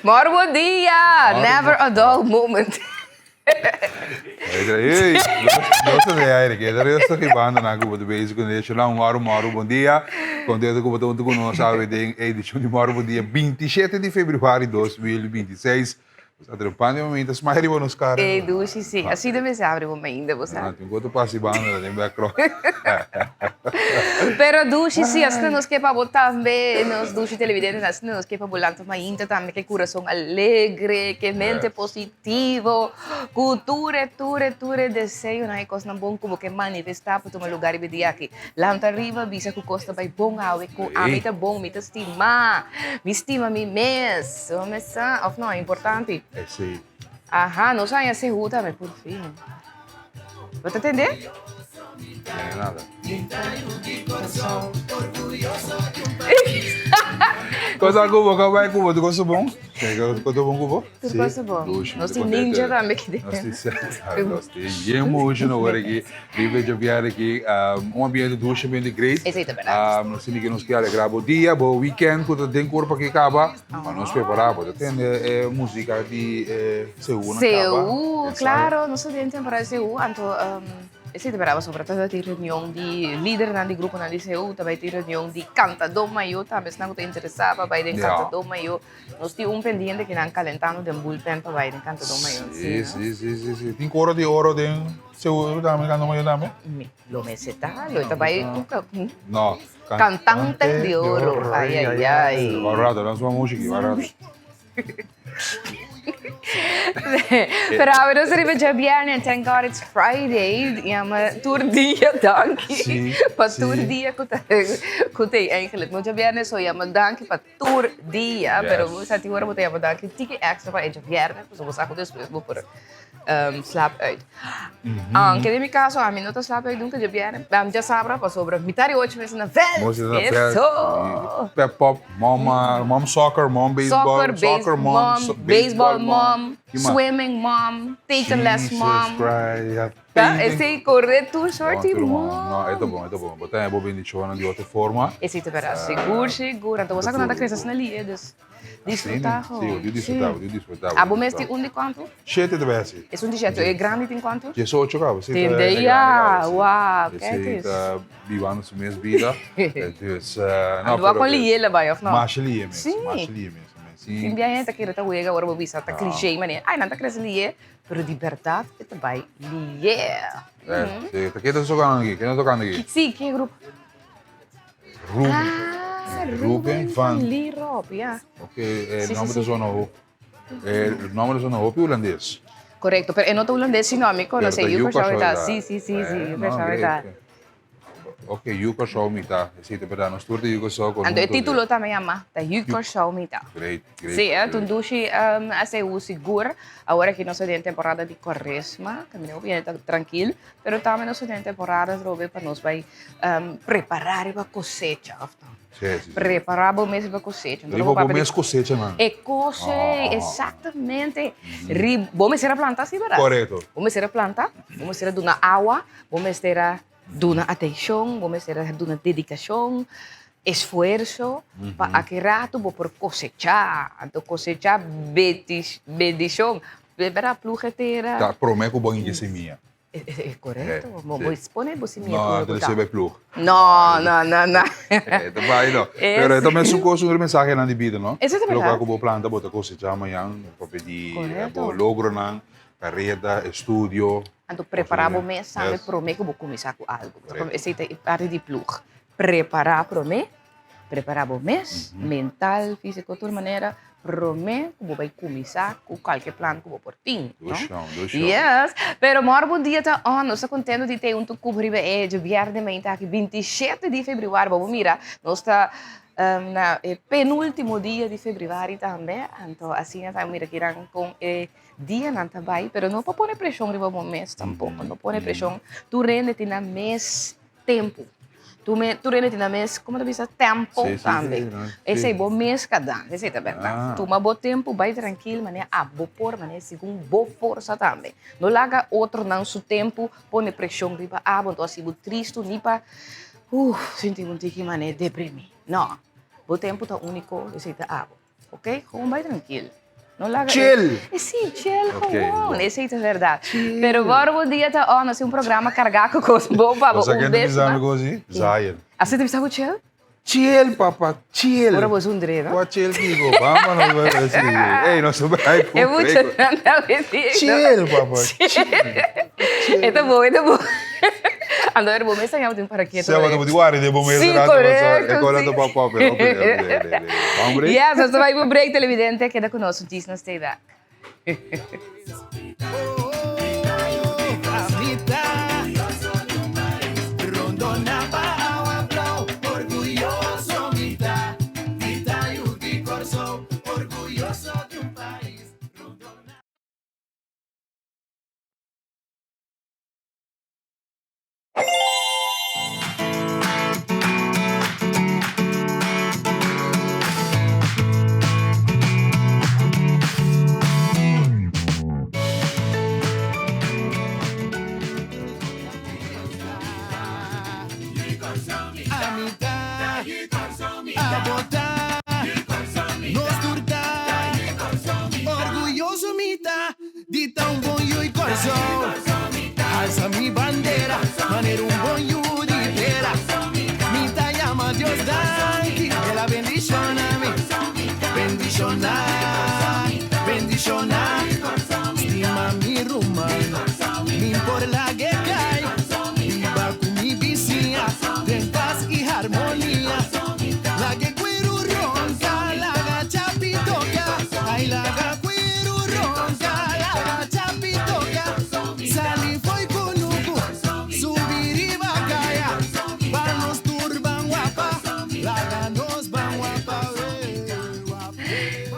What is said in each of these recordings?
Mor bon dia! Never a dull moment. Ei, nos ta de aire ke ta esta ribando na ku bo ta bezig ku ne shona un moro moro bon dia. Kontento ku bo ta huntu ku nos awe den edishon di Moro Bon Dia 27 di februari 2026. Nos a trempan di momento smile riba nos cara. Ey dushi si. Asina mester habri bo mainda bo sa. Ah, tin ku otro pasi banda den background. Pero dushi si, asina nos ke pa bo tambe, nos dushi televidente, asina nos ke pa bo lanta mainta tambe ke kurason alegre, ke mente positivo, ku tur e tur e tur e deseonan e kosnan bon ku bo ke manifestá pa tuma lugar riba e dia aki. Lanta riba bisa ku kos ta bai bon awe, ku ami ta bon, mi ta stima, mi stima mi mes, bo mes sa, of no, importante. Sí. Aha, nos haña sehu tambe por fin. Bo ta tende? Tende nada. Cosa ku bo ka bai ku bo, tu cosa bon? Kos ta bon ku bo? Tur kos ta bon. Nos tin ninja tambe aki den. Nos tin yen mucho no wor aki. Riba e djobier aki. Un ambiente dushi, ambiente great. Esei ta berdad. Nos tin di nos ke alegra bo dia, bo weekend ku ta den kurpa aki kaba. Pa nos prepara, bo ta tende e musika di Seú na kaba. Seú, klaro. Nos ta den temporada di Seú, anto Esei ta berdad pasobra ta tin reunion di lidernan di gruponan di Seú, ta bai tin reunion di kantadó mayó tambe, esnan ku ta interesá pa bai den kantadó mayó. Nos tin un pendiente ki nan kalentando den bullpen pa bai den Kantadó Mayor. Sí, sí, sí, sí, sí. Tin koro di oro den seguro tambe, Kantadó Mayor tambe? Mi, lo mester ta, lo ta bai ku No. Cantante di oro. Ay, ay, ay. Wak rato, nan suma mushiki, wak rato. Pero awe nos riba djabièrnè and thank God it's Friday. Yama tur dia danki Sí, pa sí. tur dia ku ta ku ta eigenlijk no djabièrnè so yama danki pa Tur dia, pero bo sa tin ora bo ta yama danki tiki extra pa echa viernes, pasobra bo sa ku despues bo por slaap uit. Aunke den mi kaso ami no ta slaap uit nunka djabièrnè, djasabra pasobra mitar di ocho mester na vèlt. Mester na vèlt. Eso! Pep pop, mom, mom soccer, mom baseball, Soccer, soccer mom, baseball mom, swimming mom, teken les mom. Jesus Christ, ya. Ta esei kore tur sorti mom. No, e ta bon, e ta bon. Bo ta haña bo bendishonnan di otro forma. Esei ta berdad. Sigur, sigur. Anto bo sa ku nan ta krese asina lihe, dus disfruta ho. Sí, bo tin disfruta, bo tin disfruta. Abo mes tin un di kuantu? Shete ta bai hasi. Esun di shete. E grandi tin kuantu? Diesocho kaba. Tin de ya. Wow, kijk Esei eens. ta bibando su mes bida. Dus, no, Anto bo a kon lihe la bai, of no? Masha lihe mes. Sí. Masha lihe mes. Sí. Tin biaha hende ta kere ta wega ora bo bisa ta cliché manera, ai nan ta krese lihe. Pero di berdad e ta bai lier. Sí, ta ken ta tocando aki? Ken ta tocando aki? Sí, ken grupo? Ruben. Ah, Ruben van Lierop, ja. Ok, e nomber ta zona hopi. E nomber ta zona hopi hulandes. Correcto, pero e no ta hulandes sino ami conoce yu Kòrsou ta. Sí, sí, sí, sí, yu Kòrsou ta. Ok, Yu Kòrsou mi ta. Sí, ta berdad. Nos tur ta Yu Kòrsou. Anto e título tambe yama ta Yu Kòrsou mi ta. Great, great. Sí, e ta un dushi ACU sigur. Awor aki nos ta den temporada di Cuaresma. Caminda hopi hende ta trankil. Pero tambe nos ta den temporada atrobe pa nos bai prepará riba kosecha, òf no? Sí, sí, sí. Prepará bo mes riba kosecha. Riba bo mes kosecha nan. E kose, exactamente. Bo mester a planta, sí, berdad? Korekto. Bo mester a planta, bo mester a duna awa. Bo mester a duna atenshon, bo mester a duna dedikashon, esfuerso pa aki ratu bo por kosechá. Anto kosechá bendishon. Berdad, pluga e tera. Ta promé ku bo hincha simia. E korekto. Bo pone bo simia No, anto di sirbi plug. No, no, no, no. E ta bai no. Pero e ta mesun kos un mensahenan di bida, no? Esei ta berdad. Loke ku bo planta bo ta kosechá mañan, papia di bo logronan, kareda, estudio. Anto prepará bo mes tambe promé ku bo kuminsá ku algu. Esei ta e parti di plug. Prepará promé, prepará bo mes, mental, físiko, tur manera, promé ku bo bai kuminsá ku kualke plan ku bo por tin, no? Yes! Pero mòrgen bon dia ta on. Nos ta kontento di tei huntu ku bo riba e djobièrnè mainta aki, 27 di febrüari. Bo por mira, nos ta na e penúltimo dia di febrüari tambe. Anto asina ta mira kiran kon e Dianan ta bai, pero no pa pone preshon riba bo mes tampoko. No pone preshon. Tur hende tin nan mes tempu. Tur me, tur hende tin nan mes, komo ta bisa, tempo Sí, sí, tambe. sí, no, sí. Esei bo mes ka dan, esei ta bèrdat. Ah. Tuma bo tempu, bai trankil, manera abo por, manera segun bo forsa tambe. No laga otronan su tempu pone preshon riba abo, anto hasi bo tristu ni pa, uf, sinti bo un tiki manera deprimí. No, bo tempu ta úniko, esei ta abo. Ok, gewoon bai trankil. No laga e- Chill. Eh, sí, chill Ok, gewoon. bon. Esei ta verdad. Pero Boro Bon Dia ta on, nos tin un programa cargá cu cos bon pa bo Bo sa un ken ta bes bisa mi mas. cos i? Zion. Así ta bisa bo chill? Chill, papa, chill. Ora bo zundre, no? Kua chill kiko? Bamba nos bai bai sigui. Ey, nos ta bai ku E mucha break. nan ta meti. Chill, papa, chill. E ta bon, e ta bon. Ando er bo mes aña bo tin para keto. Sea, bo ta wari den bo mes Sí, rato, paso correcto, e kola sí. ta pop pop, pero opi, opi, opi, opi. Vamos break? Yes, nos ta bai bo break, televidente. Keda ku nos, un djis nos stay back.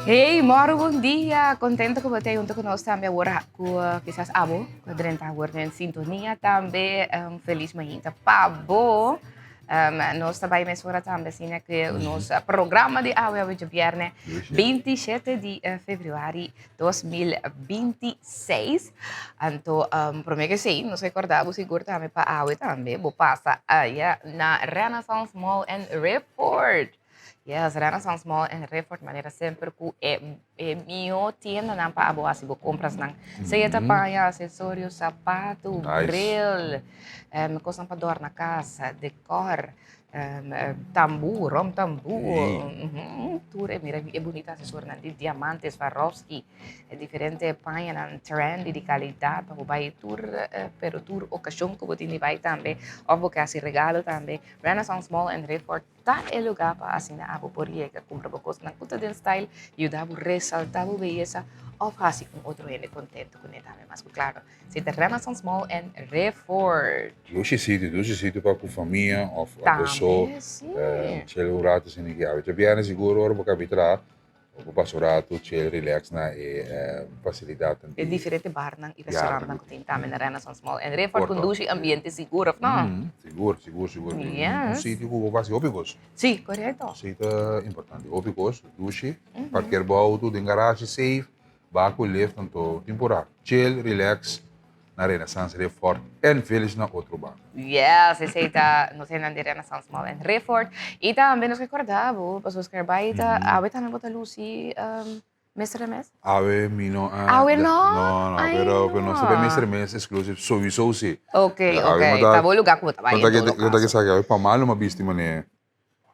Hey, moro bon dia. Contento cu bo ta junto cu nos tambe awor cu kisas abo cu a drenta awor den sintonia tambe. Un feliz mañita pa bo. Nos ta bai mesora tambe asina cu nos programa di awe awe djabierne 27 di februari 2026. Anto prome ke esei nos recorda bo sigur tambe pa awe tambe bo pasa aya na Renaissance Mall en Riffort. Yes, Renaissance Mall en Riffort manera semper ku e e mihó tiendanan pa abo hasi bo komprasnan. Sea ta paña, asesorio, sapatu, Nice. bril, kosnan pa dòrna kas, dekòr, tambú, ròm tambú, tur e mira e bunita asesorionan di diamante, Swarovski, e diferente pañanan trendy di kalidat pa bo bai tur pero tur okashon ku bo tin di bai tambe òf bo ke hasi regalo tambe. Renaissance Mall en Riffort Ta e lugá pa asina abo por yega kumpra bo kosnan ku ta den style, yuda bo resaltá bo beyesa òf hasi un otro hende kontentu kuné tambe. Mas ku klaro, si ta Renaissance Mall en Riffort. Dushi sitio, dushi sitio pa ku famia òf abo so. Tambe, si. Chel un rato asina ki awe. Djabièrnè sigur ora bo kabi traha. Bo por pasa un ratu chill, relax na e facilidadnan E di. diferente barnan y restaurantnan cu tin tambe na Renaissance Mall en Riffort Por cu dushi ambiente sigur, of no? Sigur, sigur, sigur. Un Yes. sitio cu bo por haci hopi cos. Sí, corecto. Esey ta importante. Hopi cos, dushi, parkeer bo auto den garage safe, baha cu lift, anto tin por a chill, relax. na Renaissance Riffort en Village na otro banda. Yes, esey ta nos hendenan di Renaissance Mall en Riffort. Y tambe nos recorda bo, pasobra Skerbai ta, awe tambe bo ta luci Mister Mes? Awe mi no a. Awe no? No, no, Ay, pero pero nos ta bay no. Mister Mes exclusive sowieso si. Ok, Pero awe ok, mi ta ta bo lugar cu bo ta bay en todo Yo ta caso. ke sa ke awe pa malo mi a bisti mane.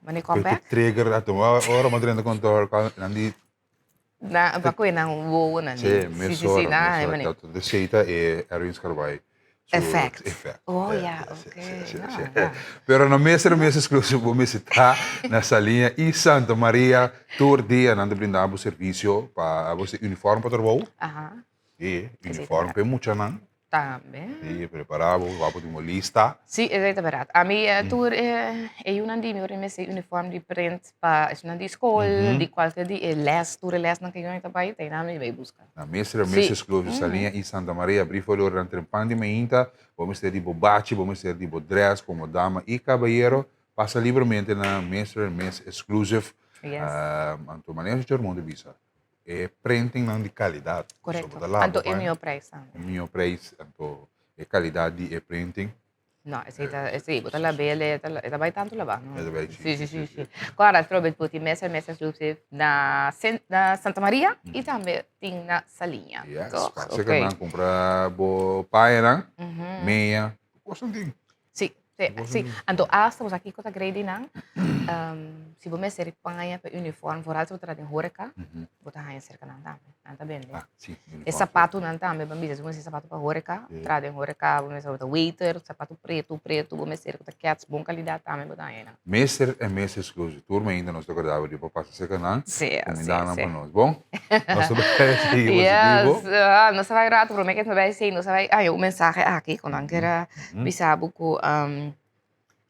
Mane come back? Trigger ato, ora mi a drenta kantoor nan di Na pa koe nan wowo nan Sí, di. Sí, sí, sí, mesora, na mesora. mane. Ta ta seita e Erwin Scarbay. Effect. Effect. Oh Yeah, ya, yes, ok. yes, yes, No, yes. no. Pero no mester mes exclusivo bo mester ta na Saliña y Santa Maria tur dia nan ta brinda bo servicio pa bo se uniform pa trabou. Aha. Sí, Esey ta uniform berdad. pa e muchanan. Tambe. Sí, prepara bo, bo tin bo lista. Sí, esey ta berdad. Ami tur e yunan di mi ora mester uniform di print pa esunnan di skol, di cualkier di e les, tur e lesnan cu yunan ta bay, ta eynan mi bay busca. Na mester a mes exclusive Saliña y Santa Maria abri for ora nan trempan di mainta, bo mester di bo bachi, bo mester di bo dress como dama y cabayero, pasa libremente na Mester Mes Exclusive. Yes. Anto manera su Germond a bisa, e printingnan di calidad. Correcto. So bo ta laba Anto e pa miho prijs tambe. E miho prijs, anto e calidad di e printing. No, esei ta, esei, bo ta lab'é, e ta, e ta bai tantu labá, no? E ta bai, Sí, sí, sí, sí. Kòrda atrobe bo tin mester mester exclusive na Sen, na Santa Maria i tambe tin na Saliña. Yes, Toch? pasa Ok. ke nan kumpra bo pañanan, meña, kosnan tin. Sí, sí, sí. Anto asta bo sa kiko ta grei di nan, si bo mester paña pa uniform, vooral si bo ta den horeca, bo ta haña serka nan tambe. Nan ta bende. Ah, sí, uniform. E sapatunan tambe, bo bisa si bo mester sapatu pa horeca, traha den horeca, bo mester bo ta waiter, sapatu pretu, pretu, bo mester ku ta kets, bon kalidat tambe bo ta haña nan. Mester en mes exclusive. Tur mainta nos ta kordá bo di pa pasa serka nan, Sí, sí, kumindá nan sí. pa nos. Bon? Nos ta bai sigui positivo. Yes, ah, nos ta bai rato, prome ke nos bai sigui, nos ta bai haña un mensahe aki ku nan kier bisa bo ku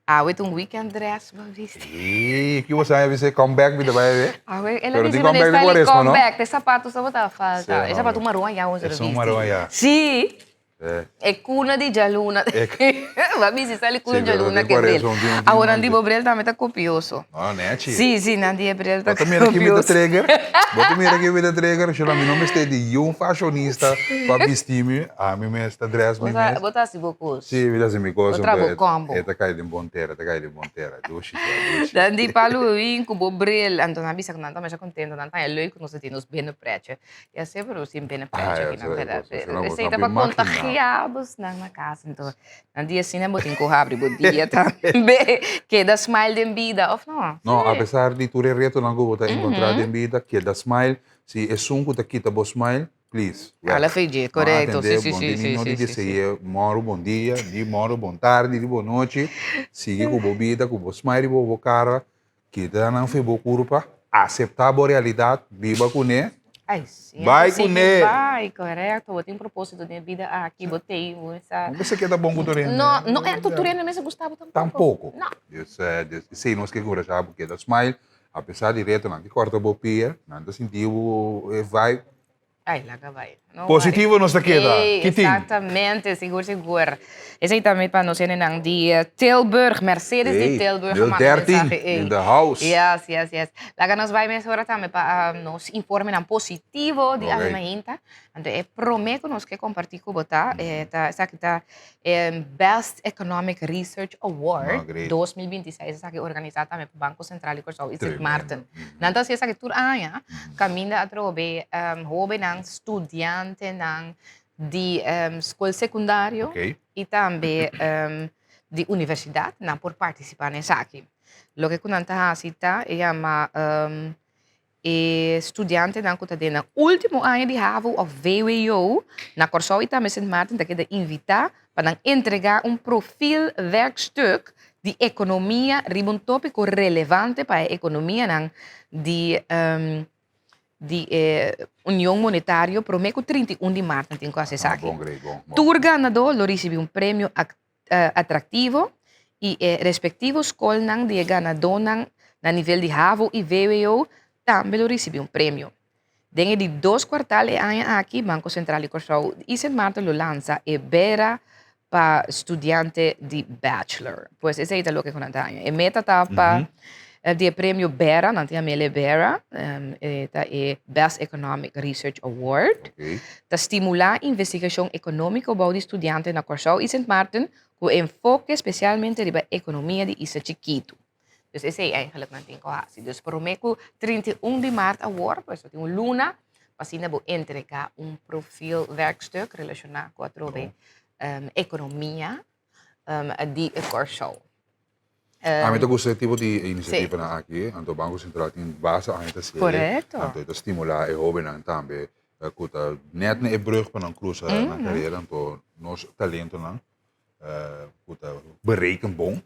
awe ta un weekend dress bo bisti. Sí, ki bo sa bisa come back mi ta bai be. Awe, el a Pero bisa tin come mi back di style Cuaresma, come no? back, te sapato sa bo ta falta. Sí, E no, sapato no. maron ya bo Esun maron ya. Sí. Eh. E cuna di djaluna. Bo a bisti sali cuna Sí, pero djaluna tin ke bril. cuaresma, tin un Awor nan di tin bo bril tambe ta copioso. No, nechi. Sí, sí, nan di e bril ta Bo ta mira ki mi ta copioso. trigger? Bo ta mira ki mi ta trigger? Shula, mi no mester di yun fashionista pa bisti mi. Ami mes ta dress mi mes. Bo ta hasi bo kos. Sí, mi ta hasi mi kos. Bo traha bo combo. E ta kai den bon tera, e ta kai den bon tera. Dushi, shula, dushi. Nan di pa Luwin ku bo bril. Anto nan a bisa ku nan ta masha kontento. Nan ta haña leuk ku nos ta tin nos binnenpretje. Ya sé, pero sin pena precho aki nan verdad. Esei ta pa contagia bosnan na casa. Entonces, nan dia asina bo tin cu habri bo dia tambe. Keda smile den bida, of no? No, a pesar di tur e retonan cu bo ta encontra den bida, keda smile. Si esun cu ta kita bo smile, please, wek. Hala fiji, corecto. No atende, bon di ni no di desea moro bon dia, ni moro bon tardi, ni bon nochi. Sigui cu bo bida, cu bo smile riba bo cara. Kita nan fe bo kurpa, aseptá bo realidat, biba kuné, Ai, sí, bai sí, kuné. Bai, korekto. Bo tin propósito den e bida aki, bo tei, bo sa. No mester keda bon ku tur hende. No, no, en tur hende mester gusta bo tampoco. Tampoco. No. Dus, dus esei nos ke enkurashá bo keda smile, apesar di retonan ke kòrta bo pia, nan ta sinti bo e vibe. Ay, laga bai. No Positivo nos ta keda. Ey, Ki tin? exactamente, sigur, sigur. Esey tambe pa nos hendenan di Tilburg, Mercedes di Ey, Tilburg a nul manda dertien mensahe, ey. in the house. Yes, yes, yes. Laga nos bai mesora tambe pa nos informenan positivo di Ok. awe mainta. Anto e prome ku nos ke kompartí ku bo ta, e ta esaki ta e Best Economic Research Award Ah, great. 2026, esaki organisá tambe pa Banko Sentral di Kòrsou i Sint Tremendo. Maarten. Nan ta hasi esaki tur aña, kaminda atrobe hóbennan, studiantenan di skol sekundario Ok. i tambe di universidat, nan por partisipá na esaki. Loke ku nan ta hasi ta, e yama E studiantenan ku ta den nan último aña di havo òf vwo na Kòrsou i tambe Sint Maarten ta keda invitá pa nan entregá un profil werkstuk di ekonomia riba un tópiko relevante pa e ekonomianan di di e Union Monetario promé ku 31 di mart nan tin ku hasi esaki. Tur ganadó lo risibí un premio atraktivo i e respektivo skolnan di e ganadónan na nivel di havo i vwo tambe lo risibí un premio. Den e di dos kuartal e aña aki Banko Sentral di Kòrsou i Sint Maarten lo lansa e bera pa studiante di bachelor. Pues esei ta loke ku nan ta haña. E meta ta pa di e premio bera, nan ta yama el e bera, e ta e Best Economic Research Award. Ta stimulá investigashon ekonómiko bou di studiante na Kòrsou i Sint Maarten ku enfoke spesialmente riba ekonomia di isla chikitu. Dus esei eigenlijk nan tin ku hasi. Dus promé ku 31 di mart awor, pues bo tin un luna, pa asina bo entregá un profil werkstuk relashoná ku atrobe ekonomia di Kòrsou. A mi ta gusta e tipo di inisiativanan aki, anto Banko Sentral tin base aña ta sele, anto e ta stimulá e hóbennan tambe ku ta nèt na e brùg pa nan krusa nan karera, anto. nos talentonan ku ta bereken bon.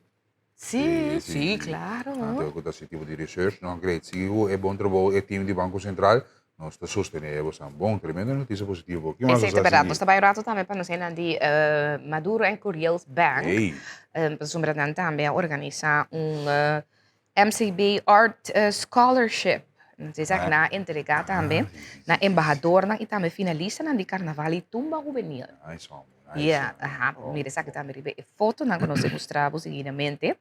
Sí, sí, claro. Anto ku ta hasi tipo di research, no great. Sigui ku e bon trabou e team di Banko Sentral, nos ta sostené bosan. Bon, tremendo notisia positivo. Ki mas Esei nos ta ta berdad. Nos sigui? ta bai un rato tambe pa nos hendenan di Maduro en Curiel's Bank. Hey. Pasobra nan tambe a organisa un MCB Art Scholarship. Esaki nan a entrega tambe na embahadornan y tambe finalistanan di Carnaval y Tumba Hubenil. Nice hombre, nice. Yeah, aha, mira esaki tambe riba e fotonan ku nos a mustra bo seguidamente.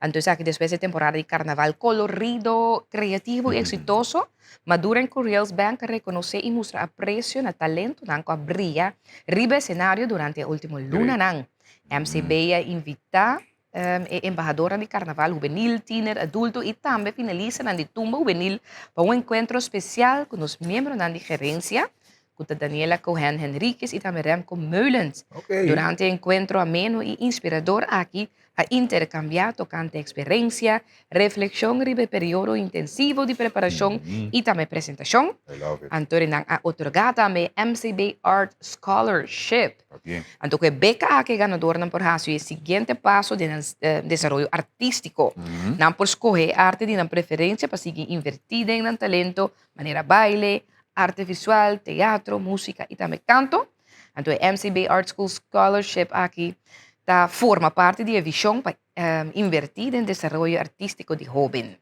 Anto esaki despues di e temporada di Carnaval colorido, creativo y exitoso, Maduro en Curiel's Bank a reconoce y mustra aprecio na talentonan ku a bria riba escenario durante e ultimo lunanan. MCB a invita E embahadornan di Karnaval Hubenil, Tiner, Adulto i tambe finalistanan di Tumba Hubenil pa un enkuentro spesial ku nos miembronan di gerensia, ku ta Daniela Cohen Henriquez i tambe Remco Meulens. Durante e enkuentro ameno i inspirador aki a interkambiá tokante eksperensia, reflekshon riba e periodo intensivo di preparashon i tambe presentashon. Anto nan a otorgá tambe MCB Art Scholarship. Anto ku e beka aki e ganadornan por hasi e siguiente paso den nan desaroyo artístiko. Nan por skohe e arte di nan preferensia pa sigui invertí den nan talento manera baile, arte visual, teatro, músika i tambe kanto. Anto e MCB Art School Scholarship aki ta forma parti di e vishon pa invertí den desaroyo artístiko di hóben.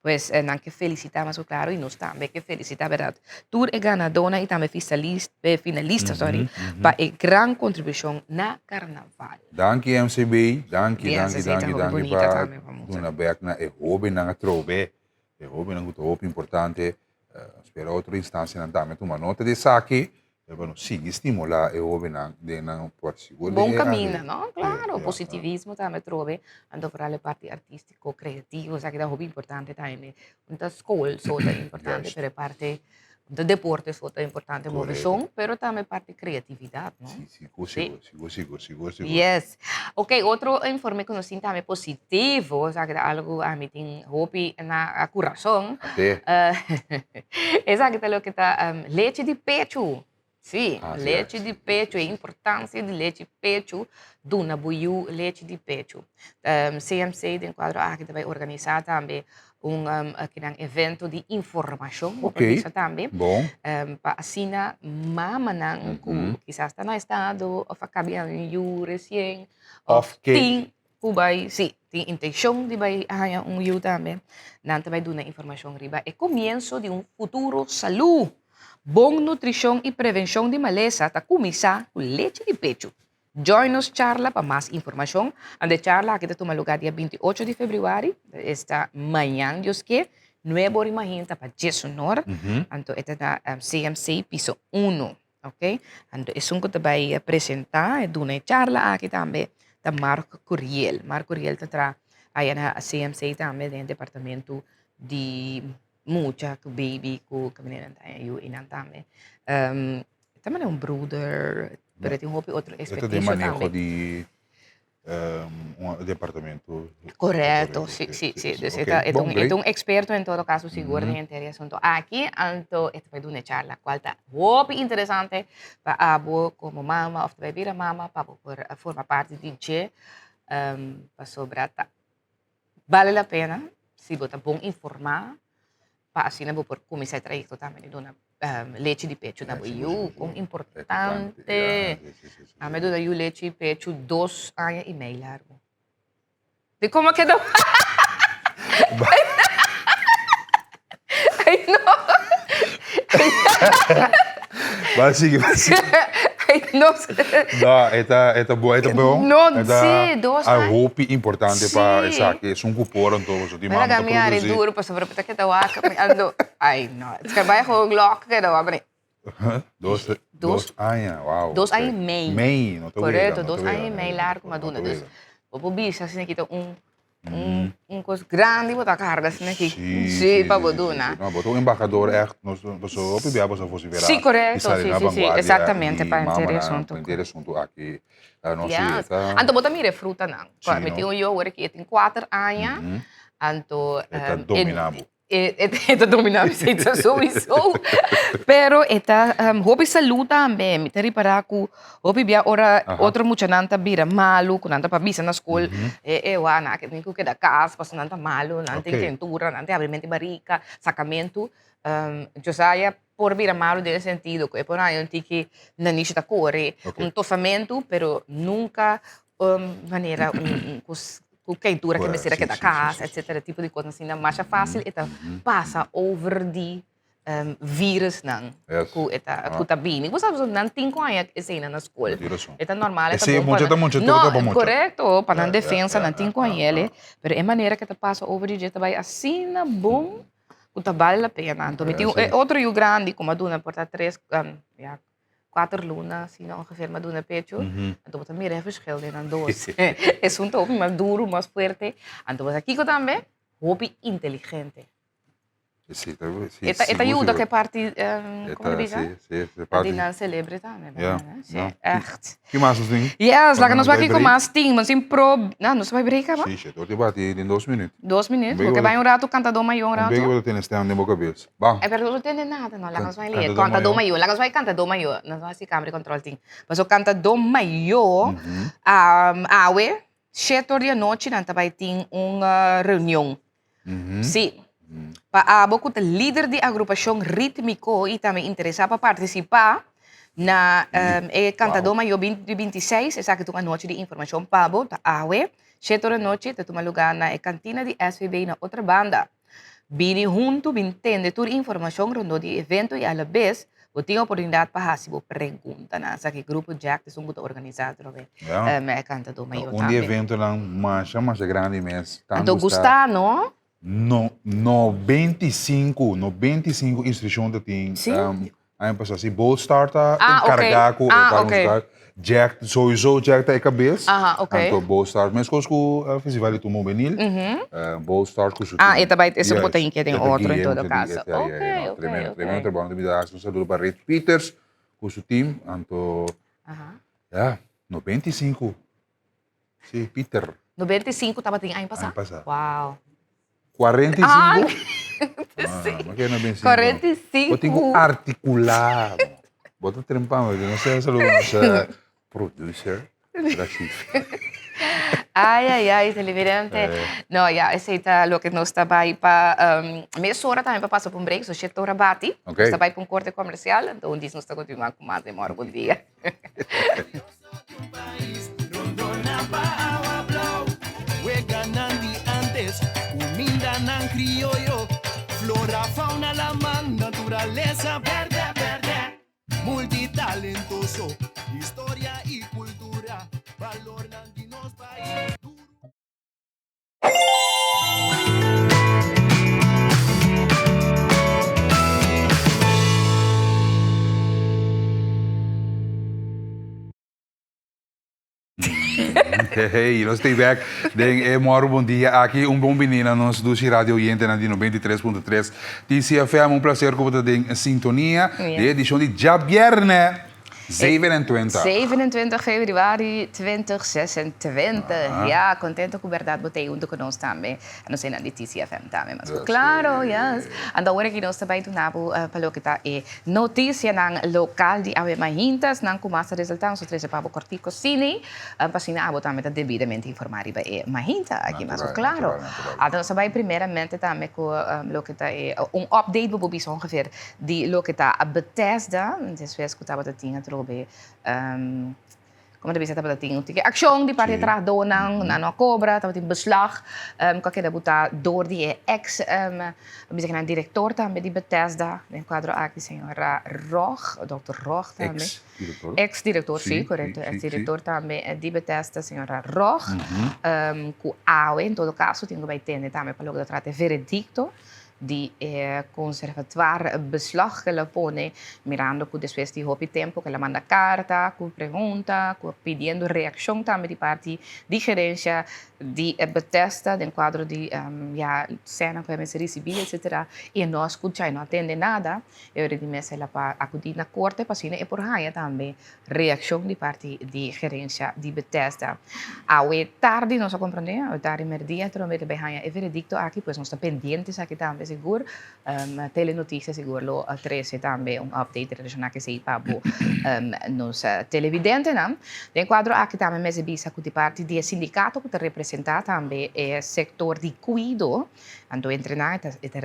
Pues nan ke felicita mas ku klaro i nos tambe ke felicita berdad tur e ganadónan i tambe finalista sorry pa e gran kontribushon na karnaval. Danki MCB, danki, danki, danki, danki pa duna bek na e hóbennan atrobe, e hóbennan ku ta hopi importante. Spera otro instansianan tambe tuma nota di esaki. E bueno, sigui stimulá e hóbennan den nan por sigur Bon kaminda, no? Klaro, positivismo tambe trobe, anto foral e parti artístiko, kreativo, esaki ta hopi importante tambe. No ta skol so ta importante, pero e parti di deporte so ta importante, moveshon, pero tambe e parti kreatividat, no? Si, sigur, sigur, sigur, sigur, sigur, sigur. Yes. Ok, otro informe ku nos tin tambe positivo, esaki ta algu ku ami tin hopi na kurason. Ate. Esaki ta loke ta lechi di pechu. Sí, lechi di pechu, e importancia di lechi pechu, duna bo yu lechi di pechu. CMC den kuadro aki ta bai organisa tambe un kinan evento di informashon, bo por bisa tambe. Pa asina mamanan ku kisas ta na estado òf a kabia un yu resien òf tin Ku bai, sí, tin intenshon di bai haña un yu tambe, nan ta bai duna informashon riba e komienso di un futuro salú. Bon nutrishon i prevenshon di malesa ta kuminsá ku lechi di pechu. Join nos charla pa mas informashon. Anda e charla aki ta tuma lugá dia 28 di febrüari, esta mañan Dios ke, nuebe ora i mainta pa djes unor. Anto e ta na CMC piso uno. Ok, anto esun ku ta bai presentá e duna e charla aki tambe ta Mark Curiel. Mark Curiel ta traha aya na CMC tambe den departamento di mucha ku baby ku kaminda nan ta haña yu einan tambe. E ta manera un broeder, pero e tin hopi otro E ta den ekspertisio maneho tambe. di un departamento. Correcto, sí, sí, sí. Dus e ta, e ta un, e ta un experto en todo caso sigur den henter e asunto aki. Anto e ta bai duna e charla cual ta hopi interesante pa abo como mama of ta bai bira mama pa bo por forma parti di dje. Pasobra ta bale la pena si bo ta bon informa pa asina bo por kuminsá e trayekto tambe di duna lechi di pechu na bo yu, kon importante. Ami a duna yu lechi di pechu dos aña i mei largu. Di komo a keda? Ay no. Ba sigui, ba sigui. Ay no. No, e ta, e ta bo, e ta bon. No, sí, dos aña. Hopi importante pa esaki. Esun ku por anto pasobra tin mama ta produsi. Mi a laga mi duro pasobra ta keda wak mi ando ay no es ke bai gewoon lòk keda wak mane. Dos dos aña wow. Dos aña i mei. Mei no ta wega. Korekto dos aña i mei largu mi a duna dus bo por bisa asina ki ta un un kos grandi bo ta karga asina ki si pa bo duna. No bo ta un embahador ègt nos pasobra hopi bia bo sa vosifera. Si korekto si si si exactamente pa henter e asuntu. Pa henter e asuntu aki. Yes. Anto bo ta mira e frutanan. Mi tin un yu awor aki, e tin kuater aña. Anto E ta domina bo. E ta dominá mi esei souiso. Pero e ta hopi salú tambe. Mi ta ripará ku hopi bia ora otro muchanan ta bira malu, ku nan ta pa bisa na skol, e e wak nan a tin ku keda kas pasobra nan ta malu, nan tin kentura, nan tin abrimentu di barika, sakamentu. Josiah por bira malu den e sentido ku e por haña un tiki nanishi ta kore, un tosamentu, pero nunka manera un kos ku keintura ke mester a keda kas, etcetera, tipo di kos asina. Masha fásil e ta pasa over di virusnan ku e ta ku ta bini. Bo sa pasobra nan tin ku haña eseinan na skol. E ta normal, e ta bon pa nan. No, korekto, pa nan defensa nan tin ku hañ'el, pero e manera ku e ta pasa over di dje ta bai asina bon ku ta bale la pena. Anto mi tin e otro yu grandi ku mi a duna por ta tres, ya, Cuater luna asina ongeveer mi a duna pecho. Anto bo ta mira e verschil den nan dos. Esun ta hopi mas duro, mas fuerte. Anto bo sa kiko tambe? Hopi inteligente. Sí, ta, sí, E ta, e ta sigur, yuda sigur. ku e parti, E como ta, ta bisa? sí, sí, e parti. Di nan celebre tambe, Ja, berdad? Sí, ja. echt. Ki mas nos tin? Yes, laga Nos nos wak bai kiko break. mas tin. Nos tin pro, no, nos ta bai break kaba? Sí, shit, ora bati den dos minuut. Dos minuut? Un Bo ke beki bai un ratu kantadó mayó un Un ratu? beki bo ta tene stem den bo kabes. Ban. E pero nos no tende nada no, laga nos bai lei. Kantadó Kantadó mayó. mayó, laga nos bai kantadó mayó. Nos bai hasi kambio di control tin. Paso kantadó mayó, awe, shete or di anochi nan ta bai tin un reunion. Sí. Pa abo ku ta lider di agrupashon rítmiko i tambe interesá pa partisipá na e Kantadó Mayó binti 26, esaki ta un anochi di informashon pa bo, ta awe, shete ora anochi, ta tuma lugá na e kantina di SVB na Otrabanda. Bini huntu, bin tende tur informashon rondó di e evento i alabes bo tin oportunidat pa hasi bo preguntanan. Esaki Grupo Jack ta esun ku ta organisá atrobe e Kantadó Mayó Un di tambe. eventonan masha masha grandi mes. Tan Anto gusta. gusta no? No, 95, 95 inskripshon ta tin. Sí? Aña pasá. Si Bold Star ta Ah, ok. enkargá ku e Ah, parti ok. musikal, Jack, sowieso Jack ta e kabes. Aha, ok. Anto Bold Star, meskos ku Festival di Tumba Juvenil, Bold Star ku su Ah, team. e ta bai, esun Yes, ku ta inkia den e ta otro en guia, todo e ta kaso. guia, ya, Ok, ya, no, ok, tremendo, ok. tremendo trabou. Mi ta hasi un saludo pa Rit Pieters ku su team. Anto, Aha. ya, 95. Sí, Pieter. 95 tabatin aña pasá? Aña pasá. Wow. 45? Ah, Ah, sí. ma ke 95? 45. Bo tin ku artikulá. Bo ta trempa, bo no sé saludo nos producer, Rashid. Ai, ai, ai, televidente. No, ya, esei ta loke nos ta bai pa um, mesora tambe pa pasa pa un break, so shete ora bati. Ok. Nos ta bai pa un korte komersial, anto un dis nos ta kontinuá ku mas de Moro Bon Dia. Hey, nos ta back den e Moro Bon Dia aki. Un bon bini na nos dushi radio oyentenan di 93.3 TCFM. Un placer ku bo ta den sintonia di e edishon di djabierne. 27. 27 februari 2026. Ja, contento cu berdad bo ta ei hunto cu nos tambe. Nos einan di TCFM tambe, mas cu claro, yes. Anto awor aki nos ta bay duna bo pa loke ta e noticianan local di awe mainta. Esnan cu mas ta resulta nos ta trece pa bo cortico sini, pa asina abo tambe ta debidamente informa riba e mainta aki, mas cu claro. Anto nos ta bay primeramente tambe cu loke ta e un update bo por bisa ongeveer Di loke ta Bethesda, despues ku tabata tin atrobe, komo ta bisa tabata tin un tiki akshon di parti e trahadónan, nan no a kobra, tabatin beslag ku a keda butá dor di e eks bisa kinan direktor tambe di Bethesda, den kuadro aki señora Rog, dòkter Rog tambe. Eks-direktor. Eks-direktor, si, korekto, eks-direktor tambe di Bethesda, señora Rog, ku awe en todo kaso tin ku bai tende tambe pa loke ta trata e veredikto. Di e conservatoire beslag cu el a pone, mirando cu despues di hopi tempo cu el a manda carta cu pregunta, cu pidiendo reaccion tambe di parti di gerencia di e Bethesda den cuadro di ya cena cu e mester ricibi etcetera y e no a scucha, e no a tende nada, e ora di mes el a pa acudi na corte pa asina e por haya tambe reaccion di parti di gerencia di Bethesda. Awe tardi nos a comprende, awe tardi merdia trobe ta bay haya e veredicto aki, pues nos ta pendiente esaki tambe. sigur. Telenoticia sigur lo trece tambe un update relaciona cu esey pa bo nos televidentenan. Den cuadro aki tambe mester bisa cu di parti di e sindicato cu ta representa tambe e sector di cuido, anto entre nan e ta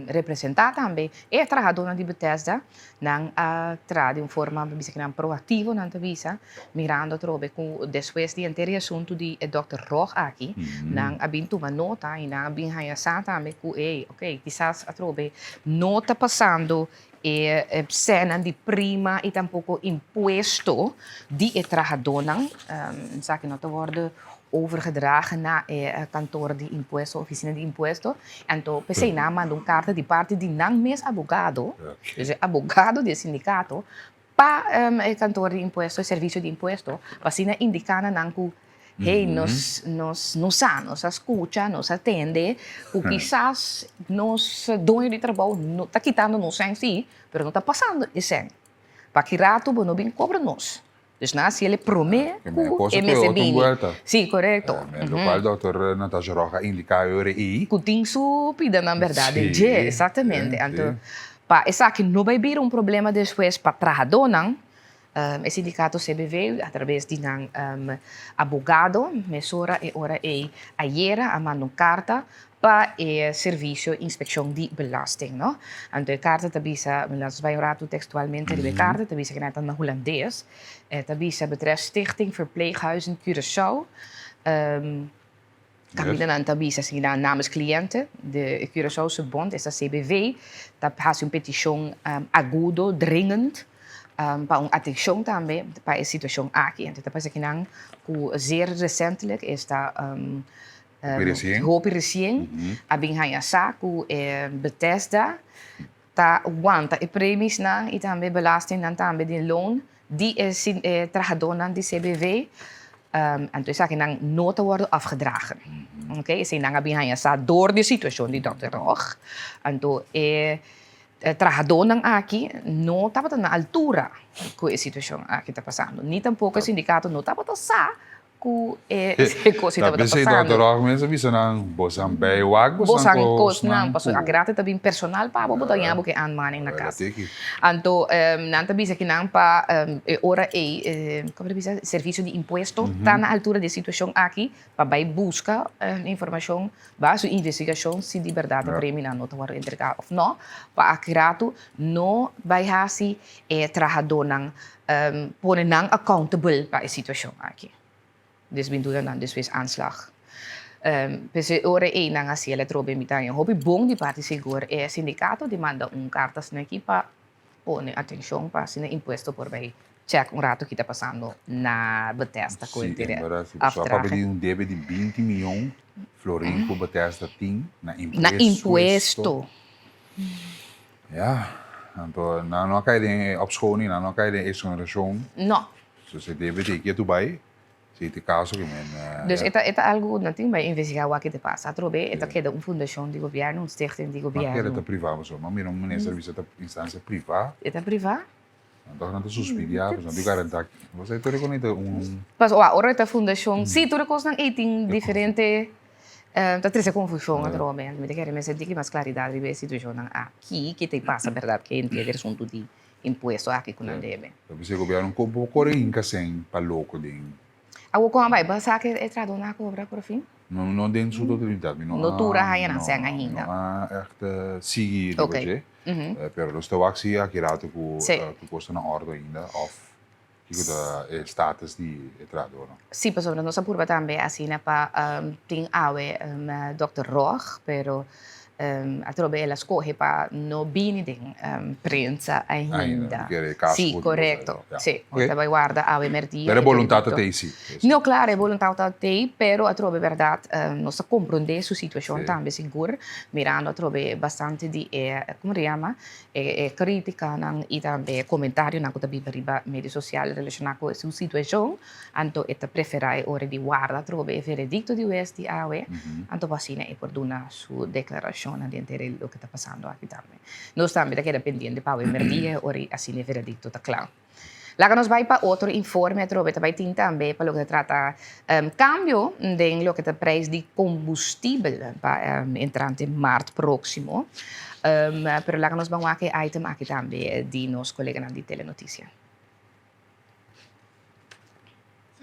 representa tambe e trahadornan di Bethesda, nan a traha di un forma bisa cu nan proactivo nan ta bisa, mirando atrobe cu despues di henter e asunto di e Dòkter Rog aki, nan a bin tuma nota y nan a bin haya sa tambe cu ey, ok, kisas atrobe no ta pasando e sènan di prima y tampoco impuesto di e trahadónan, esaki no ta worde overgedragen na e kantoor di impuesto, oficina di impuesto, anto p'esei nan a manda un karta di parti di nan mes abogado, dus e abogado di e sindikato, pa e kantoor di impuesto, e servisio di impuesto, pa asina indiká na nan ku, hey, nos nos no sa, nos a skucha, nos a tende ku kisas nos doño di trabou no ta kitando nos sèn sí, pero no ta pasando e sèn. Pa ki ratu bo no bin kobra nos? Dus nan a hasiel e promé ku e mester bini. Sí, korekto. Lokual dòkter Natasha Rog a indiká e ora ei. Ku tin su pidanan bèrdat den dje, eksaktamente. Anto, pa esaki no bai bira un problema despues pa trahadónan, e sindikato CBV atraves di nan abogado mesora e ora ei ayera a manda un karta pa e servisio inspekshon di belasting no. Anto e karta ta bisa, mi laat bai un ratu tekstualmente riba e karta, ta bisa ku nan ta na hulandes, e ta bisa betreft Stichting Verpleeghuizen Curaçao, kaminda nan ta bisa si nan namens kliente de Curaçaose Bond, esta CBV, ta hasi un petishon agudo, dringend, pa un atenshon tambe pa e situashon aki. Anto ta parse ku nan ku zeer recentelijk esta Hopi resien. Hopi resien a bin haña sa ku e Bethesda ta wanta e premisnan i tambe belastingnan tambe di loon di e e trahadónan di CBV. Anto esakinan no ta wòrdu afgedragen. Oké, esei nan a bin haña sa dor di e situashon di dòkter Rog. Anto e trahadónan aki no tabata na altura ku e situashon aki ta pasando, ni tampoko e sindikato no tabata sa ku e kos si tabata pasando. Ta p'esei Dòkter mes a bisa nan, bosan bai wak bosan kosnan ku. Pasobra aki rato ta bin personal pa bo, bo ta haña bo ke aanmaning na kas. Anto nan ta bisa ki nan pa e ora ei, komo ta bisa, servisio di impuesto ta na altura di e situashon aki pa bai buska informashon, bai hasi un investigashon si di bèrdat e premionan no ta wòrdu entregá òf no. Pa aki rato no bai hasi e trahadónan pone nan accountable pa e situacion aki. Dus bin duna nan despues aanslag. P'esei ora ei nan a haciel atrobe mi ta haña hopi bon di parti sigur e sindicato di manda un carta asina aki pa pone atencion pa asina impuesto por bay check un rato ki ta pasando na Bethesda cu Sí, en verdad si. Pasobra a papia di un debe di binti miyon florin cu Bethesda tin na impuesto. Na impuesto. Ya, anto nan no a kai den e opschoning, nan no a kai den exoneracion. No. So se debe di ke tu bai, si te caso ke men. Dus e ta e ta algo ku nan tin bai investiga wak ke ta pasa. Atrobe e ta keda un fundashon di gobièrnu, un stichting di Ma keda ta priva pasobra mi a mira un minister bisa ta instancia priva. E ta priva? Anto nan ta suspidia, pasobra nan tin garantá. Bo sa tur e kon ei ta un. Pasobra ora e ta fundashon, si tur e kosnan ei tin diferente. Ta trese konfushon atrobe. Mi ta kere mester diki mas klaridat riba e situashonnan aki, ke ta pasa bèrdat ke henter e asuntu di impuesto aki ku nan debe. Ta bisa e gobièrnu ku bo kore hinka sèn pa loko den. Awor kon a bai? Bo a sa ke e trahadónan a kobra por fin? No, no den su totalidat. Mi no a. No tur a haña nan sèn ainda. No a ègt sigui riba dje. Pero nos ta wak si aki rato ku tur kos ta na òrdu ainda òf. Kiko ta e status di e trahadornan? Sí, pasobra nos a purba tambe asina pa tin awe Dòkter Rog, pero atrobe el a skohe pa no bini den prensa ainda. Ainda, porque e kaso Sí, korekto. Sí, e ta bai warda awe mèrdia. Pero e boluntat ta tei sí. No, klaro, e boluntat ta tei, pero atrobe bèrdat nos ta komprondé su situashon tambe sigur, mirando atrobe bastante di e, komo ta yama? E kritikanan i tambe e komentarionan ku ta biba riba medio sosial relashoná ku su situashon, anto e ta preferá e ora di warda atrobe e veredikto di wes di awe, anto pa asina e por duna su deklarashonnan den tere loke ta pasando aki tambe. Nos tambe ta keda pendiente pa awe merdia e ora asina e veredikto ta kla. Laga nos bai pa otro informe atrobe ta bai tin tambe pa loke ta trata cambio den loke ta prijs di combustibel pa entrante maart proximo. Pero laga nos ban wak e item aki tambe di nos coleganan di Telenoticia.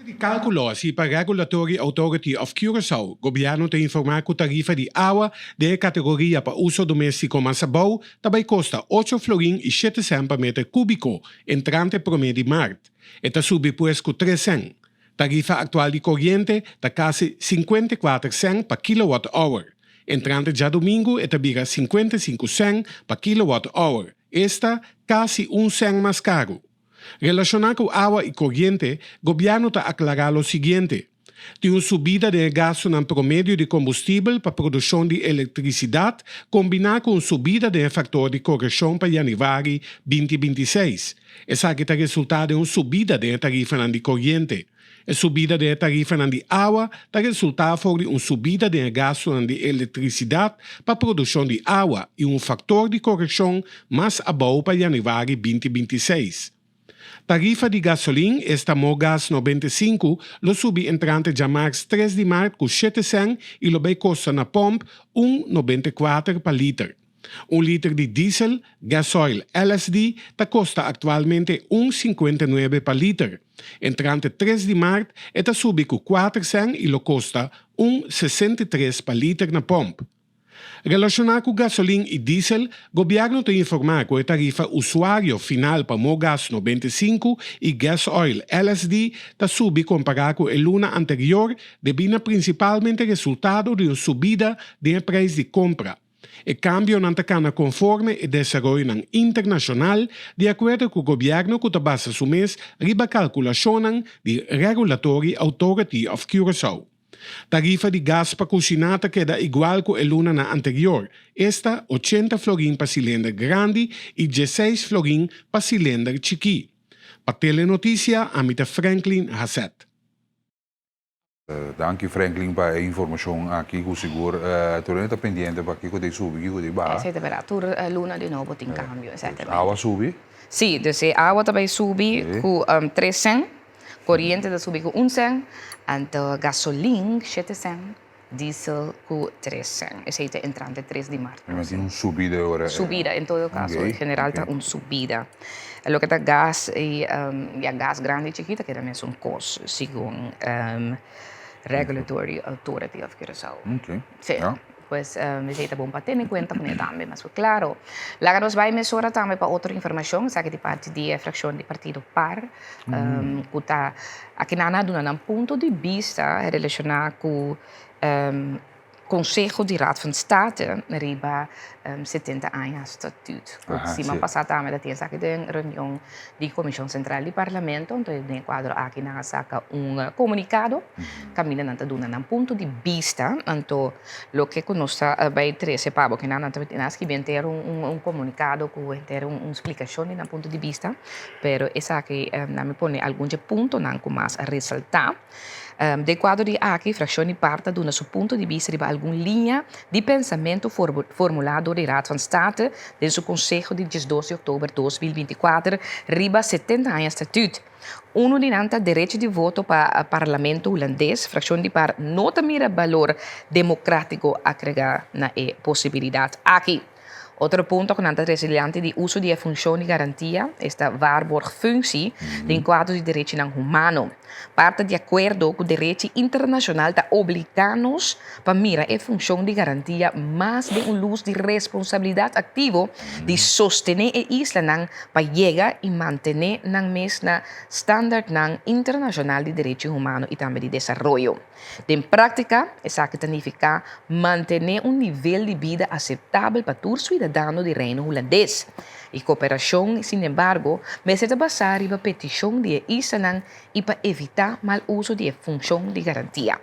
Base di kálkulo hasi pa Regulatory Authority of Curaçao, gobièrnu ta informá ku tarifa di awa den e kategoria pa uso doméstiko mas abou ta bai kosta ocho florin i shete sèn pa meter kúbiko entrante promé di mart. E ta subi pues ku tres sèn. Tarifa aktual di koriente ta kasi 54 sèn pa kilowatt hour. Entrante djadumingu e ta bira 55 sèn pa kilowatt hour, esta kasi un sèn mas karu. Relashoná ku awa i koriente, gobièrnu ta aklará lo siguiente, Tin un subida den e gastunan promedio di kombustibel pa produkshon di elektrisidat kombiná ku un subida den e faktor di korekshon pa yanüari 2026. Esaki ta resultá den un subida den e tarifanan di koriente. E subida den e tarifanan di awa ta resultá for di un subida den e gastunan di elektrisidat pa produkshon di awa i un faktor di korekshon mas abou pa yanüari 2026. Tarifa di gasolin, esta Mogas 95, lo subi entrante djamars 3 di mart ku shete sèn i lo bay kosta na pòmp un 94 pa liter. Un liter di diesel, gasoil LSD, ta kosta aktualmente un 59 pa liter. Entrante 3 di mart e ta subi ku kuater sèn i lo kosta un 63 pa liter na pòmp. Relashoná ku gasolin i diesel, gobièrnu ta informá ku e tarifa usuario final pa Mogas 95 i gasoil LSD ta subi kompará ku e luna anterior debí na prinsipalmente resultado di un subida den e preis di kompra. E kambionan ta kana konforme e desaroyonan internashonal, di akuerdo ku gobièrnu ku ta basa su mes riba kalkulashonnan di Regulatory Authority of Curaçao. Tarifa di gas pa kushiná ta keda igual ku e lunanan anterior, esta 80 florin pa silender grandi i 16 florin pa silender chikí. Pa Telenotisia, ami ta Franklin Hasset. Danki Franklin pa e informashon aki ku sigur tur hende ta pendiente pa kiko ta subi kiko ta baha. Esei ta berdad, tur luna di nobo tin kambio exactamente. Awa subi? Si, dus e awa ta bai subi ku tres sèn, koriente ta subi ku un sèn, anto gasolin shete sèn, diesel ku tres sèn. Esei ta entrante 3 di mart. Mi tin un subida e ora. Subida, en todo kaso, en general ta un subida. Loke ta gas i ya gas grandi i chikito keda mesun kos segun Regulatory Authority of Curaçao. Sí. Pues esei ta bon pa tene kuenta kuné tambe. Mas ku klaro. Laga nos bai mesora tambe pa otro informashon, esaki di parti di e frakshon di partido par ku ta akinan a duna nan punto di bista relashoná ku Conseho di Raad van State riba 70 aña statuut. Ku siman pasá tambe ta tin esaki den reunion di Komishon Sentral di Parlamento, anto den e kuadro aki nan a saka un komunikado kaminda nan ta duna nan punto di bista, anto loke ku nos ta bai trese pa bo kinan nan ta nan a skibi henter un komunikado ku henter un splikashon di nan punto di bista, pero esaki nan mi pone algun dje puntonan ku mas a resaltá. Den kuadro di aki, Frakshon di par ta duna su punto di bista riba algun liña di pensamentu formulá dor di Raad van State den su konseho di 12 di òktober 2024 riba 70 aña statüt. Unu di nan ta derecho di voto pa Parlamento Hulandes. Frakshon di par no ta mira balor demokrátiko agregá na e posibilidat aki. Otro punto ku nan ta trese dilanti di uso di e funshon di garantia, esta waarborgfunctie, den kuadro di derechinan humano. Par ta di akuerdo ku derechi internashonal ta obligá nos pa mira e funshon di garantia mas den un lus di responsabilidat aktivo di sostené e islanan pa yega i mantené nan mes na standardnan internashonal di derechi humano i tambe di desaroyo. Den práktika, esaki ta nifiká mantené un nivel di bida aseptabel pa tur suidadano di Reino Hulandes. E koperashon, sinembargo, mester ta basá riba petishon di e islanan i pa evitá mal uso di e funshon di garantia.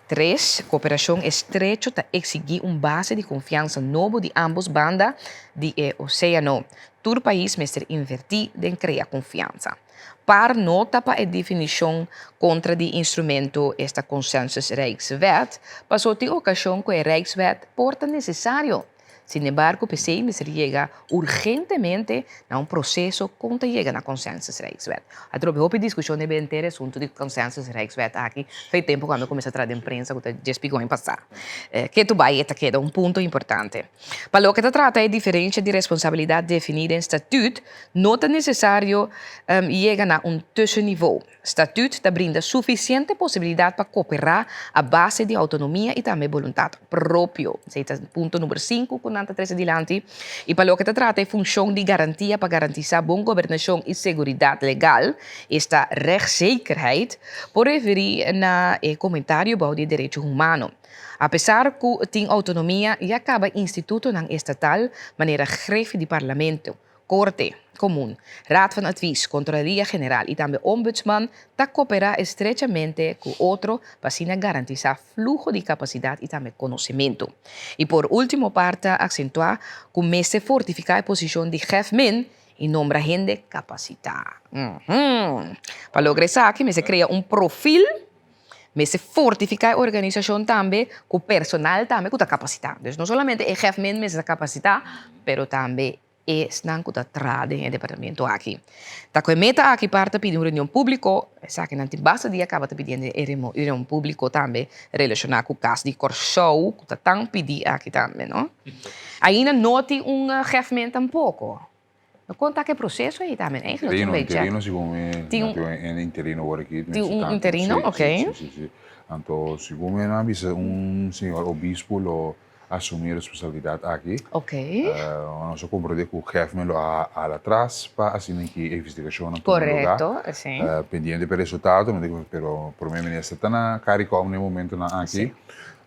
Tres, koperashon estrecho ta eksigí un base di konfiansa nobo di ámbos banda di e oséano. Tur pais mester invertí den krea konfiansa. Par nota pa e definishon kontra di instrumento esta Consensus Rijkswet, paso tin okashon ku e Rijkswet por ta nesesario. Sinembargo, p'esei mester yega urgentemente na un proseso kon ta yega na Consensus Rijkswet. Atrobe hopi diskushon den henter e asuntu di Consensus Rijkswet aki fei tempu ku ami a kuminsá traha den prensa ku ta djes pigon pasá. Ke tu bai e ta keda un punto importante. Pa loke ta trata e diferensha di responsabilidat definí den Statuut, no ta nesesario yega na un tussenniveau. Statuut ta brinda sufisiente posibilidat pa koperá a base di outonomia i tambe boluntat propio. Esei ta punto number sinku ku nan ta trese dilanti. I pa loke ta trata e funshon di garantia pa garantisá bon gobernashon i seguridat legal, esta rechtszekerheid, por referí na e komentario bou di e derecho humano. Apesar ku tin outonomia, ya kaba institutonan estatal manera Grefi di Parlamento, Korte Komun, Raad van Advies, Kontrolaria General i tambe Ombudsman ta koperá estrechamente ku otro pa asina garantisá fluho di kapasidat i tambe konosementu. I por último par ta aksentuá ku mester fortifiká e posishon di Gèfmin i nombra hende kapasitá. Pa logra esaki mester krea un profil. Mester fortifiká e organisashon tambe ku personal tambe ku ta kapasitá. Dus no solamente e gèfmen mester ta kapasitá, pero tambe esnan ku ta traha den e departamento aki. Ta ku e meta aki par ta pidi un reunion públiko, esakinan tin basta dia kaba ta pidiendo e reunion públiko tambe relashoná ku kas di Kòrsou ku ta tan pidí aki tambe, no. Ainda no tin un gèfmen tampoko. No konta ku e proseso ei tambe, eigenlijk un beetje. Interino, segun mi, tin un interino wor aki. Tin un interino, ok. Si, si, si. Anto, segun mi nan a bisa un señor obispo lo asumi e responsabilidad aki. Ok. Nos a comprende ku Gèfmen lo a hala atras pa asina ki e investigacionnan tuma lugar. Korekto, si. Pendiente pa e resultado, pero Prome Minister ta na Caricom na e momentonan aki.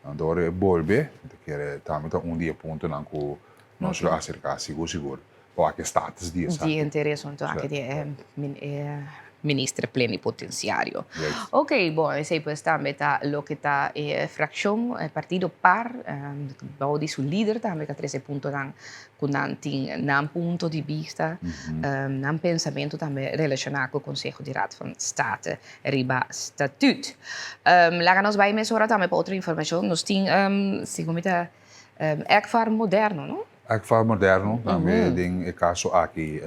Anto ora e bolbe, mi ta kere tambe ta un di e puntonan ku Nos lo aserká sigur sigur pa wak e status di esaki. Di henter e asuntu aki di e minister plenipotensiario. Ok, bon, esei pues tambe ta loke ta e frakshon, e partido par, bou di su lider tambe ta trese puntonan ku nan tin nan punto di bista, nan pensamentu tambe relashoná ku Konseho di Raad van State riba Statuut. Laga nos bai mesora tambe pa otro informashon. Nos tin, segun mi ta. Ekvar moderno, no? Ekvar moderno, tambe den e kaso aki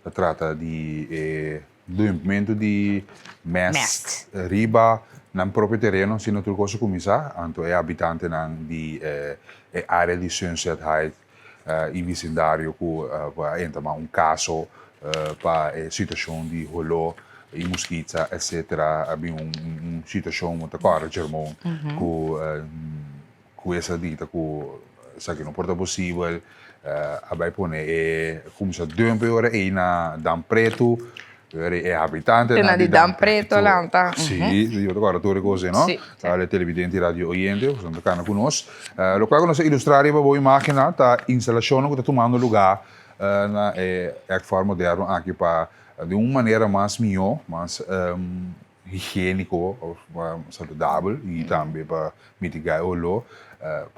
ta trata di e dumpmentu di mest riba nan propio tereno, asina tur kos a kuminsá, anto e habitantenan di e área di Sunset Heights i bisindario ku a entamá un kaso pa e situashon di holó i muskitsa etsetera, a bin un situashon ku ta kòrda Jermon ku Ku esa dita ku esaki no por ta posibel, a bai pone e kumsa dump e ora ei na Dam Pretu, e ora ei e habitantenan di Dam Pretu a lanta. Si, yo ta kòrda tur e kos ei no. Ale televidente i radio oyente ku ta kana ku nos. Lokual ku nos a ilustrá riba bo imágennan ta instalashonnan ku ta tumando lugá na e Ekvar moderno aki pa di un manera mas mihó, mas higiéniko òf saludabel i tambe pa mitigá e oló,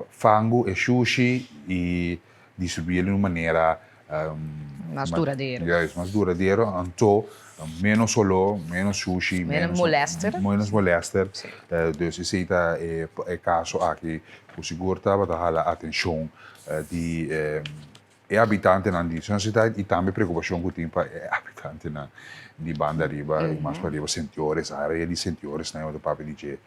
fangu e shushi i distribuí el di un manera Mas duradero. Juist, mas duradero, anto ménos oló, ménos shushi, Ménos molèster. Ménos molèster. Dus esei ta e kaso aki ku sigur tabata hala atenshon di E habitantenan di Sunset i tambe preokupashon ku tin pa e habitantenan di banda ariba i mas pariba Sentiores, area di Sentiores nan e ta papia di dje.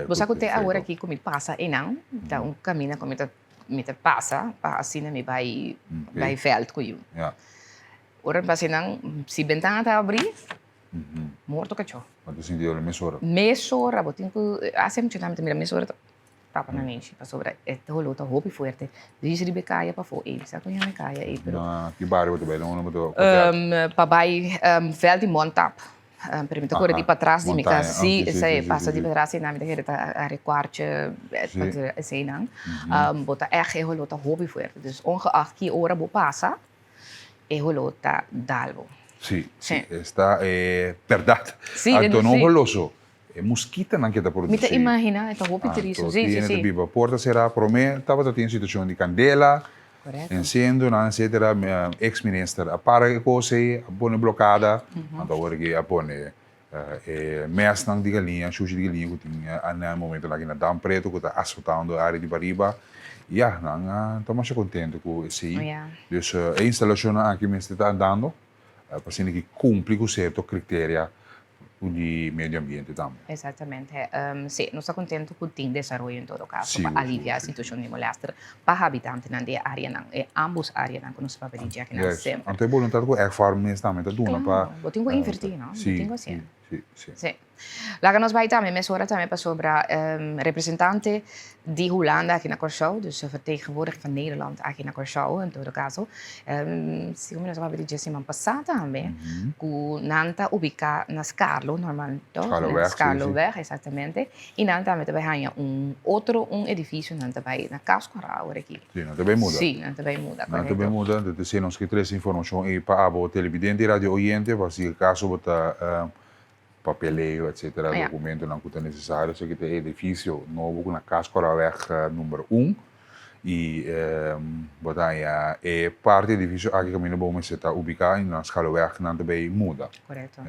Bo sa ku te awor aki ku mi pasa einan ta un kaminda ku mi ta mi ta pasa pa asina mi bai bai vèlt ku yu. Ora mi pasa einan si bentana ta abrí morto kachó. Bo ta sinti dolo mesora. Mesora bo tin ku hasi mucha nan mi ta mira mesora ta. Tapa na nenshi pasobra e doló ta hopi fuerte. Disi riba e kaya pafó ei. Mi sa kon yama e kaya ei pero. Na ki bario bo ta bai? Na unda bo ta bai? Pa bai vèlt di Montap. Pero mi ta kore di patras di mi kas. Si, esei pasa di patras einan mi ta kere ta área Kwartje eseinan. Bo ta ègt e holó ta hopi fuerte. Dus ongeacht ki ora bo pasa e holó ta dal bo. Si, si. Esta e bèrdat. Anto no holoso. E muskitanan ke ta produsí. Mi ta imaginá, e ta hopi tristu. Sí, sí, sí. Anto biba porta será. Promé tabata tin situashon di kandela, ensendonan, etsetera. Eks minister a para e kos ei, a pone blokada. Anto awor aki a pone. E mesnan di galiña, shushi di galiña ku tin na e momentonan aki na Dam Preto ku ta asotando e área di pariba. Ya, nan ta masha kontento ku esei. Dus e instalashonnan aki mester ta andando pa asina ki kumpli ku sierto kriteria di medio ambiente tambe. Exactamente. Sí, nos ta contento cu tin desaroyo en todo caso pa alivia e situacion di molester pa habitantenan di e areanan, e ambos areanan cu nos ta papia di dje akinan semper. Anto e boluntad cu Egfarm mes tambe ta duna pa. Claro, bo tin cu inverti, no? Sí, Bo tin cu hacié. sí, sí. Sí. Laga nos bai tambe mesora tambe pasobra representante di Hulanda aki na Kòrsou, dus vertegenwoordiger van Nederland aki na Kòrsou en todo kaso, segun mi nos a papia di dje siman pasá tambe, ku nan ta ubiká na Skarlo normal toch? Skarloweg, si, si. Skarloweg, exactamente. I nan tambe ta bai haña un otro un edifisio, nan ta bai na Kaskora awor aki. Si, nan ta bai muda. Si, nan ta bai muda, Nan ta bai korekto. muda, entonces si nos ke trese informashon ei pa abo televidente i radio oyente, pa si akaso bo ta papeleo etcetera, documentonan cu ta necesario, esaki ta e edificio nobo cu na Kaskoraweg number un y bo ta haña e parti edificio aki caminda bo mester ta ubica y na Scharloweg nan ta bay muda. Correcto.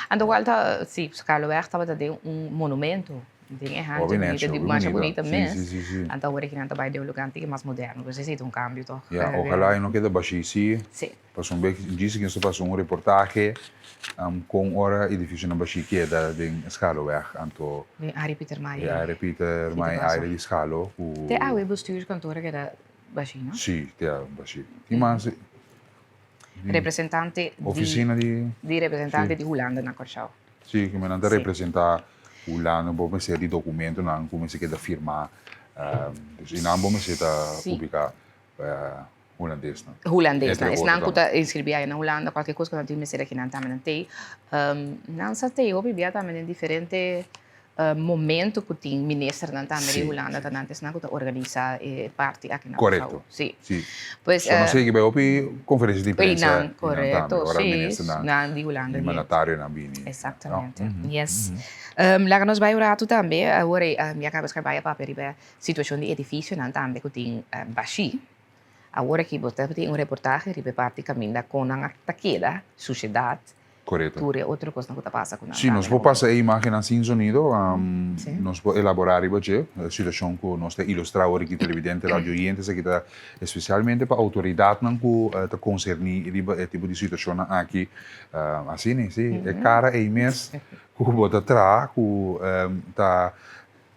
Anto cual ta, si, Scharloweg tabata den un monumento den e hanchi bunita, di masha bunita mes, anto awor aki nan ta bay den un lugar antico mas moderno, pues esey ta un cambio toch. Ya, ojalá e no keda bashi si. Pasobra un bes djis nos ta pasa un reportahe kon ora edificionan bashí keda den Scharloweg anto. Den Arie Pietermaai. E Arie Pietermaai aire di Scharlo ku. Te awe bestuurskantoor a keda bashí no? Sí, te awe bashí. Tin mas. Representante di. Oficina di. Di representante di Hulanda na Kòrsou. Sí, ku nan ta representá Hulanda bo mester di dokumentonan ku mester keda firmá. Dus einan bo mester ta ubiká. Hulandesnan. Hulandesnan. Esnan ku ta inskribí aya na Hulanda, kualke kos ku nan tin mester aki nan tambe nan tei. Nan sa tei hopi bia tambe den diferente momento ku tin ministernan tambe di Hulanda ta nan ta esnan ku ta organisá e parti aki na Kòrsou. Korekto. Sí. Sí. Pues. So nos sigui bai hopi konferensia di prensa. Einan, korekto, sí. Nan di Hulanda. Di mandatarionan bini. Eksaktamente. Yes. Laga nos bai un ratu tambe. Awor mi a kaba skrabá e papia riba Situashon di edifisionan tambe ku tin bashí. Awor aki bo ta tin un reportahe riba e parti kaminda kon nan a ta keda, sushedat, Korekto. tur e otro kosnan ku ta pasa ku nan Sí, nos tambe. por pasa e imágennan sin sonido, nos por elaborá riba dje, e situashon ku nos ta ilustrá awor aki televidente, radio oyentes, aki ta espesialmente pa outoridatnan ku ta konserní riba e tipo di situashonnan aki. Asina, sí, e kara ei mes ku bo ta traha ku ta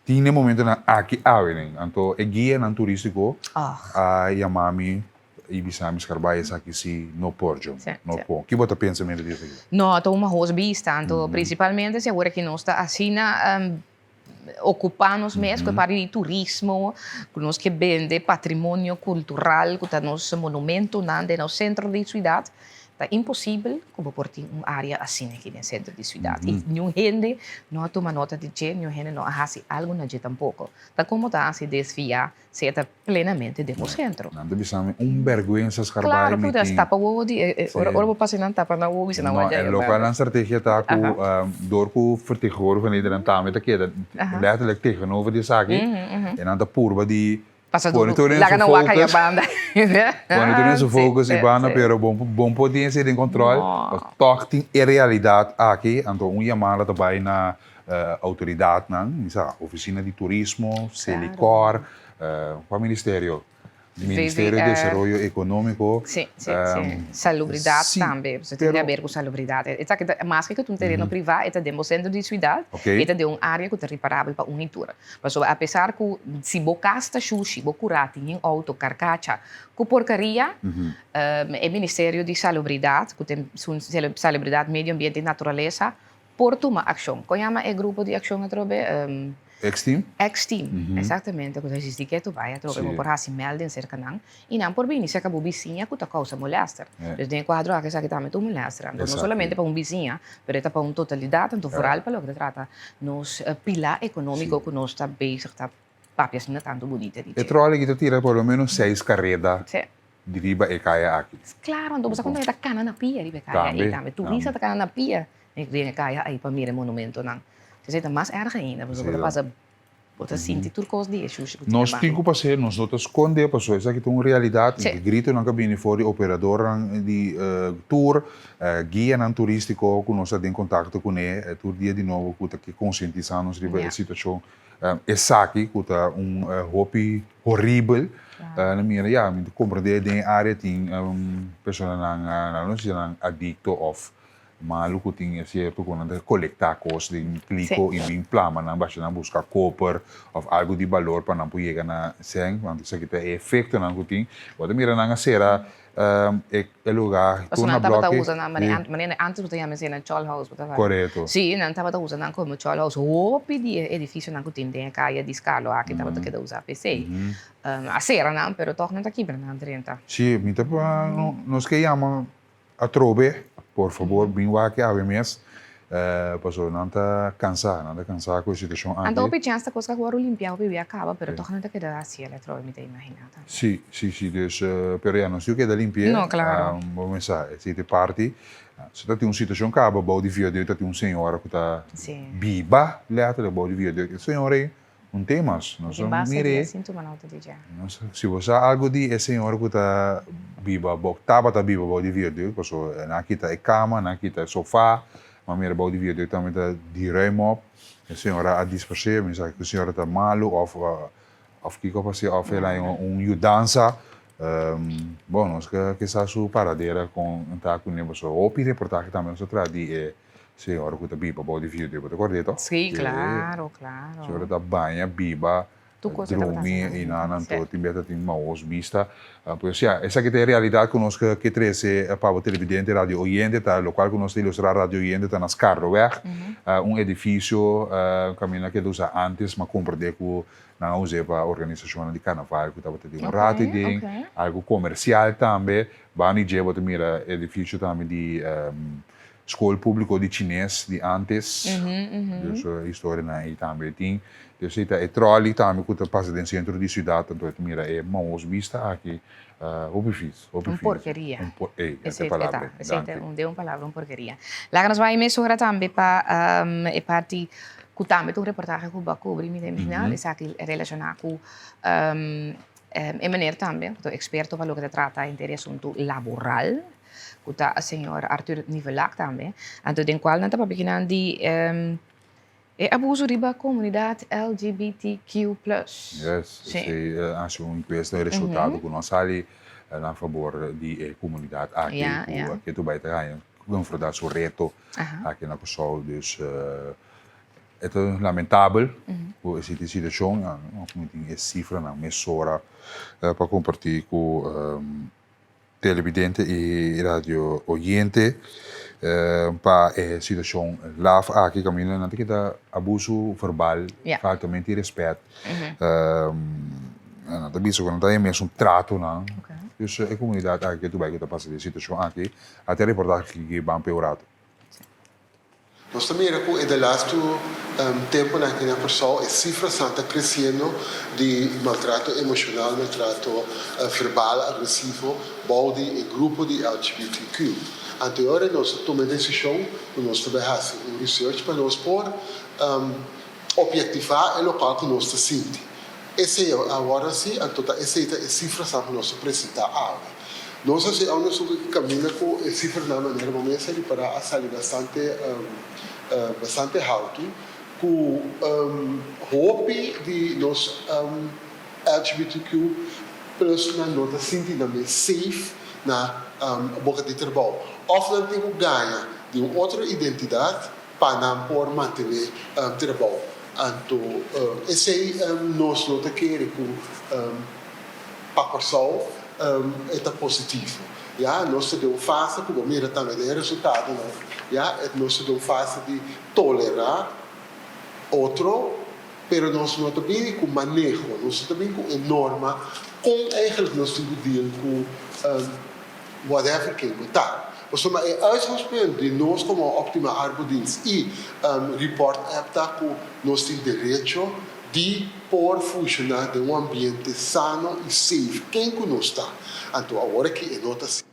Tin e momentonan aki awe nen. Anto e guianan turístiko a yama mi i bisa mi skarbá esaki si no por djo. No por. Ki bo ta pensa mester di esaki? No, ta un mahos bista. Anto prinsipalmente si awor aki nos ta asina okupá nos mes ku e parti di turismo, ku nos ke bende patrimonio kultural ku ta nos monumentonan den nos sentro di siudat. Ta imposibel ku bo por tin un área asina aki den sentro di siudat. I niun hende no a tuma nota di dje, niun hende no a hasi algu na dje tampoko. Ta komo ta hasi desviá si e ta plenamente den bo sentro? Nan ta bisa mi un bèrgwensa skarbai Klaro, mi ku tin. tapa wowo di e, ora ora bo pasa nan tapa nan wowo bisa nan No, wak e lokual nan strategia ta ku dor ku vertegenwoordiger van Nederland tambe ta keda letterlijk tegenover di esaki, e nan ta purba di Pasa Pone duru, tur den laga su nan wak aya focus. banda. Pone tur den su focus i banda, pero bon bon por tin esei den control. No. Tòg tin e realidat aki, anto un yamada ta bai na outoridatnan, mi sa, Oficina di Turismo, Selikor, kua ministerio? Ministerio di Desaroyo Economico. Sí, sí, sí. Salubridat tambe, pasobra tin di haber ku salubridat. Esaki ta, maske ku ta un tereno privá, e ta den bo sentro di siudat, e ta den un área ku ta riparabel pa un i tur. Pasobra apesar ku si bo kas ta shushi, bo kurá tin yen outo, karkacha ku porkaria, e Ministerio di Salubridat, ku tin Salubridat, Medio Ambiente i Naturalesa, por tuma akshon. Kon yama e grupo di akshon atrobe? X-team? X-team, eksaktamente, ku ta eksistí ketu bai atrobe. Bo por hasi melding serka nan i nan por bini serka bo bisiña ku ta kousa molèster. Dus den e kuadro aki esaki tambe ta un molèster. Anto no solamente pa un bisiña, pero e ta pa un totalidat, anto vooral pa loke ta trata nos pilá ekonómiko ku nos ta bezig ta papia asina tantu bunita di E dje. trolley aki ta tira por lo menos seis kareda di riba e kaya aki. Klaro, anto bo sa konta e ta kana na pia riba e kaya ei tambe. Turista ta kana na pia den e kaya ei pa mira e monumentonan. Esei ta mas erg ainda, pasobra bo ta pasa. Bo ta sinti tur kos di e shushi ku tin Nos abaho. tin ku pas'é, nos no ta skondé pasobra esaki ta un realidat Sí. i gritonan ku a bini for di operadornan di tur, guianan turístiko ku nos ta den kontakto kuné tur dia di nobo ku ta ke konsientisá nos riba e Ja. situashon esaki ku ta un hopi horibel. Claro. Na mira ya, mi ta komprendé den e área tin personanan, nan no si nan adikto òf Malu ku tin e sierto ku nan ta kolektá kos den kliko i bin plama nan basha nan buska koper òf algu di balor pa nan por yega na sèn, want esaki ta e efektonan ku tin. Bo ta mira nan a sera e lugá tur Pasobra na nan tabata blòki usa nan manera manera antes bo ta yama esei nan chòl house bo ta wak. Korekto. Sí, nan tabata usa nan komo chòl house. Hopi di e edifisionan ku tin den e kaya di Skalo aki tabata keda usa pa esei. A sera nan pero tòg nan ta kibra nan drenta. Sí, mi ta nos ke yama Atrobe, por fabor bin wak awe mes, pasobra nan ta kansa, nan ta kansa ku e situashon aki. Anto hopi chèns ta kos ku a wòrdu limpiá hopi bia kaba, pero tòg nan ta keda hasiel atrobe, mi ta imaginá tambe. Sí, sí, sí, dus, pero ya, nos yu keda limpi'é. No, klaro. Bo mester sa, esei ta e parti. Si ta tin un situashon kaba bou di viaduct, ta tin un señora ku ta biba lèterlik bou di viaduct. E señora ei Un temas, nos Tin a basta mir'é. dia sin tuma nota di dje. Nos, si bo sa algu di e señor ku ta biba bou, tabata biba bou di viaduct, pasobra nan a kita e kama, nan a kita e sofá, m'a mira bou di viaduct tambe ta di ruim op. E señora a dispers'é, mi sa ku e señora ta malu òf òf kiko a pas'é òf el a haña un yudansa. Bon, nos ke ke sa su paradera kon ta kuné, pasobra hopi reportahe tambe nos a traha di e Señora ku ta biba bou di viudo, bo ta kòrda e to? Sí, klaro, klaro. Señora ta baña, biba, drumi i nan nan to tin bes ta tin maos bista. Pues ya, esaki ta e realidat ku nos ke trese pa bo televidente, radio oyente, ta lokual ku nos ta ilustrá radio oyente ta na Skarloweg, un edifisio kaminda keda usa antes, ma komprendé ku nan a us'é pa organisashonnan di karnaval ku tabata tin un rato ei den, algu komersial tambe. Banda di dje bo ta mira edifisio tambe di Skol públiko di chines di ántes, dus historianan ei tambe tin. Dus ei ta e tròli tambe ku ta pasa den sentro di siudat, anto e ta mira e maos bista aki, hopi fis, hopi Un fis. porkeria. Un por, ei, Esei e ta, palabra, esei ta danki. un, den un palabra un porkeria. Laga nos bai mesora tambe pa e parti ku tambe ta un reportahe ku bo a kubri, mi ta imaginá, esaki relashoná ku e meneer tambe, ku ta un eksperto pa loke ta trata henter e asuntu laboral. ku ta señor Arthur Nivelak tambe, anto den kual nan ta papia kinan di e abuso riba komunidat LGBTQ plus. Yes, esei a hasi un enkuesta e resultado ku no a sali na fabor di e komunidat aki ku ke tur bai ta haña konfrontá su reto aki na Kòrsou. Dus e ta lamentabel ku esei situashon, mi tin e sifranan mesora pa kompartí ku Televidente i radio oyente pa e situacion laf aki caminda nan ta keda abuso verbal, faltamente di respet, nan ta bisa cu nan ta den mesun tratonan, dus e comunidad aki ke ta pasa den e situacion aki a ta reporta aki ban peorado. Nos ta mira ku e de lastu tempunan aki na Kòrsou e sifranan ta kresiendo di maltrato emoshonal, maltrato verbal agresivo bou di e grupo di LGBTQ. Anto e ora nos a tuma e desishon ku nos ta bai hasi un research pa nos por objektivá e lokual ku nos ta sinti. Esei a wòrdu hasi, anto ta esei ta e sifranan ku nos ta presentá awe. Nos a hasi onderzoek aki kaminda ku e sifranan manera bo mes a ripará a sali bastante bastante haltu ku hopi di nos LGBTQ plusnan no ta sinti nan mes safe na boka di trabou òf nan tin ku gaña di un otro identidat pa nan por mantené trabou. Anto esei nos no ta kere ku Pa Kòrsou e ta positivo. Ya, nos ta den un fase ku bo mira tambe den e resultadonan, ya, e nos ta den un fase di tolerá otro, pero nos no ta bini ku maneho, nos no ta bini ku e norma kon eigenlijk nos tin ku deal ku whatever ken ku ta. Pasobra e uitgangspunt di nos komo Optima Arbodienst i Report App ta ku nos tin derecho di por funshoná den un ambiente sano i safe, ken ku nos ta. Anto awor aki e no ta asina.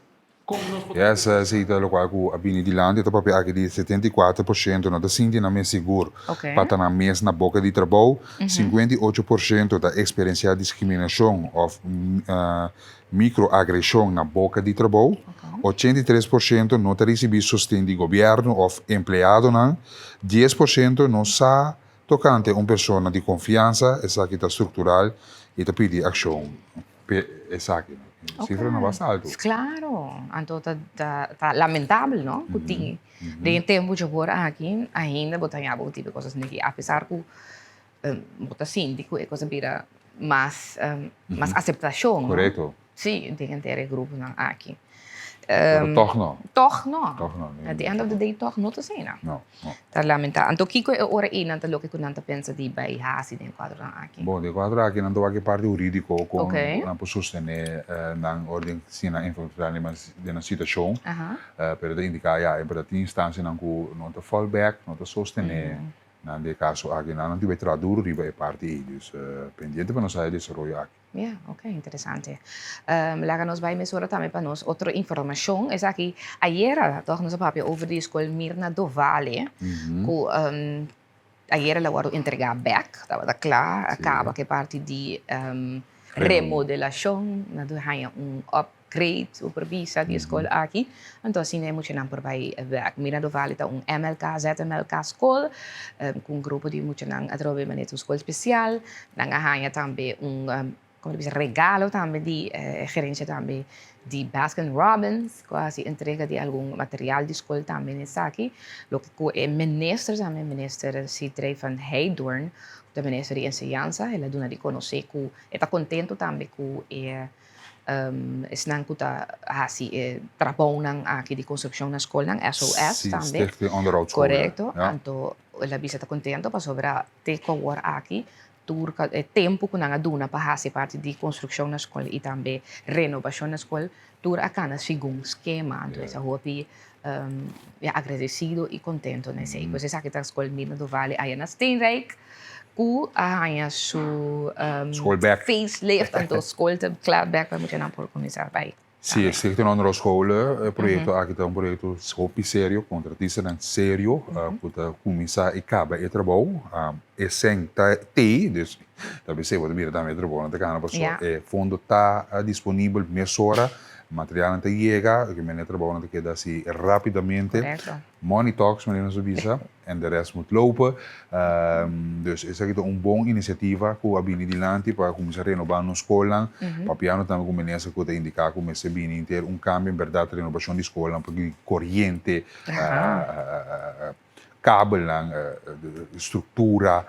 Yes, esei ta lokual ku a bini dilanti, ta papia aki di 74% no ta sinti nan mes sigur pa ta nan mes na boka di trabou, 58% ta eksperensiá diskriminashon òf mikroagreshon na boka di trabou, 83% no ta risibí sosten di gobièrnu òf empleadonan, 10% no sa tokante un persona di konfiansa, esaki ta struktural i ta pidi akshon. Pe esaki no. Cifra no basta alto. Claro, anto ta ta ta lamentabel no cu tin den e tempo djabor aki ainda bo ta haña bo tipo cosas neki apesar cu bo ta sinti cu e cos a bira mas mas aceptacion no. Correcto. Si, den henter e gruponan aki. Pero toch no. Toch no. Toch no. At the end of the day toch no ta asina. No, no. Ta lamenta. Anto kiko e ora ei nan ta loke ku nan ta pensa di bai hasi den e kuadronan aki? Bon, den e kuadro aki nan ta wak e parti hurídiko kon Oké. nan por sostené nan ora den si nan enfrentá den nan situashon. Pero ta indiká ya e berdad tin instansianan ku no ta fall back, no ta sostené nan den e kaso aki. Nan tin bai traha duru riba e parti ei. Dus pendiente pa nos haya desaroyo aki. Ya, ok, interesante. Laga nos bai mesora tambe pa nos otro informashon. Esaki ayera tòg nos a papia over di skol Mirna Dovale, ku ayera el a wòrdu entregá bèk, tabata kla, a kaba ku e parti di remodelashon, nan a haña un upgrade, bo por bisa, di e skol aki. Anto asina e muchanan por bai bèk. Mirna Dovale ta un MLK, ZMLK skol, ku un grupo di muchanan atrobe manera ta un skol spesial. Nan a haña tambe un, como ta bisa, regalo tambe di e gerencia tambe di Baskin Robbins, cu a haci entrega di algun material di scol tambe na esaki. Loke cu e minister tambe, minister Sithree van Heydoorn, cu ta minister di enseñansa, el a duna di conoce cu e ta contento tambe cu e esnan cu ta haci e trabounan aki di construccion na scolnan, SOS tambe. Si, Stichting Onderhoudsscholen. Corecto. Anto el a bisa ta contento pasobra Te ku awor aki tur e tempu ku nan a duna pa hasi parti di konstrukshon na skol i tambe renobashon na skol, tur a kana segun skema. Anto es a hopi ya agradesido i kontento na esei. Pues esaki ta skol Mirna Dovale aya na Steenrijk ku a haña su facelift, anto skol ta kla bèk pa muchanan por kuminsá bai. Sí, e Stichting Onderhoud Scholen, e proyecto aki ta un proyecto hopi serio, contratistanan serio cu ta cuminsa y caba e trabou. E cen ta tey, dus ta bisey bo ta mira tambe e trabounan ta cana pasobra e fondo ta disponibel mesora, materialnan ta yega, e trabounan ta keda haci rapidamente. Money talks, manera nos a bisa, en de rest moet lopen. Dus esaki ta un bon inisiativa ku a bini dilanti pa kuminsá renobá nos skolnan. Papiando tambe ku minister ku ta indiká ku mester bini henter un kambio en bèrdat renobashon di skolnan pa ki koriente, kabelnan, struktura.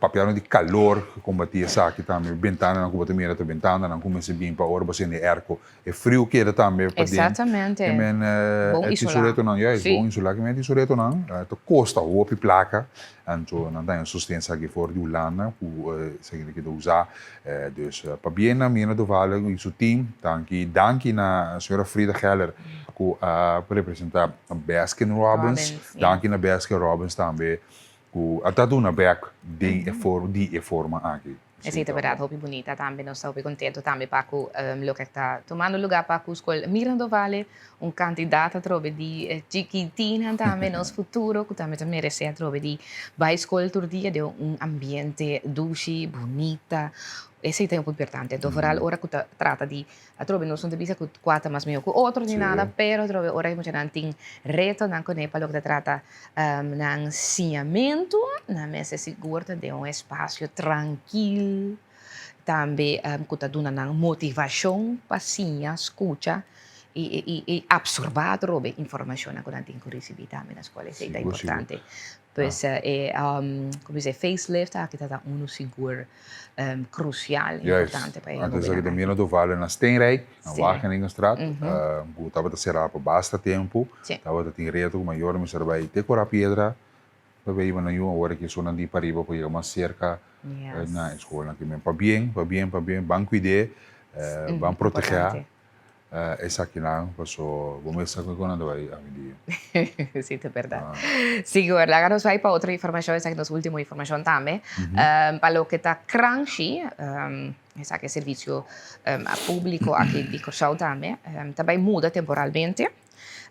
Papiando di calor, combati esaki tambe, bentananan cu bo ta mira ta bentananan cu mester bin pa ora bo sende airco. E friu keda tambe paden. Exactamente. Ke men Bon e isola. tisuretonan, juist, Si. bon isola. Ke men e tisuretonan ta costa hopi placa, anto nan ta haña sosten esaki for di Hulanda cu esaki ta keda usa. Dus pabien na Mirna Dovale y su team, danki, danki na señora Frida Geller cu a representa Baskin Robbins, Robbins, ja. danki na Baskin Robbins tambe. Ku a ta duna bek den e for di e forma aki. Esei ta berdad hopi bunita tambe nos ta hopi contento tambe pa cu loke ta tumando lugar pa cu scol Mirando Vale un cantidad atrobe di chikitinnan tambe nos futuro cu tambe ta merece atrobe di bay scol tur dia den un ambiente dushi bunita esei ta hopi importante anto vooral ora cu ta trata di Atrobe nos no ta bisa ku kua ta mas mihó ku otro ni nada, pero atrobe ora e muchanan tin retonan kuné pa loke ta trata nan siñamentu, nan mester sigur ta den un espasio trankil, tambe ku ta duna nan motivashon pa siña, skucha i apsorbá atrobe informashonnan ku nan tin ku risibí tambe na skol. Esei ta importante. Pues e como dice facelift aki ta ta uno sigur crucial importante pa e Juist, antes hobennan aki ta aki. Mirna Dovale na Steenrijk, na Wageningenstraat, ku tabata será pa basta tempu, tabata tin reto ku mayornan mester a bai te Cora Piedra pa bay hiba nan yu, awor aki esunnan di pariba por yega mas serka na e skolnan. Pabien, pabien, pabien, ban kuid'é, ban protegá. Esakinan paso bo mes sa con nan ta bay awendia. Si ta berdad. Sigur. Laga nos bay pa otro informacion, esaki nos ultimo informacion tambe. Pa loke ta Kranshi, esaki e servicio a publico aki di Corsou tambe, ta bay muda temporalmente.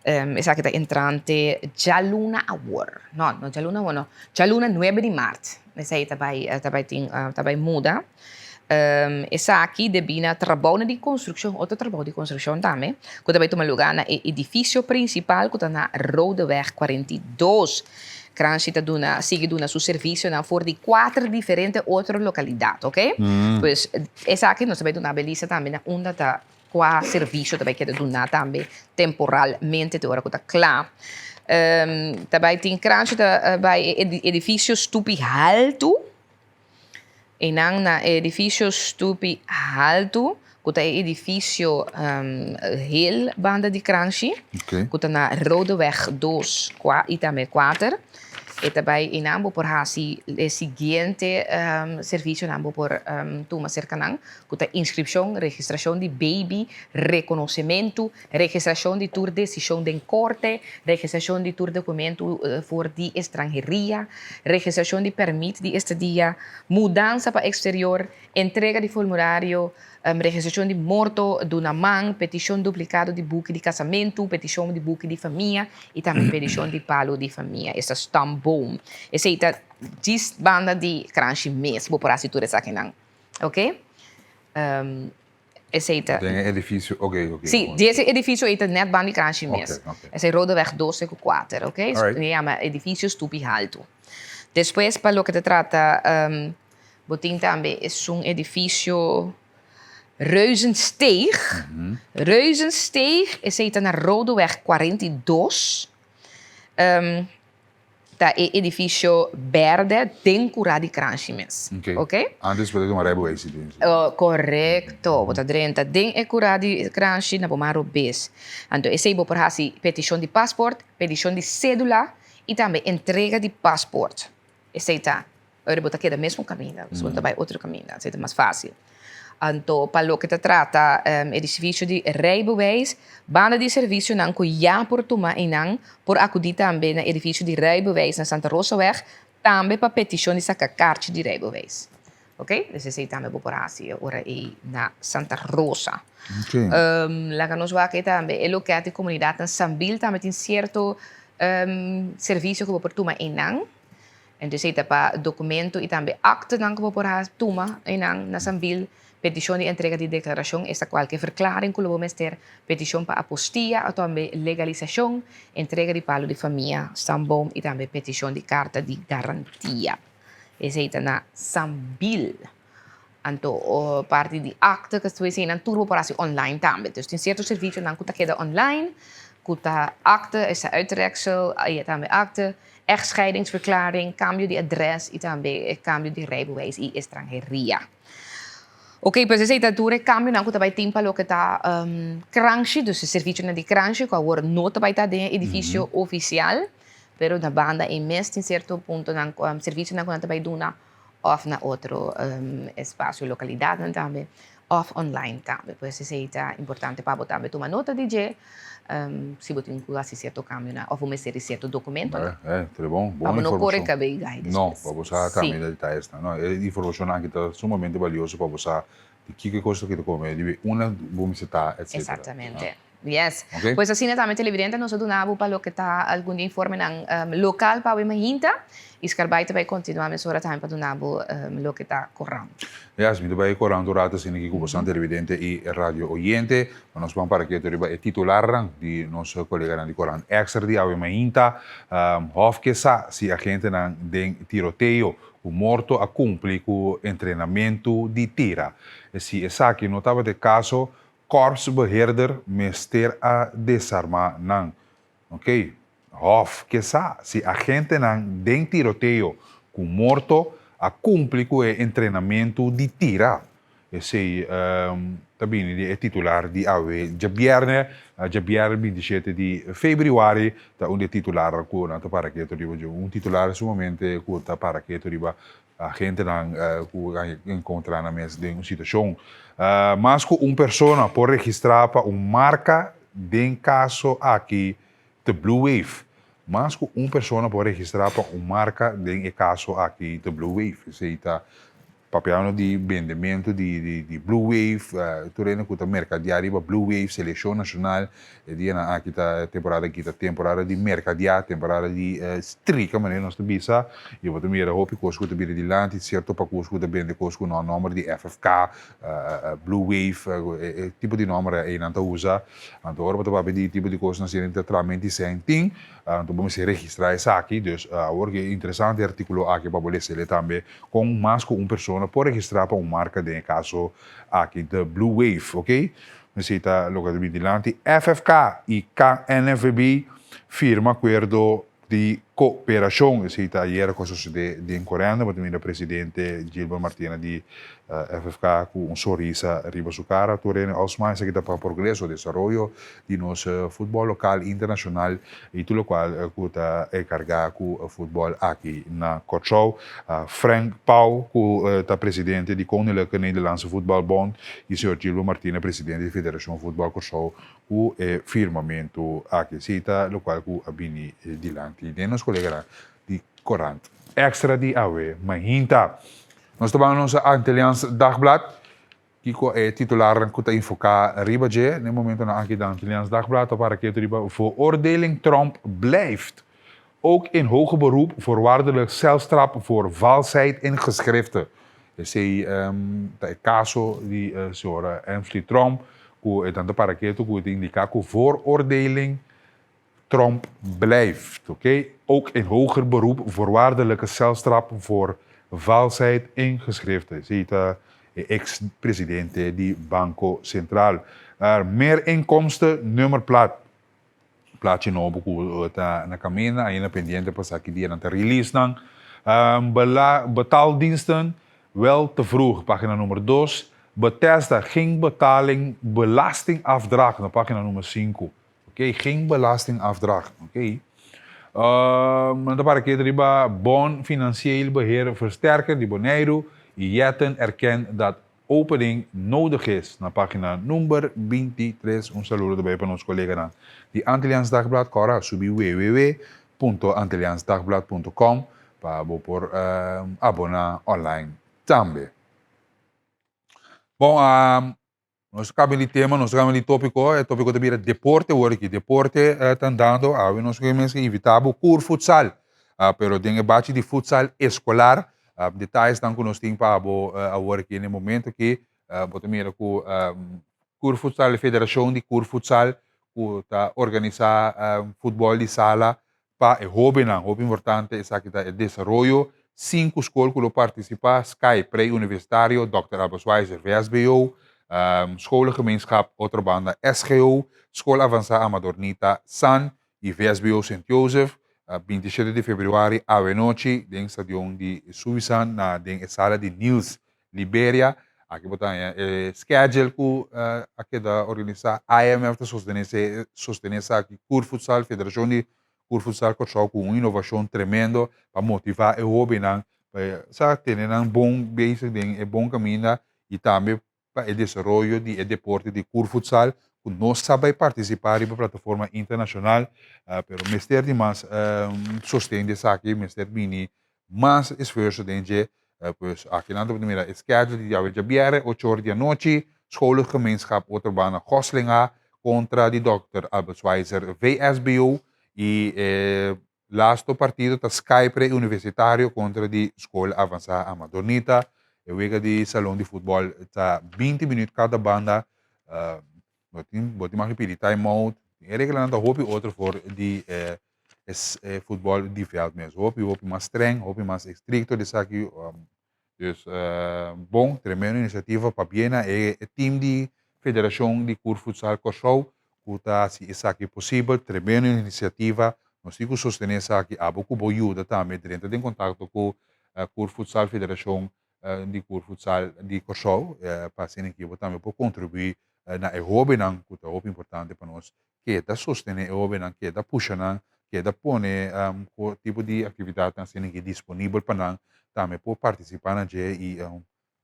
Esaki ta entrante djaluna awor. No, no djaluna awor no. Djaluna nuebe di mart. Esei ta bai ta bai tin ta bai muda. Esaki debí na trabounan di konstrukshon, otro trabou di konstrukshon tambe, ku ta bai tuma lugá na e edifisio prinsipal ku ta na Rodeweg 42. Kranshi ta duna sigui duna su servisionan for di kuater diferente otro lokalidat, oke? Pues esaki nos ta bai duna belisa tambe na unda ta Kua servisio ta bai keda duná tambe temporalmente te ora ku ta kla. Ta bai tin kranshi ta bai e edifisio Stupi Haltu. Einan na e edifisio Stupi Haltu ku ta e edifisio hel banda di kranshi ku ta na Rodeweg dos i tambe kuater. E ta bai einan bo por hasi e siguiente servisionan bo por tuma serka nan. ku ta inskripshon, registrashon di beibi, rekonosementu, registrashon di tur desishon den korte, registrashon di tur dokumentu for di estranheria, registrashon di pèrmit di estadia, mudansa pa eksterior, entrega di formulario, registrashon di morto, duna man, petishon duplikado di buki di kasamentu, petishon di buki di famia i tambe petishon di palu di famia, esta stamboom. Esei ta djis banda di Kranshi mes bo por hasi tur esakinan. Ok. Esei ta. Den e edifisio, ok, ok. Sí, di ese edifisio ei ta net banda di Kranshi mes. Ok, ok. Esei Rodeweg 12 ku 4, ok? Alright. E yama edifisio Stupi Haltu. Despues pa loke ta trata bo tin tambe esun edifisio Reuzensteeg. Reuzensteeg, esei ta na Rodeweg 42. Ta e edifisio berde den kurá di Kranshi mes. Ok. Ok? Antes bo ta tuma rijbewijs di den. Korekto. Bo ta drenta den e kurá di Kranshi na bo man robes. Anto esei bo por hasi petishon di pasport, petishon di sédula i tambe entrega di pasport. Esei ta Ora bo ta keda mesmo kaminda, bo no ta bai otro kaminda, esei ta mas fásil. Anto pa loke ta trata e servisio di rijbewijs, banda di servisionan ku ya por tuma einan, por akudí tambe na edifisio di rijbewijs na Santa Rosaweg, tambe pa petishon di saka karchi di rijbewijs. Oké, dus esei tambe bo por hasi ora ei na Santa Rosa. Laga nos wak ei tambe e loket di komunidat na Sambil tambe tin sierto servisio ku bo por tuma einan. Entonces ei ta pa documento y tambe actonan cu bo por a tuma einan na Sambil, peticion di entrega di declaracion, esta cualke verklaring cu lo bo mester, peticion pa apostilla o tambe legalisacion, entrega di palo di famia, stamboom y tambe peticion di carta di garantia. Esey ta na Sambil. Anto parti di akte ku estuve eseinan tur bo por hasi online tambe. Dus tin sierto servisionan ku ta keda online, ku ta akte, esta uittreksel, i tambe akte, echtscheidingsverklaring, kambio di adrès i tambe e kambio di rijbewijs i estranheria. Oké, pues esei ta tur e kambionan ku ta bai tin pa loke ta Kranshi, dus e servisionan di Kranshi ku awor no ta bai ta den e edifisio ofisial, pero na banda ei mes tin sierto puntonan, servisionan ku nan ta bai duna. Of na otro espacio, localidadnan tambe, of online tambe. Pues esey ta importante pa bo tambe tuma nota di dje, si bo tin cu haci cierto cambionan of bo mester di cierto documentonan. Eh, eh, bon, bon Pa bo no core informacion. cabey gai No, despues. pa bo sa Sí. tambe detalles nan. No, e informacionnan aki ta sumamente valioso pa bo sa di kiko e cos ta kita come, di unda bo mester ta, etcetera. Exactamente. Yes. Ok. Pues asina tambe televidente nos a duna bo pa loke ta algun di informenan local pa awe mainta y Scarbay ta bay continua mesora tambe pa duna bo loke ta corant. Yes, mi ta bay corant un rato asina aki cu bosan televidente y radio oyente. Ma nos ban para ketu riba e titularnan di nos coleganan di corant Extra di awe mainta. Hof ke sa si agentenan den tiroteo cu morto a cumpli cu entrenamento di tira. Si esaki no tabata e caso, Korpsbeheerder mester a desarmá nan. Ok. Hof ke sa si agentenan den tiroteo ku morto a kumpli ku e entrenamentu di tira. Esei ta bini di e titular di awe djabièrnè, djabièrnè 27 di febrüari, ta un di e titularnan ku nan ta para ketu riba dje. Un titular sumamente ku ta para ketu riba. Agentenan ku a enkontrá nan mes den un situashon. Mas ku un persona por registrá pa un marka den kaso aki The Blue Wave. Mas ku un persona por registrá pa un marka den e kaso aki The Blue Wave. Esei ta Papiando di bendementu di di Blue Wave, tur hende ku ta merkadiá riba Blue Wave, selekshon nashonal, e dianan aki ta temporada aki ta temporada di merkadiá, temporada di strika manera nos ta bisa, i bo ta mira hopi kos ku ta bira dilanti, sierto pakus ku ta bende kos ku no nòmber di FFK, Blue Wave, e tipo di nòmber ei nan ta usa. Anto ora bo ta papia di tipo di kosnan asina ta traha menti sèn tin. Anto bo mester registrá esaki. Dus awor ke interesante e artíkulo aki pa bo lesa el tambe kon mas ku un persona por registrá pa un marka den e kaso aki The Blue Wave ok. Esei ta loke ta bin dilanti. FFK i KNVB firma akuerdo di koperashon. Esei ta ayera ku a sosodé den Corenda. Bo ta mira presidente Gilbert Martina di FFK ku un sonrisa riba su kara. Tur hende all smile. Esaki ta pa progreso, desaroyo di nos futbòl lokal, internashonal i tur lokual ku ta enkargá ku futbòl aki na Kòrsou. Frank Pauw ku ta presidente di Koninklijke Nederlandse Voetbalbond i señor Gilbert Martina presidente di Federashon Futbòl Kòrsou ku e firmamentu aki. Esei ta lokual ku a bini dilanti den nos koleganan di korant Extra di awe mainta. Nos ta ban nos Antilliaans Dagblad. Kiko e titularnan ku ta enfoká riba dje na e momentonan aki ta Antilliaans Dagblad ta para ketu riba Veroordeling Tromp blijft ook in hoger beroep voorwaardelijk celstraf voor valsheid in geschriften. Esei ta e kaso di señora Emsley Tromp ku e ta para ketu ku e ta indiká ku vooroordeling Tromp blijft, oké, ook in hoger beroep voorwaardelijke celstraf voor valsheid in geschriften. Esei ta e ex presidente di Banco Central. Meer inkomsten nummerplaat. Plachi nobo ku ta na kaminda, ainda pendiente pa sa ki dia nan ta release nan. Betaaldiensten wel te vroeg, pagina nummer dos. Bethesda geen betaling belastingafdracht, na pagina nummer sinku. Oké, geen belastingafdracht. Oké. Nan ta para keda riba Bon Financieel Beheer Versterken di Boneiru i Jetten erkent dat opening nodig is na pagina number 23. Un saludo ta bai pa nos koleganan di Antilliaans Dagblad. Kòrda subi www.antilliaansdagblad.com pa bo por aboná online tambe. Bon, Nos ta cambia di tema, nos ta cambia di topico. E topico ta bira deporte awor aki. Deporte ta andando. Awe nos ke mes invita bo Cur Futsal. Pero den e bachi di futsal escolar. Detayesnan cu nos tin pa bo awor aki na e momento aki. Bo ta mira cu Cur Futsal, e federacion di Cur Futsal cu ta organisa futbol di sala Pa e hóbennan, hopi importante esaki ta e desaroyo. Sinku skol ku lo partisipá, Sky Pre-Universitario, Dòkter Albert Schweitzer, VSBO, Scholengemeenschap Otrobanda, SGO, Skol Avansá Amadornita, san, i VSBO Sint Jozef, 27 di febrüari, awenochi, den stadion di Suisan na den e sala di Niels Liberia. Aki bo ta haña e schedule ku a keda organisá. IMF ta sostené sostené esaki. Kur Futsal, Federashon di Kur Futsal Kòrsou ku un inovashon tremendo pa motivá e hóbennan pa e sa tene nan bon bezig den e bon kaminda i tambe pa e desaroyo di e deporte di Kur Futsal ku no sa bai partisipá riba plataforma internashonal pero mester di mas sosten di esaki, mester bini mas esfuerso den dje. Pues aki nan ta por mira e schedule di djawe djabièrè ocho or di anochi, Scholengemeenschap Otrobanda Goslinga kontra di Dòkter Albert Schweitzer VSBO i e lasto partido ta Sky Pre-Universitario kontra di Skol Avansá Amadornita. E wega di salon di futbòl ta binti minüt kada banda. Bo tin bo tin mag di pidi time out. E reglanan ta hopi otro for di e e futbòl di vèlt mes. Hopi hopi mas streng, hopi mas estrikto di esaki. Dus bon, tremendo inisiativa. Pabia na e team di Federashon di Kur Futsal Kòrsou ku ta hasi esaki posibel. Tremendo inisiativa. Nos tin ku sostené esaki. Abo ku bo yuda tambe drenta den kontakto ku Kur Futsal Federashon di Kur Futsal di Kòrsou pa asina ki bo tambe por kontribuí na e hóbennan ku ta hopi importante pa nos keda sostené e hóbennan, keda pusha nan, Keda pone ku tipo di aktividatnan asina ki disponibel pa nan tambe por partisipá na dje i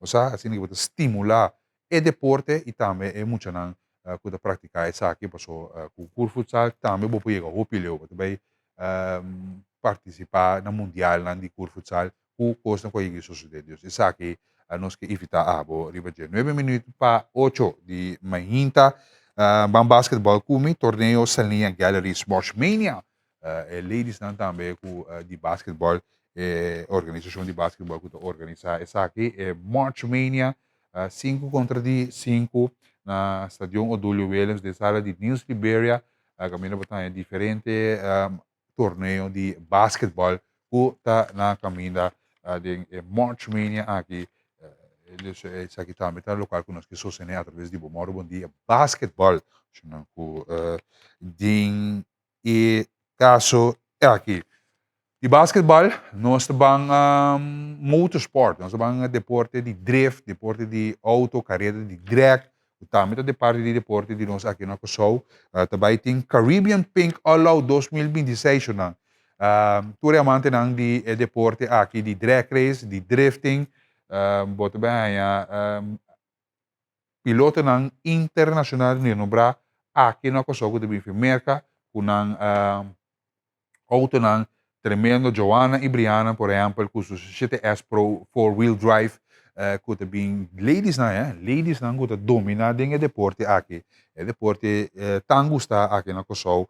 osea asina ki bo ta stimulá e deporte i tambe e muchanan ku ta praktiká esaki paso ku kurfutsal tambe bo por yega hopi leu bo ta bai partisipá na mundialnan di kurfutsal ku kosnan ku a yega di sosodé. Dus esaki nos ke invitá abo riba dje. Nuebe minüt pa ocho di mainta ban basketbal ku mi torneo Saliña Gallery Smosh Mania. E ladiesnan tambe ku di basketbal e organisashon di basketbal ku ta organisá esaki e March Mania sinku kontra di sinku na Stadion Odulio Willems den sala di Niels Liberia kaminda bo ta haña diferente torneo di basketbal ku ta na kaminda den e March Mania aki. Dus esaki tambe ta lokual ku nos ke sostené atraves di Bo Mòru Bon Dia Basketbal. Shunnan ku den e kaso aki. Di basketbal nos ta ban motorsport, nos ta ban deporte di drift, deporte di auto, kareda di drag, ku tambe ta de parti di deporte di nos aki na Kòrsou. Ta bai tin Caribbean Pink All Out 2026 shownan. Tur e amantenan di e deporte aki di drag race, di drifting, bo ta bai haña pilotonan internashonal renombrá aki na Kòrsou ku ta bin fi Merka ku nan Autonan tremendo Joanna y Brianna por ehempel cu su 7S Pro four wheel drive cu ta bin ladiesnan eh ladiesnan cu ta domina den e deporte aki e deporte tan gusta aki na Kòrsou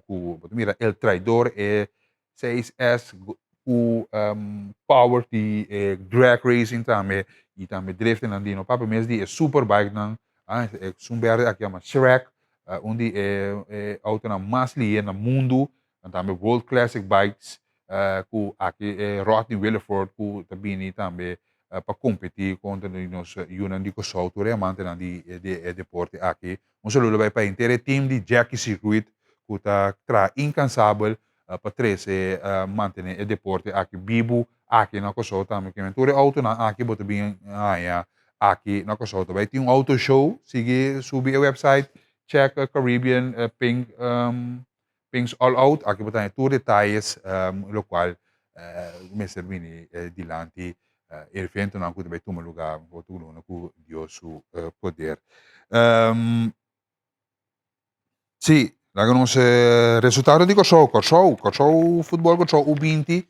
cu bo ta mira El Traidor e 6S cu power di e drag racing tambe y tambe driftingnan di no papia mes di e superbikenan esun berde aki yama Shrek un di e autonan mas lihe na mundu, tambe World Classic Bikes ku aki e Rodney Williford ku ta bini tambe pa kompetí kontra di nos yunan di Kòrsou, tur e amantenan di e deporte aki. Un saludo bai pa henter e team di Jackie Circuit ku ta traha inkansabel pa trese mantené e deporte aki bibu aki na Kòrsou tambe. Kimen tur e outonan aki bo ta bin haña aki na Kòrsou. Ta bai tin un auto show, sigui subi e website, check Caribbean Pink Pinks All Out, aki bo ta haña tur detayes lokual mester bini dilanti e eventonan ku ta bai tuma lugá otro luna ku Dios su poder. Sí, laga nos resultado di Kòrsou. Kòrsou, Kòrsou Futbòl Kòrsou U20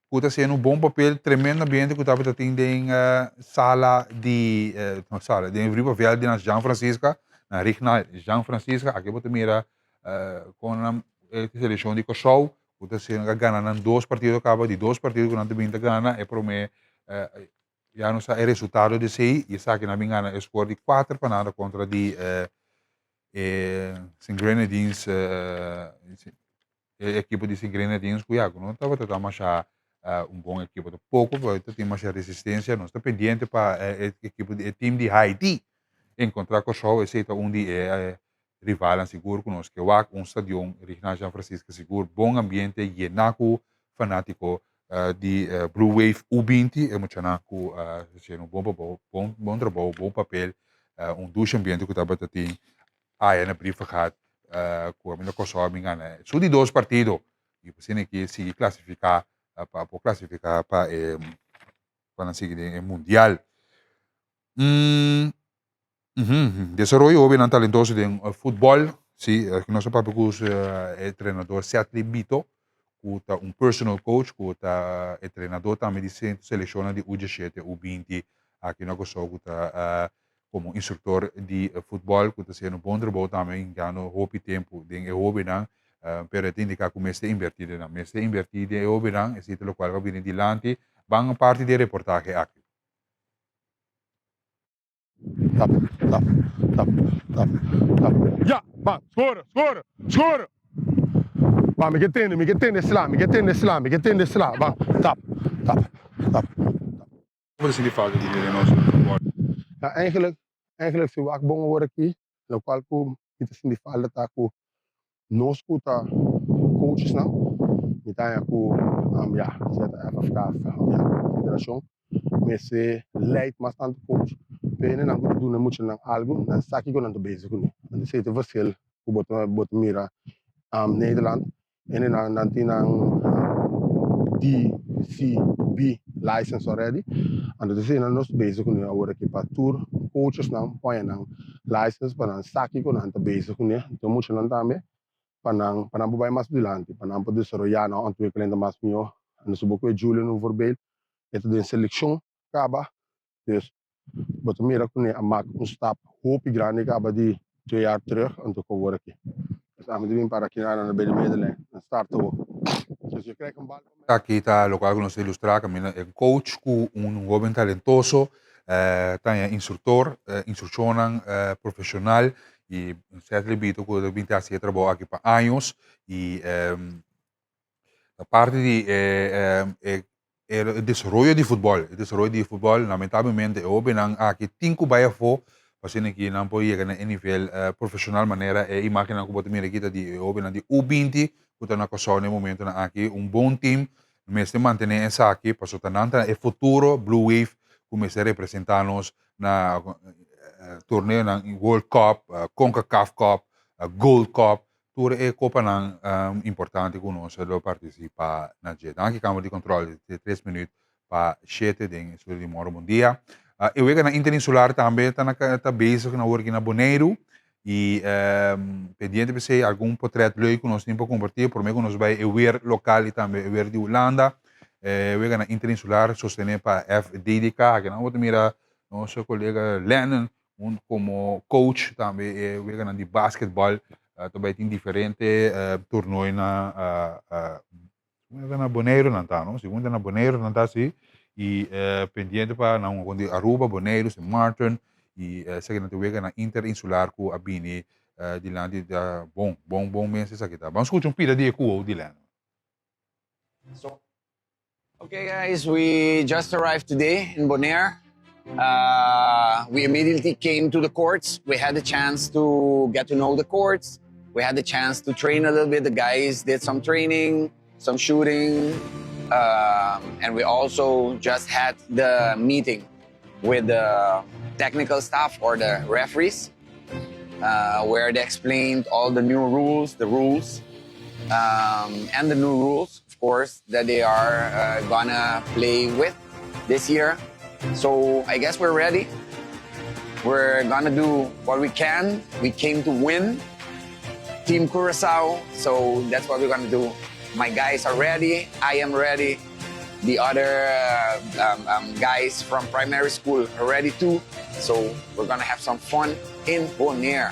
ku ta hasiendo un bon papel, tremendo ambiente ku tabata tin den sala di no sala, den riba vèlt di nan Jean Francisca, na Rignal Jean Francisca. Aki bo ta mira kon nan e selekshon di Kòrsou ku ta hasiendo a gana nan dos partido kaba, di dos partido ku nan ta bin ta gana e promé Ya nos sa e resultado di esei y esakinan a bin gana e score di kuater pa nada kontra di e Sint Grenadines e ekipo di Sint Grenadines ku ya ku no tabata ta masha un bon ekipo tampoko pero ta tin masha resistencia. Nos ta pendiente pa e ekipo di e team di Haiti enkontra Kòrsou esei ta un di e rivalnan sigur ku nos ke wak un stadion Rignaal Jean Francisca sigur bon ambiente yená ku fanátiko di Blue Wave U20 e muchanan ku a hasiendo un bon trabou bon bon trabou bon papel un dushi ambiente ku tabata tin aya na Brievengat ku a Kòrsou a bin gana su di dos partido i asina ke sigui klasifiká pa por klasifiká pa e pa nan sigui den e mundial. Desaroyo hobennan talentoso den futbòl, si, nos a papia ku e trenador Setley Bito, ku ta un personal coach, ku ta e trenador tambe di selekshonnan di U diesshete, U binti aki na Kòrsou, ku ta komo instruktor di futbòl, ku ta hasiendo bon trabou tambe, hinkando hopi tempu den e hobennan, pero e ta indiká ku mester invertí den nan, mester invertí den e hobennan, esei ta lokual ku a bini dilanti, ban parti di e reportahe aki. Tap, tap, tap, tap, tap. Ya, ban, skora, skora, skora! Ban, mi ke tende, mi ke tende sla, mi ke tende sla, mi ke tende sla. Ban, tap, tap, tap, tap. Bo ta sinti falta di den nos futbol? Ja, eigenlijk, eigenlijk si wak bon awor aki, lokual ku mi ta sinti falta ta ku Nos ku ta coachesnan mi ta haña ku ya sea ta FFK of ya federashon mester leid mas tantu coach pa hende nan ku ta duna e muchanan algu nan sa kiko nan ta bezig kuné. Anto esei ta e verschil ku bo ta bo ta mira Nederland. Hendenan nan tin nan DCB license already. Anto ta esei nan nos ta bezig ku ne awor aki pa tur coachesnan poña nan license pa nan sa kiko nan ta bezig ku ne. Anto muchanan tambe pa nan pa nan por bai mas dilanti, pa nan por desaroyá nan ontwikkeling ta mas mihó. Anto si bo kohe Julian un voorbeeld, e ta den selekshon kaba, dus bo ta mira ku ne a mak un stap hopi grandi kaba di twee jaar terug anto ku awor aki. Dus ami ta bin para aki nan na bij de middenlijn, nan start awor. Dus je krijgt een bal van mij. Aki ta lokual ku nos ta ilustrá kaminda e coach ku un hoben talentoso ta haña instruktor, instrukshonnan profeshonal i Cedley Bito ku ta bin ta hasi e trabou aki pa años i ta parti di e e desaroyo di futbòl, e desaroyo di futbòl lamentablemente e hobennan aki tin ku bai afó pa asina ki nan por yega na e nivel profeshonal manera e imagennan ku bo ta mira aki ta di e hobennan di U binti ku ta na Kòrsou na e momentonan aki. Un bon tim mester mantené esaki pasobra ta nan ta e futuro Blue Wave ku mester representá nos na torneonan World Cup, Concacaf Cup, Gold Cup, tur e kopanan importante ku nos lo partisipá na dje. Danki Kamer di Kontrol di tres minüt pa shete den estudio di Moro Bon Dia. E weganan interinsular tambe ta na ta bezig na worki na Boneiru i pendiente p'esei algun potret leuk ku nos tin pa kompartí promé ku nos bai e weer lokal i tambe e weer di Hulanda. E weganan interinsular sostené pa FDDK. Akinan bo ta mira nos kolega Lennon Un komo coach tambe e weganan di basketbal ta bai tin diferente tornoe na na Boneiru nan ta no segun ta na Boneiru nan ta si i pendiente pa nan un di Aruba, Boneiru, Sint Maarten i esaki nan ta weganan interinsular ku a bini dilanti ta bon bon bon mes esaki ta. Ban skucha un pida di e kuo di Lennon. Okay guys, we just arrived today in Bonaire. Uh, we immediately came to the courts. We had the chance to get to know the courts. We had the chance to train a little bit. The guys did some training, some shooting. Um, and we also just had the meeting with the technical staff or the referees, uh, where they explained all the new rules, the rules, um, and the new rules, of course, that they are uh, gonna play with this year. So I guess we're ready. We're gonna do what we can. We came to win. Team Curacao, so that's what we're gonna do. My guys are ready. I am ready. The other uh, um, um, guys from primary school are ready too. So we're gonna have some fun in Bonaire.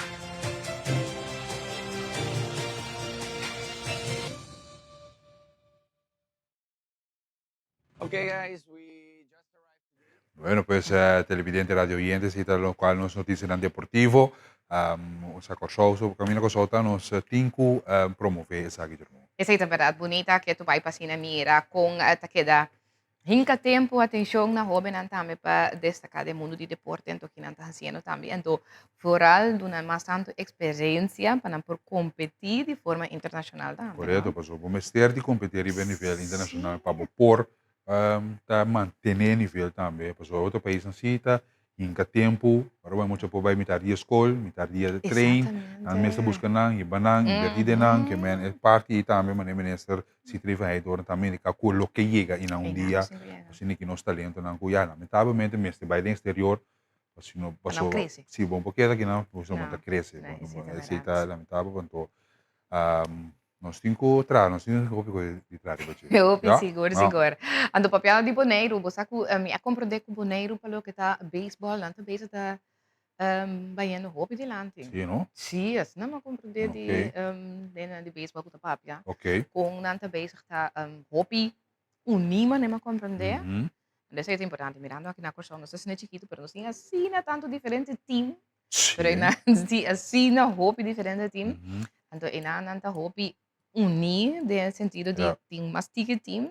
Okay, guys, we just arrived. Bueno, pues eh, televidente, radio oyentes, y tal lo cual nos noticianan deportivo. Um, o sea, Kòrsou, so Camino Kòrsou ta nos eh, tin ku um, promove esaki, Jerome. Esei ta berdad bunita ke tu bai pasina mira kon eh, ta keda hinka tempo atenshon na hobennan tambe pa destaká den mundu di deporte anto kinan ta hasiendo tambe anto vooral duna mas tantu eksperensia pa nan por kompetí di forma internashonal tambe no. Korekto, pasobra bo mester di kompetí riba e nivel internashonal pa bo por ta mantené nivel tambe, pasobra otro paisnan si ta hinka tempu, ora bo mucha por bai mitar dia skol, mitar dia train, nan mes ta buska nan, hiba nan, invertí den nan, ke men e parti ei tambe manera minister Sithree van Heydoorn ta indiká ku lo ke yega einan un dia, asina ki nos talentonan ku ya lamentablemente mester bai den exterior, pasobra si bo no por keda akinan bo no ta krese, esei ta lamentabel, anto Nos tin ku traha, nos tin hopi ku di traha riba dje. Hopi, sigur, sigur. Anto papiando di Boneiru, bo sa ku mi a komprondé ku Boneiru pa loke ta beisbòl, nan ta bezig ta bayendo hopi dilanti. Sí, no? Sí, asina mi a komprondé di hendenan di beisbòl ku ta papia. Kon nan ta bezig ta hopi uní manera mi a komprondé. Esei ta importante, mirando aki na Kòrsou nos ta asina chikitu pero nos tin asina tantu diferente tim. Pero einan di asina hopi diferente team. Anto einan nan ta hopi uní den e sentido di tin mas tiki team.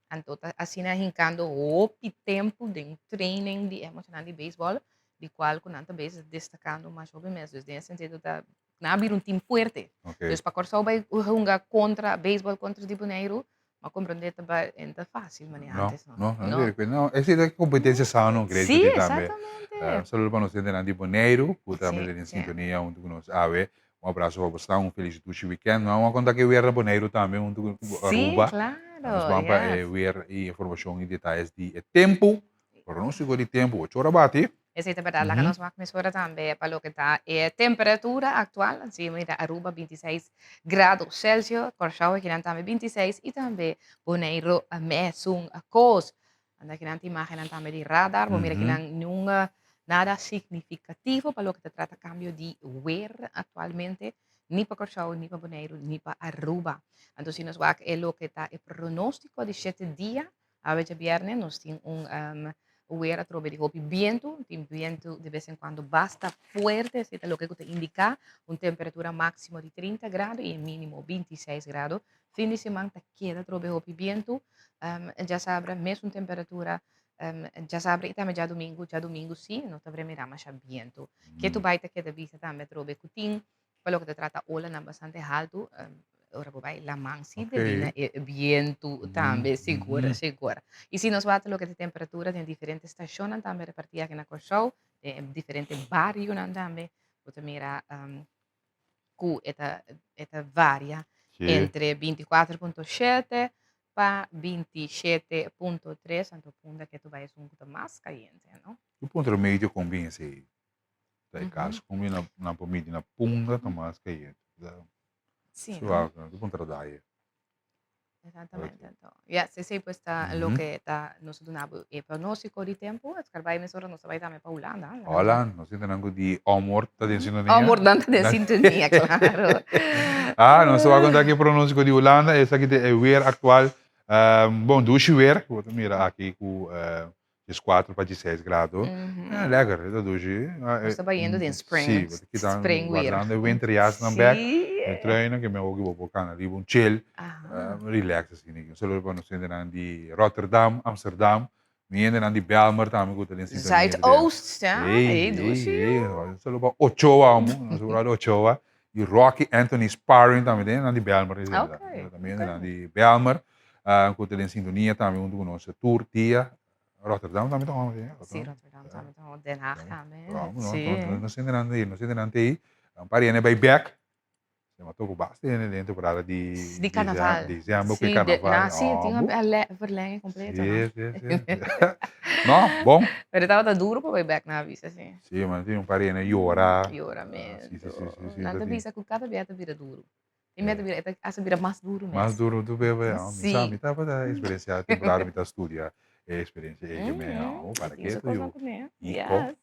Anto ta asina hinkando hopi tempu den training di e muchanan di beisbòl, di kual ku nan ta bezig destakando mas hopi mes. Dus den e sentido ta nan a bira un team fuerte. Dus pa Kòrsou bai hunga kontra beisbòl kontra di Boneiru, Ma comprende ta ba en ta fácil manera No, antes no. no, no, no. no. Ese ta competencia sano, great Sí, tambe. exactamente. Un saludo pa nos hendenan di Boneiru, ku tambe Sí, den sí. sintonia huntu ku nos awe. Un abraso pa bosnan, un felis dushi weekend. Nos a konta ku e weer na Boneiru tambe huntu ku Aruba. Sí, claro. Nos ban pa e weer i informashon i detayes di e tempu. Pronóstiko di tempu, ocho ora bati. Esei ta berdad. Laga nos wak mesora tambe pa loke ta e temperatura aktual. Así mira Aruba 26 grado Celsius, Kòrsou akinan tambe 26 i tambe Boneiru mesun kos. Anda akinan ta imagennan tambe di radar. Bo mira akinan niun nada signifikativo pa loke ta trata kambio di wer aktualmente, ni pa Kòrsou, ni pa Boneiru, ni pa Aruba. Anto si nos wak e loke ta e pronóstiko di shete dia, Awe djabièrnè nos tin un wer atrobe di hopi bientu, tin bientu de bes en kuando basta fuerte, esei ta loke ku ta indiká un temperatura máksimo di 30 grado i e mínimo 26 grado. Fin di siman ta keda atrobe hopi bientu, djasabra mesun temperatura, djasabra i tambe djadumingu, djadumingu sí no ta mira masha bientu. Ketu bai ta keda bisa tambe atrobe ku tin Pa loke ta trata olanan bastante haltu, ora bo bai laman si debí na e bientu tambe, sigur, sigur. I si nos wak loke ta temperatura den diferente stashonnan tambe repartí aki na Kòrsou, den e diferente barionan tambe, bo ta mira ku e ta e ta varia entre 24.7 pa 27.3, anto Punda ke ta bai esun ku ta mas kayente, no? Ki punto remedio kon bin esei? Ta e kaso ku mi nan por midi na punta ta mas kayente. Sí, no? no? Su puntra daye. Exactamente. Anto, ya, sí, sí, pues ta loke ta nos a duna bo e pronóstiko di tempu. Es karbay mesora nos ta bai tambe pa Hulanda. Hola, nos sinti nan ku di Omor ta den sintonia. Omor nan ta den sintonia, klaro. Ah, nos ta bai konta aki e pronóstiko di Hulanda. Esaki ta e weer aktual. Bon, dushi weer. Bo ta mira aki ku 14 pa 16 grado. Eh, lekker, e ta dushi. Nos ta bayendo den spring. Sí, bo ta kita spring weer. Guardando e winterjas nan bek. Sí. E truinan ke mi a hoki bo por kana riba un chill. Relax asina. Un saludo pa nos hendenan di Rotterdam, Amsterdam. Mi hendenan di Bijlmer tambe ku ta den sintonia. Zuidoost, ja. Ey, Ey, dushi. ey, ey. Un saludo pa Ochoa, amo. Nos brother Ochoa. I Rocky Anthony Sparring tambe den hendenan di Bijlmer. Oké. Tambe hendenan di Bijlmer. Ku ta den sintonia tambe huntu ku nos tur dia. Rotterdam tambe ta hòmber, sí? Sí, Rotterdam tambe ta hòmber. Den Haag tambe. Sí. Nos hendenan ei, nos hendenan ta ei. Un par di hende bai bèk. Se ma toku basta hende den temporada di Di karnaval. Desèmber ku e karnaval. Na, sí, tin un verlenging kompleto. Sí, sí, sí. No, bon. Pero e tabata duro pa bai bèk, nan a bisa, sí. Sí, man, tin un par di hende yora. Yoramentu. Sí, sí, sí, sí. Nan ta bisa ku kada bia ta bira duro. E meta bira, e ta hasta bira mas duru mes. Mas duru tu bebe, ah, mi sa, Sí. mi tabata experiencia temporada mi ta studia e experiencia ei me, Mhm. oh, para Tin ke su tu yu. kosnan kuné. Iko. Yes.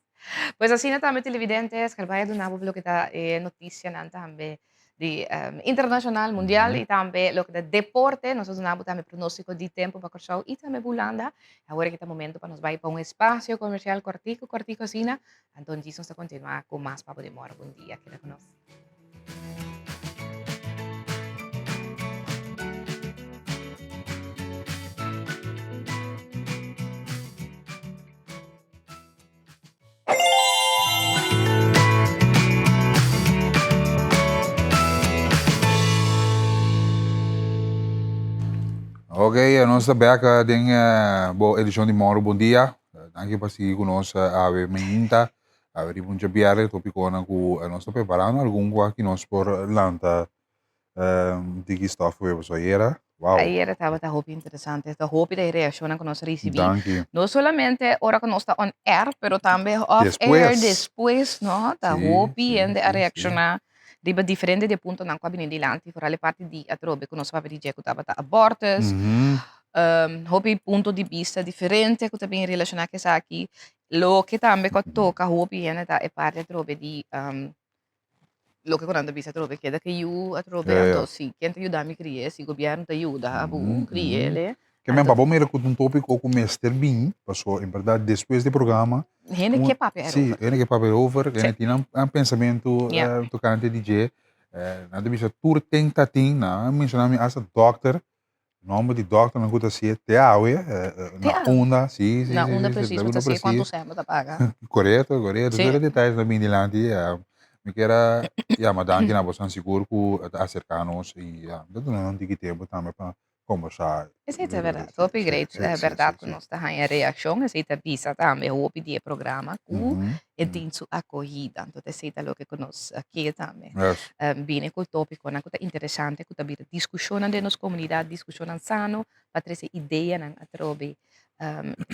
Pues asina tambe televidentes, Carvaya duna bo loke ta e noticianan tambe di internacional, mundial Mhm. y tambe loke ta deporte. Nos a duna bo tambe pronostico di tempo pa Kòrsou y tambe pa Hulanda. Awor aki ta momento pa nos bai pa un espacio comercial kòrtico, kòrtico asina. Anto djis nos ta continua cu mas pa bo di mòrgo. Bon dia, keda cu nos. Ok, nos ta bek den bo edishon di Moro Bon Dia. Danki pa sigui ku nos awe mainta. Awe riba un djabièrnè topikonan ku nos ta preparando algun ku aki nos por lanta diki stòf ku pasobra ayera wow. Ayera tabata hopi interesante, ta hopi ta e reakshonnan ku nos a risibí. Danki. No solamente ora ku nos ta on air, pero tambe off air despues, no? Ta hopi hende a reakshoná riba diferente di e puntonan ku a bini dilanti, foral e parti di atrobe ku nos papia di dje ku tabata abortus, hopi punto di bista diferente ku ta bin relashoná ku esaki. Loke tambe ku a toka hopi hende ta e parti atrobe di loke ku nan ta bisa atrobe keda ke yu atrobe anto si ken ta yuda mi kri'e si gobièrnu ta yuda bo kri'e. Ke men pa bo mira ku ta un topiko ku mester bin paso en bèrdat despues di programa Hende ke papia erover. Si hende ke papia erover hende tin nan pensamentu tokante di dje nan ta bisa tur ten ta tin nan a menshona mi asta dòkter Nomber di dokternan ku ta hasié te awe na unda, si, si, Na si, unda si, precies, na bo unda ta hasié kuantu precies. sèn bo ta paga. Korekto, korekto. Sí. Tur e detayes ta bini dilanti. Mi kier a yama danki na bosan sigur ku ta aserká nos i ya, ta duna nos un tiki tempu tambe pa. kombersá. Esei ta bèrdat, hopi great. Bèrdat ku nos ta haña reakshon, esei ta bisa tambe hopi di e programa ku e tin su akohida. Anto esei ta loke ku nos ke tambe. Bini ku topikonan ku ta interesante, ku ta bira diskushonnan den nos komunidat, diskushonnan sano pa trese ideanan atrobe,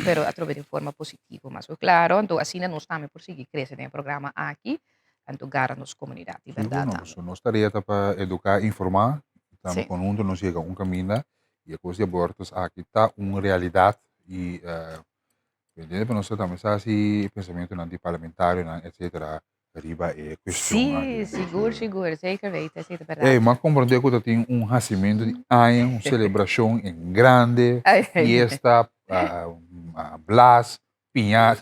pero atrobe den forma positivo. Mas ku klaro, anto asina nos tambe por sigui krese den e programa aki, anto gara nos komunidat di bèrdat tambe. Nos tarea ta pa eduká, informá, i tambe konhunto nos yega un kaminda i e kos di abortus aki ta un realidat i Entiende? Pero nos ta tambe sa si pensamentonan di parlamentarionan etcetera riba e cuestion aki. Sí, sigur, sigur, zeker weten, esei ta berdad. Ey, m'a comprende cu ta tin un hacimento di aña, un celebracion en grande, fiesta, blas, piñata.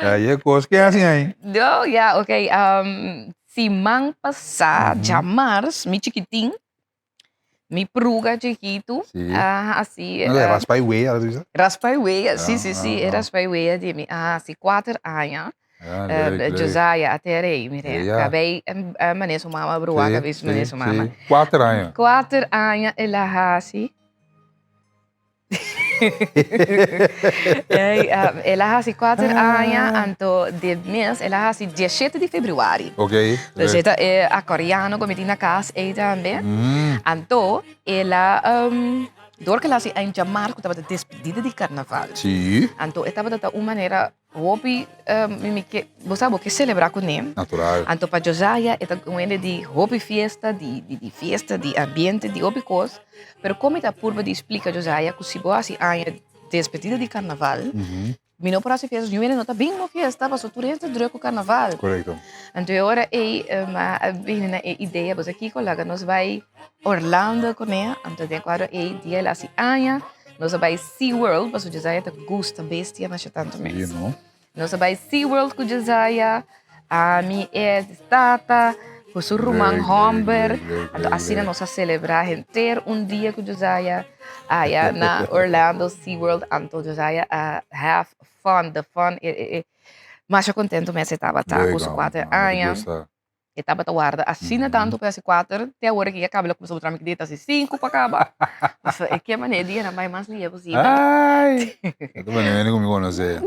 Ay, e cos, ke haci ahí? No, ya, ok. Siman pasá, djamars, mi chikitin, Mi pruga chikitu Sí. a hasi. No, raspa e wea, lo bisa? Raspa e wea, sí, Ah, sí, sí, ah, e ah. raspa e wea di mi a hasi kuater aña. Ah, leuk, leuk. Josiah a tere ei, mire, Ja. kabei manera su mama brua, Sí, kabei sí, manera su mama. sí. Kuater aña. Kuater aña el a hasi. Ey, el a hasi kuater aña, anto di mes el a hasi diesshete di februari. Ok. Dus e ta e akoriano ku mi tin na kas ei tambe. Anto el a, dor ku el a hasi eind djamars ku tabata despedida di karnaval. Sí. Anto e tabata ta un manera Hopi mi mi ke, bo sa bo ke selebrá kuné. Natural. Anto pa Josiah e ta un hende di hopi fiesta, di di fiesta, di ambiente, di hopi kos. Pero kon mi ta purba di splika Josiah ku si bo hasi aña despedida di karnaval, mi no por hasi fiesta, niun hende no ta bin bo fiesta pasobra tur hende ta drùk ku karnaval. Korekto. Anto e ora ei mi a bini na e idea, bo sa kiko, laga nos bai Orlando kuné. Anto den kuadro ei dia el hasi aña. Nos a bai Sea World, pasobra Josiah ta gusta bestia masha tantu mes. Sí, no? Nos a bai Sea World ku Josiah, ami, Ed, tata, ku su ruman Leuk, leuk, homber. leuk, leuk, Anto leuk, asina leuk. nos a selebrá henter un dia ku Josiah aya na Orlando Sea World. Anto Josiah a have fun, the fun, e, e, e, masha kontentu mes e tabata Leuk, ku su man. kuater Man, mi aña. gusta. E tabata warda asina tantu pa e hasi kuater, te awor aki a kaba lo kuminsá botra mi kdita hasi sinku pa kaba. Pasobra e ke manera e dianan bai mas lia posibel. Ai! E ta pone hende ku mi konosé.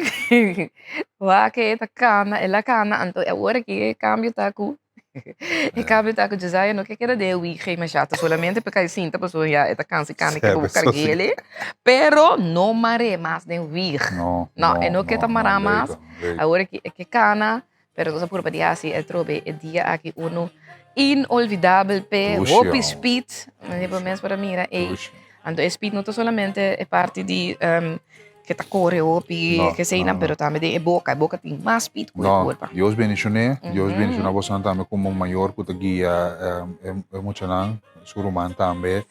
Wak e ta kana, el a kana, anto awor aki e kambio ta ku e kambio ta ku Josiah no ke keda den e wig masha, ta solamente pa e kai sinta pasobra ya e ta kansa i kana ke bo karg'el, pero no mar'é mas den wig. No, No, e no ke ta mará mas, awor aki e ke kana. Pero nos a purba di hasi atrobe e dia aki unu inolvidabel p'e hopi speed. Manera bo mes por a mira ei. Anto e speed no ta solamente e parti di ke ta kore hopi keseinan, pero tambe den e boka. E boka tin mas speed ku e kurpa. Dios bendishoné, Dios bendishoná bosonan tambe komo mayor ku ta guia e muchanan, su ruman tambe.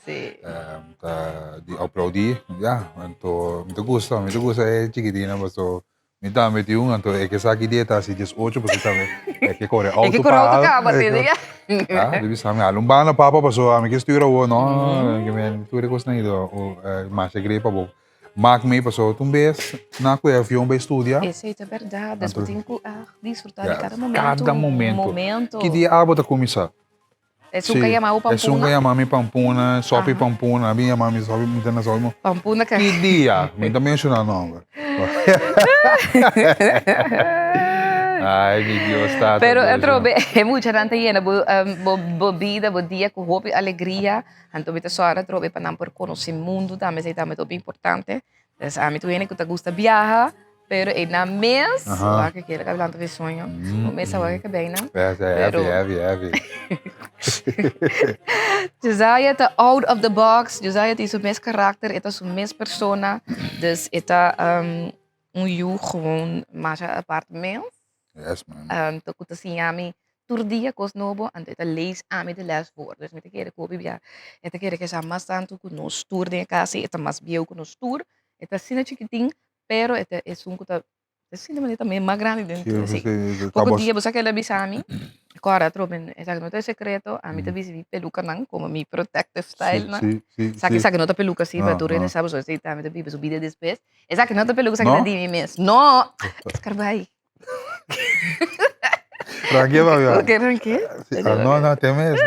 Ta di aplaudí. Ya, anto mi ta gusta, mi ta gusta e chikitinnan pasobra Mi tambe tin un, anto e ke sa ki dia ta hasi diesocho, pasobra tambe e ke kore auto E ke kore auto kaba, te dia. Ah, di bisa mi, hala un banda papa, pasobra ami ke stuur awor, no, ke men tur e kosnan ei do, masha grei pa bo mak mi, pasobra tur bes nan ku e avion bai studia. Esei ta berdad, des bo tin ku disfruta di kada momento. Kada momento. Ki dia abo ta kuminsá? Esun ka yama bo pampuna? Esun ka yama mi pampuna, sopi pampuna, a bin yama mi sopi, mi ta na sopi. Pampuna ka. Ki dia? Mi ta menciona nomber. Ay, mi Dios tata. Pero atrobe, e muchanan ta yena bo, bo, bo bida, bo dia ku hopi alegria. Anto mi ta sòru atrobe pa nan por konosé mundu tambe, esei tambe ta hopi importante. Des ami tur hende ku ta gusta biaha. Pero e na mes, wak ke kere hablando de sueño, o mes a wak ke bena. Pero heavy, heavy, heavy. Josiah ta out of the box, Josiah tin su mes karakter, e ta su mes persona, dus e ta un yu gewoon masha apart mes. Yes, man. Anto ku ta siña mi tur dia kos nobo, anto e ta lees ami de les voor. Dus mi ta kere ku hopi bia e ta kere ke sa mas tantu ku nos tur den e kas, e ta mas bieu ku nos tur, e ta asina chikitin, Pero e ta esun ku ta e sinti manera tambe mas grandi den tur esei. Poko dia bo sa ke el a bisa ami, kòrda atrobe esaki no ta e sekreto, ami ta bisti mi pelukanan komo mi protective style nan. Esaki esaki no ta peluka si, pero tur hende sa pasobra esei tambe ta biba su bida despues. Esaki no ta peluka, esaki ta di mi mes. No! Skarbai. Rankia pa Ok, rankia. No, no, te mes.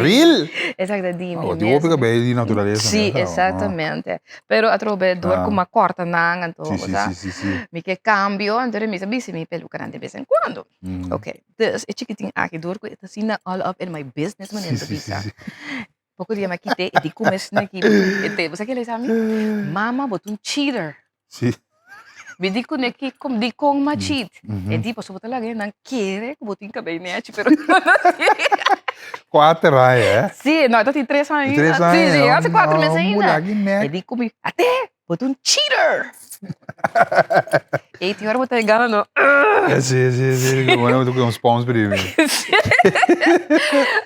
Real. Exacto, di mi. Di hopi cabello di naturaleza. Sí, exactamente. Pero atrobe door cu m'a corta nan, anto, Sí, sí, sí, sí, sí. Mi ke cambio, anto mi sa bisti mi pelucanan de bes en cuando. Ok, dus e chikitin aki door cu e ta asina all up in my business manera ta bisa. Poco dia m'a kite e di cu mes neki, bo sa kila e sa mi? Mama, bo ta un cheater. Sí. Mi di ku neki kom di kon ma cheat. E di pasobra bo ta laga nan kere ku bo tin kabei nechi pero no tin. Kuater aña eh? Sí, no e ta tin tres aña. Tres aña. Sí, sí, hace kuater mes ainda. Mulaki nek. E di ku mi, ate, bo ta un cheater. Ey tin ora bo ta e gana no. Sí, sí, sí. Bueno, bo ta ku un spons pri mi.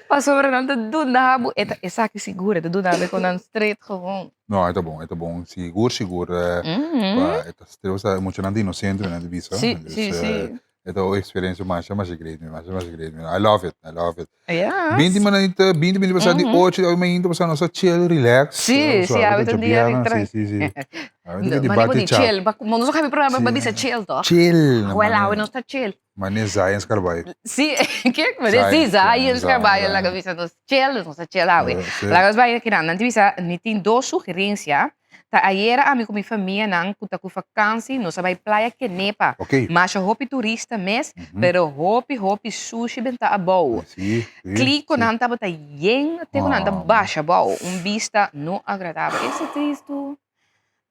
Pasobra nan ta duna bo, e ta esaki sigur, e ta duna bo ku nan straight gewoon. No, e ta bon, e ta bon. Sigur, sigur. Pa e ta streo sa muchanan ta inocente nan ta bisa. Sí, sí, sí. E ta un experiencia masha, masha great, masha, masha great. I love it, I love it. Yes. Binti minuut, binti minuut pasa di ocho di mainta pasa nos a chill, relax. Sí, sí, awe ta un dia di tran. Sí, sí, sí. Awe ta di Mane bo bati di chat. chill, ba nos a habi programa ba bisa chill toch? Chill. Wel, awe nos ta chill. Mane Zion Scarbay. Sí, ke? Mane sí, Zion Scarbay laga bisa nos chill, nos ta chill awe. Laga nos bai kinan, nan tin bisa mi tin dos sugerencia, ta ayera ami ku mi famianan ku ta ku vakansi nos a bai playa Kenepa. Masha hopi turista mes, pero hopi hopi sushi benta abou. Klikonan tabata yen te ku nan ta basha abou, un bista no agradabel. Esta tristu.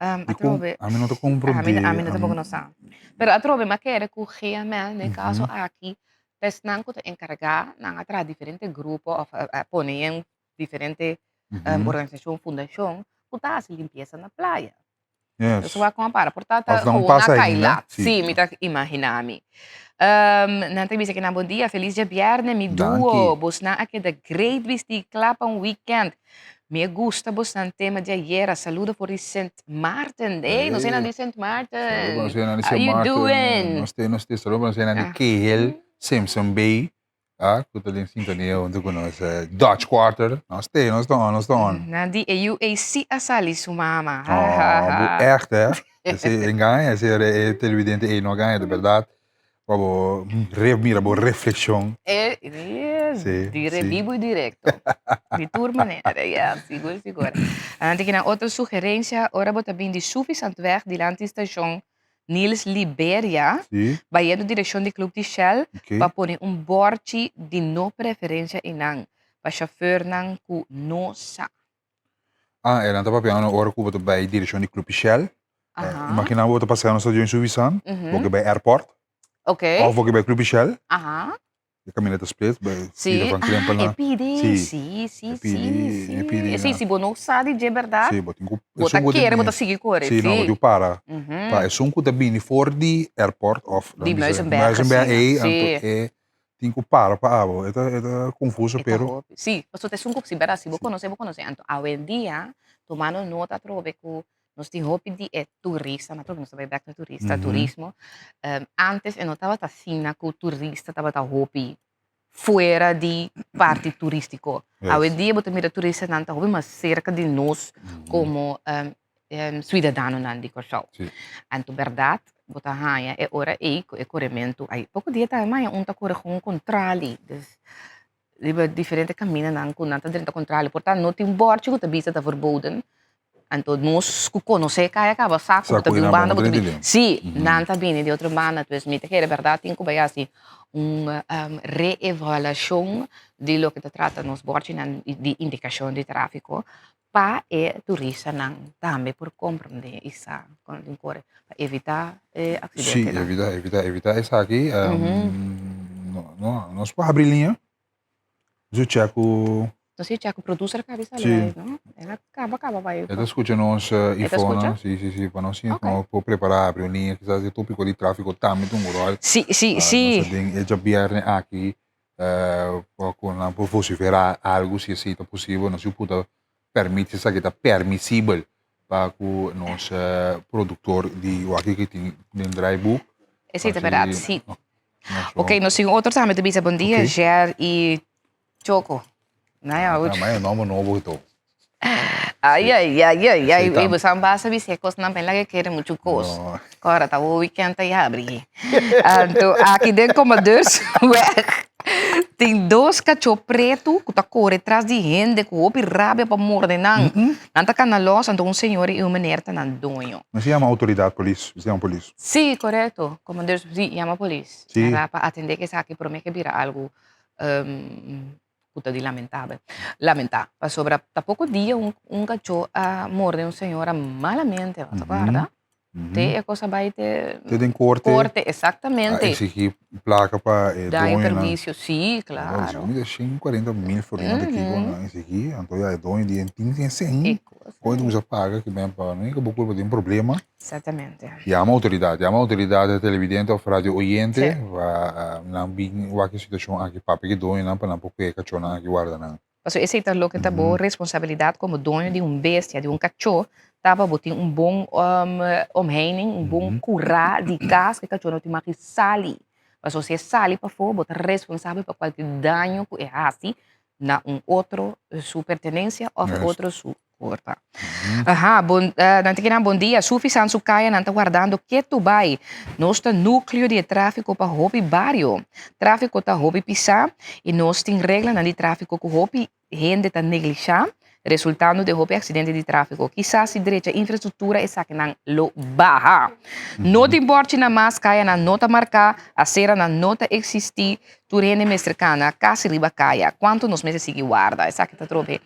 Atrobe. Ami no ta comprende. Ami no tampoco no sa. Pero atrobe m'a kere ku GML den e kaso aki ta esnan ku ta enkargá nan a traha diferente grupo òf a pone den diferente organisashon, fundashon ku ta hasi limpiesa na playa. Yes. Nos wak kon a para. Por ta ta Òf nan gewoon a pasa kai ainda. lat. Sí, mi ta imaginá mi. Nan ta bisa kinan bon dia, felis djabièrnè mi duo. Danki. Bosnan a keda great bistí kla pa un weekend. Mi a gusta bosnan tema di ayera. Saludo for di Sint Maarten. Ey, nos enan di Sint Maarten. Saludo pa nos enan di How Sint you Maarten. doing? Nos te, nos te. Saludo pa nos enan di Kehel, Simpson Bay. Ah, ku ta den sintonia huntu ku nos Dutch Quarter. Nos te, nos ta on, nos ta on. Nan di e UAC a sali su mama. Ha, Oh, ha, bu ha. echt, hè? Ese engaña, ese e televidente ei no a gaña, de berdad. Pa bo re mira bo reflexion. E, e, Sí, dire, sí. bibo y directo. Di tur manera, ja, sigur, sigur. Antes que otro sugerencia, ora bo ta bin di Suffisantweg dilanti station Niels Liberia, Sí, bayendo direccion di Club di Shell, ok. pa pone un borchi di no preferencia einan, pa chauffeurnan cu no sa. Ah, e nan ta papiando ora cu bo ta bay direccion di Club di Shell. Aha. Imagina bo ta pasando stadion Suffisant, bo ke bay airport, Ok. of bo ke bay Club di Shell. Aha. E caminda ta split, bay Sí. pida van Krempel Ah, e na. pidi. Sí. Sí, sí, E pidi, sí, e pidi sí. Sí, na. si bo no sa di dje berdad, Sí, bo tin cu, bo ta esun cu ta kere, bo ta bini. sigui core, Sí, no, bo sí. tin cu para. Mhm. Pa esun cu ta bini for di airport of Di dan bisa Muizenberg Muizenberg asina, ei, sí. anto e tin cu para pa abo. E ta, e ta confuso, E ta pero hopi. Sí, pasobra ta esun cu si berdad, si bo Sí. conoce, bo conoce. Anto awendia, tumando nota atrobe cu Nos tin hopi di e turista, ma trobe nos ta bai bek na turista, turismo. Antes e no tabata asina ku turista tabata hopi fuera di parti turistiko. Awendia bo ta mira turistanan ta hopi mas serka di nos komo suidadanonan di Kòrsou. Anto bèrdat bo ta haña e ora ei ku e korementu ai poko dia tambe maña un ta kore kon kontrali. Dus riba diferente kamindanan ku nan ta drenta kontrali. Por ta no tin bòrchi ku ta bisa ta verboden. Anto nos ku konosé kaya kaba sa ku bo ta bin un banda bo ta bin. Sí, nan ta bini di otro banda. Pues mi ta kere bèrdat tin ku bai hasi un reevaluashon di loke ta trata nos bòrchinan di indikashon di tráfiko pa e turistanan tambe por komprondé i sa kon tin kore pa evitá e aksidentenan. Sí, evitá, evitá, evitá esaki. No, nos por habri liña. Nos check ku. Nos a check ku producer a kaba sali bai, no? El a kaba kaba bai. E ta skucha nos Ivona, si, si, si, pa nos siña ku nos por prepará habri un liña, kisas e tópiko di tráfiko tambe ta un ròl. Si, si, si. Nos a den e djabièrnè aki pa ku nan por vosiferá algu si esei ta posibel, nos yu por ta permiti esaki ta permisibel pa ku nos produktor di wak ki tin den draaiboek. Esei ta bèrdat, si. Ok, nos tin otro tambe ta bisa bon dia, Ok. Jer y Choco. Nou ja, goed. Ah, maar e nomber nobo to. Ai, ai, ai, ai, ai. Esei I bo sa basta bisa e kosnan pa e laga kere muchu kos. No. Kora ta bo weekend ta yabri. Anto aki den Commandeursweg tin dos kachó pretu ku ta kore tras di hende ku hopi rabia pa morde nan. Nan ta kana lòs anto un señor i un meneer ta nan doño. Mester yama outoridat polis, mester yama polis. Sí, korekto. Commandeurs, sí, yama polis. Sí. Pa atendé ku esaki promé ke bira algu ku ta di lamentabel. Lamentá, pasobra ta poko dia un un kachó a morde un señora malamente, bo ta kòrda? Te e kos a bai te Te den korte. Korte, eksaktamente. A eksigí plaka pa e Daño doñonan. perhuisio, sí, klaro. Mi ta 140 mil florin ta kiko nan eksigí, anto ya e doño di e tin tin sen. E kos. Kon e ta kuminsá paga ki men pa no bo kulpa tin problema. Eksaktamente. Yama outoridat, yama outoridat televidente òf radio oyente Sí. pa nan bin wak e situashon aki papia ku e doñonan pa nan por kue e kachónan aki warda nan. Pasobra esei ta loke ta bo responsabilidat komo doño di un bestia, di un kachó, ta pa bo tin un bon omheining, un bon kurá di kas ku e kachó no tin mag di sali. Pasobra si e sali pafó bo ta responsabel pa kualke daño ku e hasi na un otro su pertenensia òf e otro su kurpa. Aha, bon, nan ta keda bon dia. Sufi San su kaya nan ta wardando ketu bai. Nos ta núkleo di e tráfiko pa hopi bario. Tráfiko ta hopi pisá i nos tin reglanan di tráfiko ku hopi hende ta neglishá, resultando den hopi aksidente di tráfiko. Kisas si drecha infrastruktura esakinan lo baha. No tin bòrchinan mas, kayanan no ta marká, aseranan no ta eksistí, Tur hende mester kana kasi riba kaya. Kuantu nos mester sigui warda? Esaki ta trobe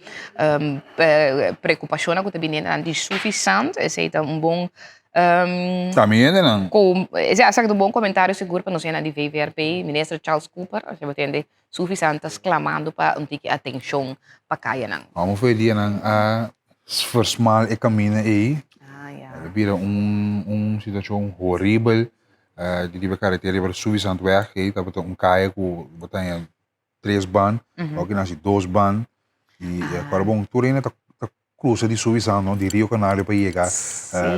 preokupashonnan ku ta bini hendenan di sufisant. Esei ta un bon Tambe hendenan. Esaki ta un bon komentario sigur pa nos hendenan di VVRP. Minister Charles Cooper, asina bo tende, sufisant ta sklamando pa un tiki atenshon pa kayanan. Amo for e dianan a versmal e kaminda ei. Ah, ya. A bira un situashon horibel. Di riba karetera riba Suffisantweg ei tabata un kaya ku bo ta haña tres ban, awor ki nan hasi dos ban i kòrda bon tur hende ta krusa di Suffisant no di Rio Canario pa yega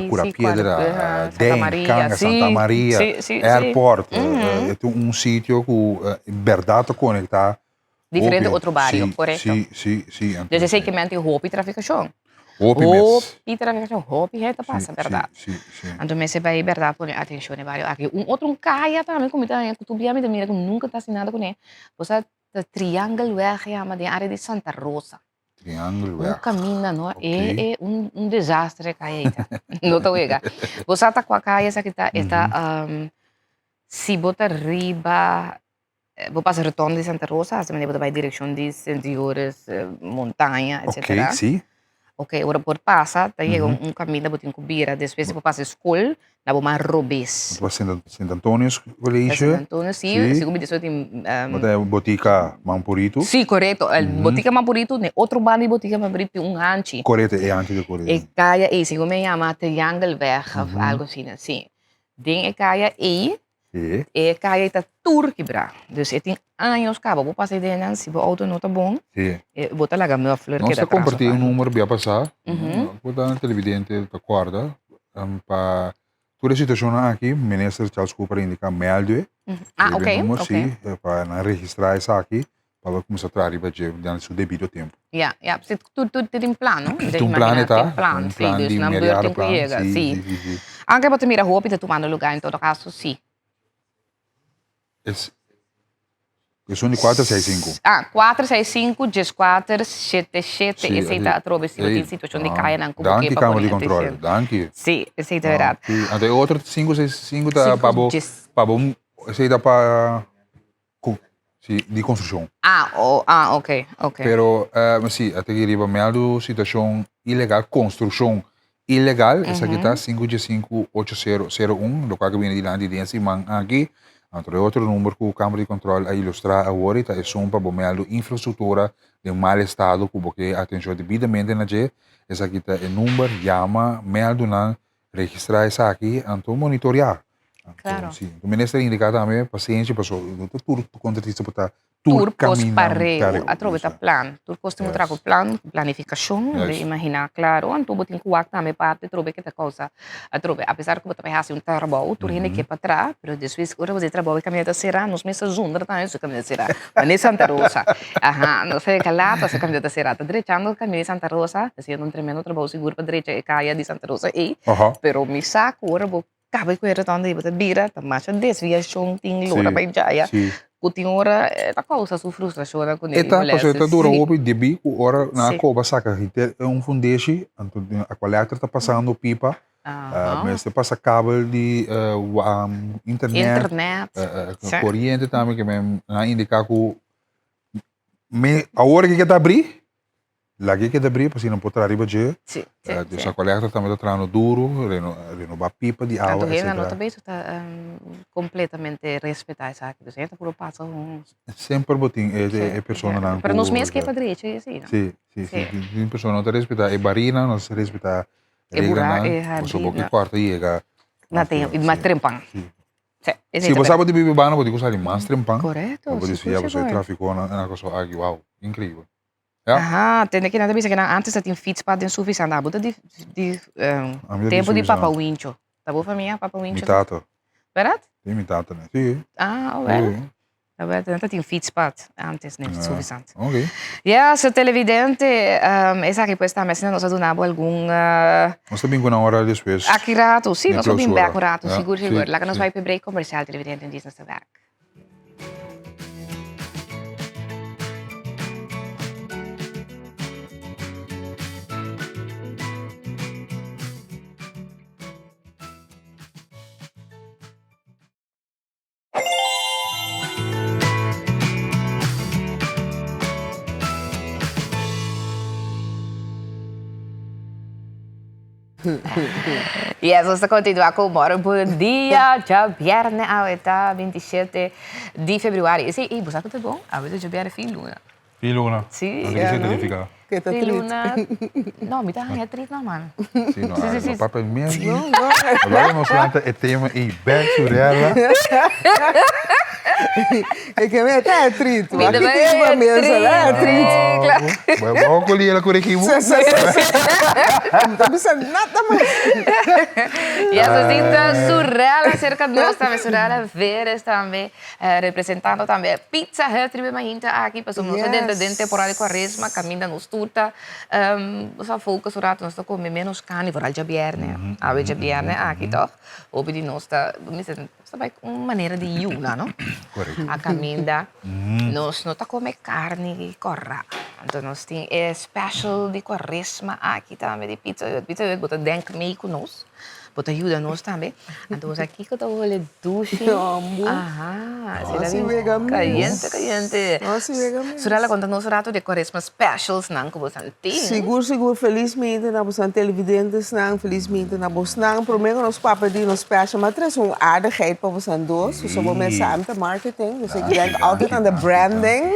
Cura Piedra, Den, Kanga, Santa Maria, airport, e ta un sitio ku bèrdat ta konektá Diferente otro bario, korekto. Si, si, si. Dus esei ke men tin hopi trafikashon. Hopi mes. Hopi trafikashon, hopi hende ta pasa, bèrdat. Si, si, si. Anto mester bai bèrdat pone atenshon e bario aki. Un otro un kaya tambe ku mi ta haña ku tur bia mi ta mira ku nunka ta hasi nada kuné, bo sa ta Triangelweg yama den área di Santa Rosa. Triangelweg. Un kaminda no, e e un desastre e kaya ei ta. No ta wega. Bo sa ta kua kaya esaki ta? E ta si bo ta riba Bo pasa rotonda di Santa Rosa, hasta manera bo ta bai direccion di Sint Joris, Montaña, etcetera. Ok, si. Ok, ora por pasa, ta yega un caminda bo tin cu bira, despues di bo pasa e school, na bo man robes. Bo ta pasa Sint Antonius College. Sint Antonius, si, si cu mi despues tin. Bo ta Botica Mampurito. Si, corecto, Botica Mampurito, na e otro banda di Botica Mampurito tin un hanchi. Corecto, e hanchi ta corecto. E caya ey, segun mi a yama Triangelweg of algo asina, si. Den e caya ey, E kaya ei ta tur kibrá. Dus e tin años kaba. Bo pasa ei den nan, si bo outo no ta bon, bo ta laga muffler Nos keda ta tras. kompartí un número bia pasá. Bo ta televidente ta kòrda pa tur e situashonnan aki Minister Charles Cooper a indiká mèldu e. Ah, ok, Número, ok. sí, pa nan registrá esaki pa bo kuminsá traha riba dje durante su debido tempu. Ya, ya. Si tur tur tin plan, no? Tin un plan e ta. Tin plan, Un sí. plan Dus di nan media beurt tin ku plan, yega, sí, sí. sí, sí, sí. Anke bo ta mira hopi ta tumando lugá en todo kaso, sí. Es esun di kuater seis sinku. Ah, kuater seis sinku, dieskuater, shete shete, Sí, esei ta atrobe si bo tin situashon di kayanan ku bo Danki ke pa Kamer pone di Control, atenshon. danki. Sí, esei ta bèrdat. Sí, anto e otro sinku seis sinku ta Sinku pa bo, djes. pa bo, esei ta pa Ku, si, di konstrukshon. Ah, oh, ah, ok, ok. Pero, uh, si, a tegi riba meldu situashon ilegal, konstrukshon ilegal, esaki ta sinku dje sinku ocho sero sero un, lokual ke bini dilanti den e siman aki. Anto e otro number ku Kamber di Kontrol a ilustrá awor i ta esun pa bo meldu infrastruktura den mal estado ku bo ke atenshon debidamente na dje, esaki ta e number, yama meldunan Registrá esaki, anto monitoreá. Claro. Si. Anto minister indiká tambe pasensia paso no ta tur kontratista por ta. Tur kos pareu, atrobe ta plan, tur kos tin un trago plan, planifikashon, bo imaginá klaro, anto bo tin ku wak tambe parti atrobe ke ta kousa atrobe, apesar ku bo ta bai hasi un trabou, tur hende ke pa traha, pero despues ora bo di trabou e kaminda ta será, nos mes ta zundra tambe su kaminda ta será, manera Santa Rosa, aha, nos a yega laat pasobra e kaminda ta será, ta drechando e kaminda di Santa Rosa, ta hasiendo un tremendo trabou sigur pa drecha e kaya di Santa Rosa ei, pero mi sa ku ora bo Caba cu e rotonda y bo ta bira ta masha desviacion tin lora bay djaya cu tin ora e ta causa su frustracionnan cu E ta pasobra e ta dura hopi debi cu ora nan a coba saca henter un fundeshi anto Aqualectra ta pasando pipa mester pasa kabel di internet coriente tambe ke men nan a indica cu awor ke ta abri Lag'é keda bria pa asina por traha riba dje. Sí, sí, Dus sí. a colecta tambe ta trahando duro, reno, renobá pipa di awa, Tanto hende no etcetera. ta bezig ta completamente respetá esaki. Dus hende ta puro pasa un. Semper bo tin e, Sí, e personanan sí. Pero nos ku mes ke pa drecha i asina. Sí, sí, sí. Sí. Tin, tin persona no ta respetá e barina, no ta respetá E bura, reglanan. e Pasobra bo ke hardina. kòrta yega. Na tem, mas trempan. Sí. Sí, esei Si ta bo sa berdad. bo di bibi banda, bo tin ku sali mas trempan. Korekto, Pa bo sigur, desviá pasobra e sigur. trafikonan e nan kos aki, wou, inkreibel. Ja. Aha, tende ki nan ta bisa ki nan antes ta tin fietspad den Suffisant. Abo ta di di Ami ta di tempo di Suffisant. Papa Wincho. Ta bo famia Papa Mi Wincho? tata. Berdad? Si, mi tata ne. Si. Ah, oh wel. Si. Ta berdad, nan ta tin fietspad antes den Ja. Suffisant. Ok. Ja, so televidente, esaki pues tambe asina nos a duna bo algun Nos ta bin ku nan ora despues. Aki rato, si, Den nos a bin clausura. bek un rato, Ja, sigur, si, sigur. Laga nos si. bai p'e break comercial, televidente, en djis nos ta bek. Yes, nos ta continua cu Moro Bon Dia, djabierne awe ta 27 di februari. Ese, ey, bo sa cu ta bon? Awe ta djabierne fin luna. Fin luna? Si. Anto kiko significa? Ke ta Fin trit. luna. No, mi ta haña trit no, man. Si, no, Sí, sí, sí. no papia mes. No, no. Laga nos lanta e tema ey bek su rela. E ke me ta e trit. Mi ta Wak ki tin pa mesa la e trit. Claro. Bo bo ko liela corregí bo. Sa, sa, sa, sa. Mi ta bisa nada mas. Yes, así ta Surella cerca nos tambe, Surella Veres tambe, representando tambe Pizza Hut riba e mainta aki, pasobra nos ta dentro den temporada di cuaresma, caminda nos tur ta, nos a focus un rato, nos ta come menos carni, vooral djabierne, awe djabierne aki toch, hopi di nos ta, Nos ta bai un manera di yuna, no? Correcto. A caminda nos no ta come carni corra. Anto nos tin e special di cuaresma aki tambe di Pizza Hut. Pizza Hut bo ta denk mee cu nos. Bo ta yuda nos tambe. Anto bo sa kico ta hole dushi? Ambu. Aha. No si wega mes. Cayente, cayente. No si wega mes. Surella conta nos un rato di cuaresma specials nan cu bo san tin. Sigur, sigur. Felizmente na bosan televidentesnan, felizmente na bosnan. Prome ku nos papia di nos special, m'a trese un aardigheid pa bosan dos. Pasobra bo mes sa, mi ta marketing, dus ik denk altijd aan de branding.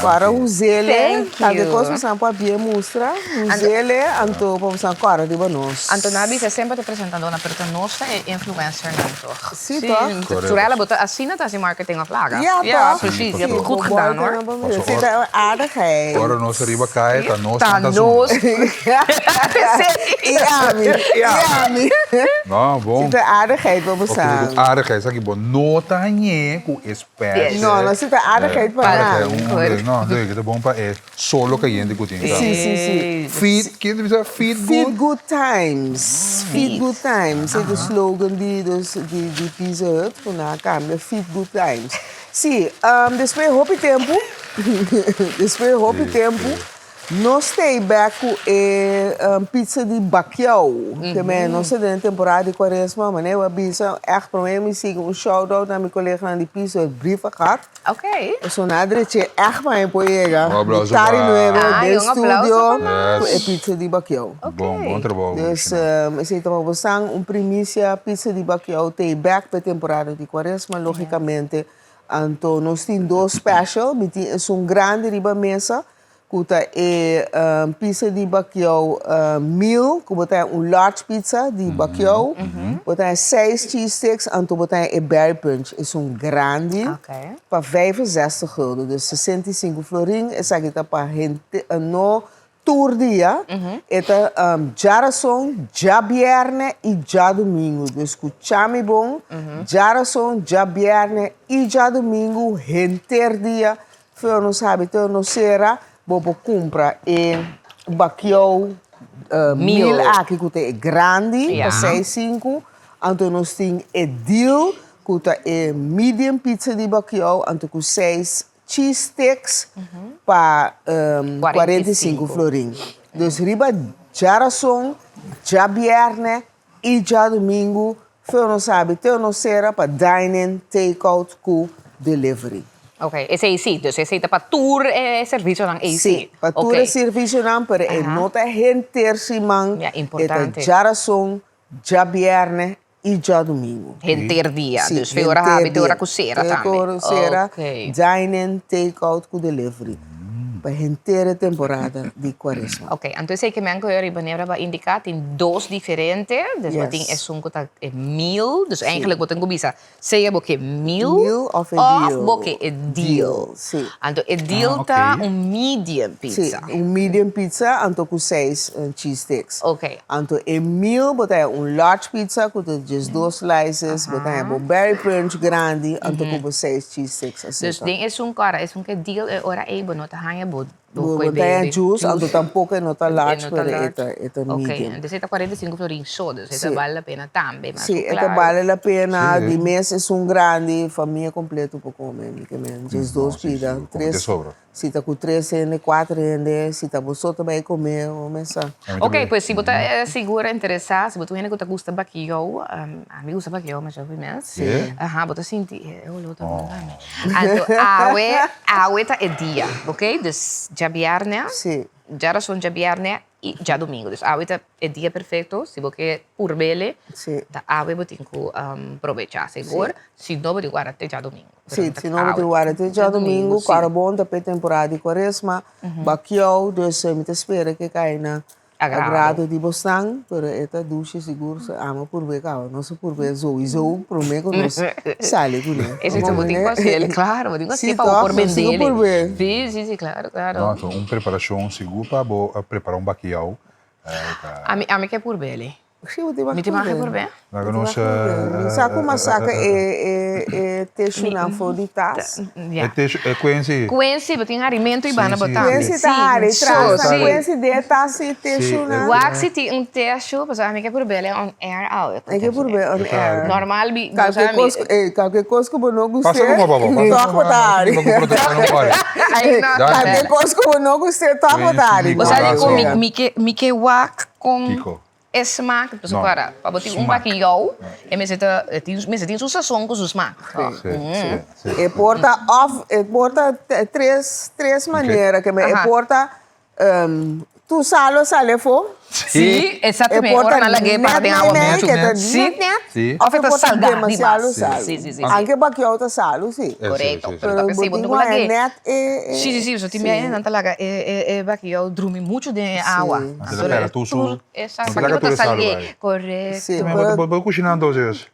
Kòrda Huzele, Thank tantu you. kos bosan por a bien mustra. Huzele, anto pa bosan kòrda riba nos. Anto nan a bisa semper ta presentadónan, pero ta nos ta e influencernan toch? Sí, toch? Correcto. Surella, bo ta asina ta hasi marketing of laga? Ja, Ja, toch? precies. Sí, Je hebt het goed gedaan, hoor. Sí, ta un aardigheid. Ora nos riba kai, ta nos Ta nan ta zona. nos. I ami, i ami. No, bon. Sí, ta aardigheid pa bo Oké, sa. ku aardigheid. Esaki bo no ta hañ'é ku e special. No, no, sí ta aardigheid pa nan. No, no, ta bon pa e solo kayente ku tin. Sí, sí, sí. Feed, kien ta bisa? Feed good? Feed good times. Feed good times. E de slogan di, dus, di, di Pizza Hut, ku nan a kambia, Feed good times. Sí, despues hopi tempu, despues hopi tempu, nos stay bek ku e pizza di Bakiou. Te men, nos ta den temporada di Cuaresma, manera bo a bisa, ègt promé mi sigui un shout out na mi koleganan di Pizza Hut Brievengat. Oké. Pasobra nan a dreché ègt pa mi por yega. Un aplauso Mitad di pa. nuebe Ay, den un aplauso studio pa nan. ku e Yes. pizza di Bakiou. Bon, bon trabou. Dus esei ta pa bosan un primisia, pizza di Bakiou ta e bek pa e temporada di Cuaresma, logicamente. Anto nos tin dos special, mi tin esun grandi riba mesa. Ku ta e pizza di bakiou meal, ku bo ta haña un large pizza di bakiou, bo ta haña seis cheese sticks, anto bo ta haña e berry punch, esun grandi, pa 65 gulden, dus 65 florin, esaki ta pa henter, no tur dia, e ta djarason, djabièrnè i djadumingu, dus skucha mi bon, djarason, djabièrnè i djadumingu henter dia Feo no sabi te no sera bo por cumpra e bakiou mil aki cu ta e grandi pa seis sinku anto nos tin e deal cu ta e medium pizza di bakiou anto cu seis cheese sticks pa 45 florin. Dus riba djarason, djabierne y djadumingu Feo no sabi te no sera pa dine-in, take-out ku delivery. Ok, esei si, dus esei ta pa tur e servisionan ei si. Si, pa tur e servisionan, pero e no ta henter siman, Ya, importante. e ta djarason, djabièrnè i djadumingu. Henter dia, dus fe ora habi te ora ku sera tambe. Te ora ku sera, dine-in, take-out ku delivery. Pa henter e temporada di Cuaresma. Ok, anto esei ke men ku yo riba Nebra ba indiká tin dos diferente, dus bo tin esun ku ta e meal, dus eigenlijk bo tin ku bisa sea bo ke meal of bo ke e deal. Anto e deal ta un medium pizza. Si, un medium pizza anto ku seis cheese sticks. Ok. Anto e meal bo ta haña un large pizza ku ta diesdos slices, bo ta haña bo berry punch grandi anto ku bo seis cheese sticks. Dus den esun kora, esun ke deal e ora ei bo no ta haña bo Bo koe ta haña bebe. juice, anto tampoco e no ta large, E no ta pero e large. ta e ta Ok, medium. entonces e ta 45 florin so, dus e ta Sí. bale la pena tambe, mas Sí, ku e ta claro. bale la pena, Sí. di mes esun grandi, famia completo por come, mi ke men, djes No, dos sí, pida, sí, come te tres, sobra. si ta ku tres hende, kuater hende, si ta bo so ta bai come, bo mes sa. A mi Ok, tambe. pues si bo ta sigur interesá, si bo ta un hende ku ta gusta bakiyou, ami gusta bakiyou masha hopi mes. Sí. Aha, bo ta sinti e olor ta bon tambe. Anto awe, awe ta e dia, ok? Dus djabièrnè, Sí. djarason djabièrnè i djadumingu. Dus awe ta e dia perfekto, si bo ke purbele, Sí. ta awe bo tin ku probechá sigur. Si no bo tin ku warda te djadumingu. Pero Sí, ta si no bo tin awe. warda te djadumingu, Sí. kòrda bon ta p'e temporada di kuaresma, bakiou, dus mi ta spera ke kai na Agrado di bosnan, pero e ta dushi sigur su ama purbe caba. Nos a purbe souiso prome cu nos sali cune. Eso bo tin cu haciel, claro, bo tin cu haciel pa bo por bendele. Si, si, si, claro, claro. No, anto un preparacion sigur pa bo prepara un bakiao. Ami, ami ke purbele. Si, bo tin Mi tin mag purbe? Laga nos. Mi sa cu mas saca e e teshunan for di tas. E teshu, e kuensi. Kuensi, bo tin harimento i banda bo tambe. Kuensi ta hari tras, ta kuensi den e tas i teshunan. Wak si tin un teshu, pasobra mi ke purb'el on air awe. Mi ke purb'el on air. Normal mi, bo sa mi. Kalke kos ku bo no gust'é, Pasa kuma papa, tòg bo ta hari. Kalke kos ku bo no gust'é, tòg bo ta hari. Bo sa dikon mi ke wak kon. E smaak, pasobra No. para, pa bo tin un Smaak. bakiyou, e mester ta, e tin, mester tin su sazon ku su smaak. Sí, sí, sí. E por ta of, e por ta tres, tres manera ke men, e Aha. por ta tur salo sali afó. Sí, E exactamente. por Ora ta nan lag'é para net den awa mei mei, muchu. ke ta Sí. net net. Sí. Of e E ta por ta salgá demasiado dimas. salu. Sí, sí, sí. Anke bakiyou ta salu, sí. Sí, Korekto. sí, sí. Pero Pero ta p'esei bo bo tin no ku laga haña e. net e, e. Sí, sí, sí. Pasobra tin biaha nan ta laga e, e, e bakiyou drumi muchu den e awa. Sí. Anto ta pera tur su. Exacto. No ta laga Pakico tur ta e salu salgué? bai. Correcto. Sí, Bo, pero bo, bo kushiná entonces?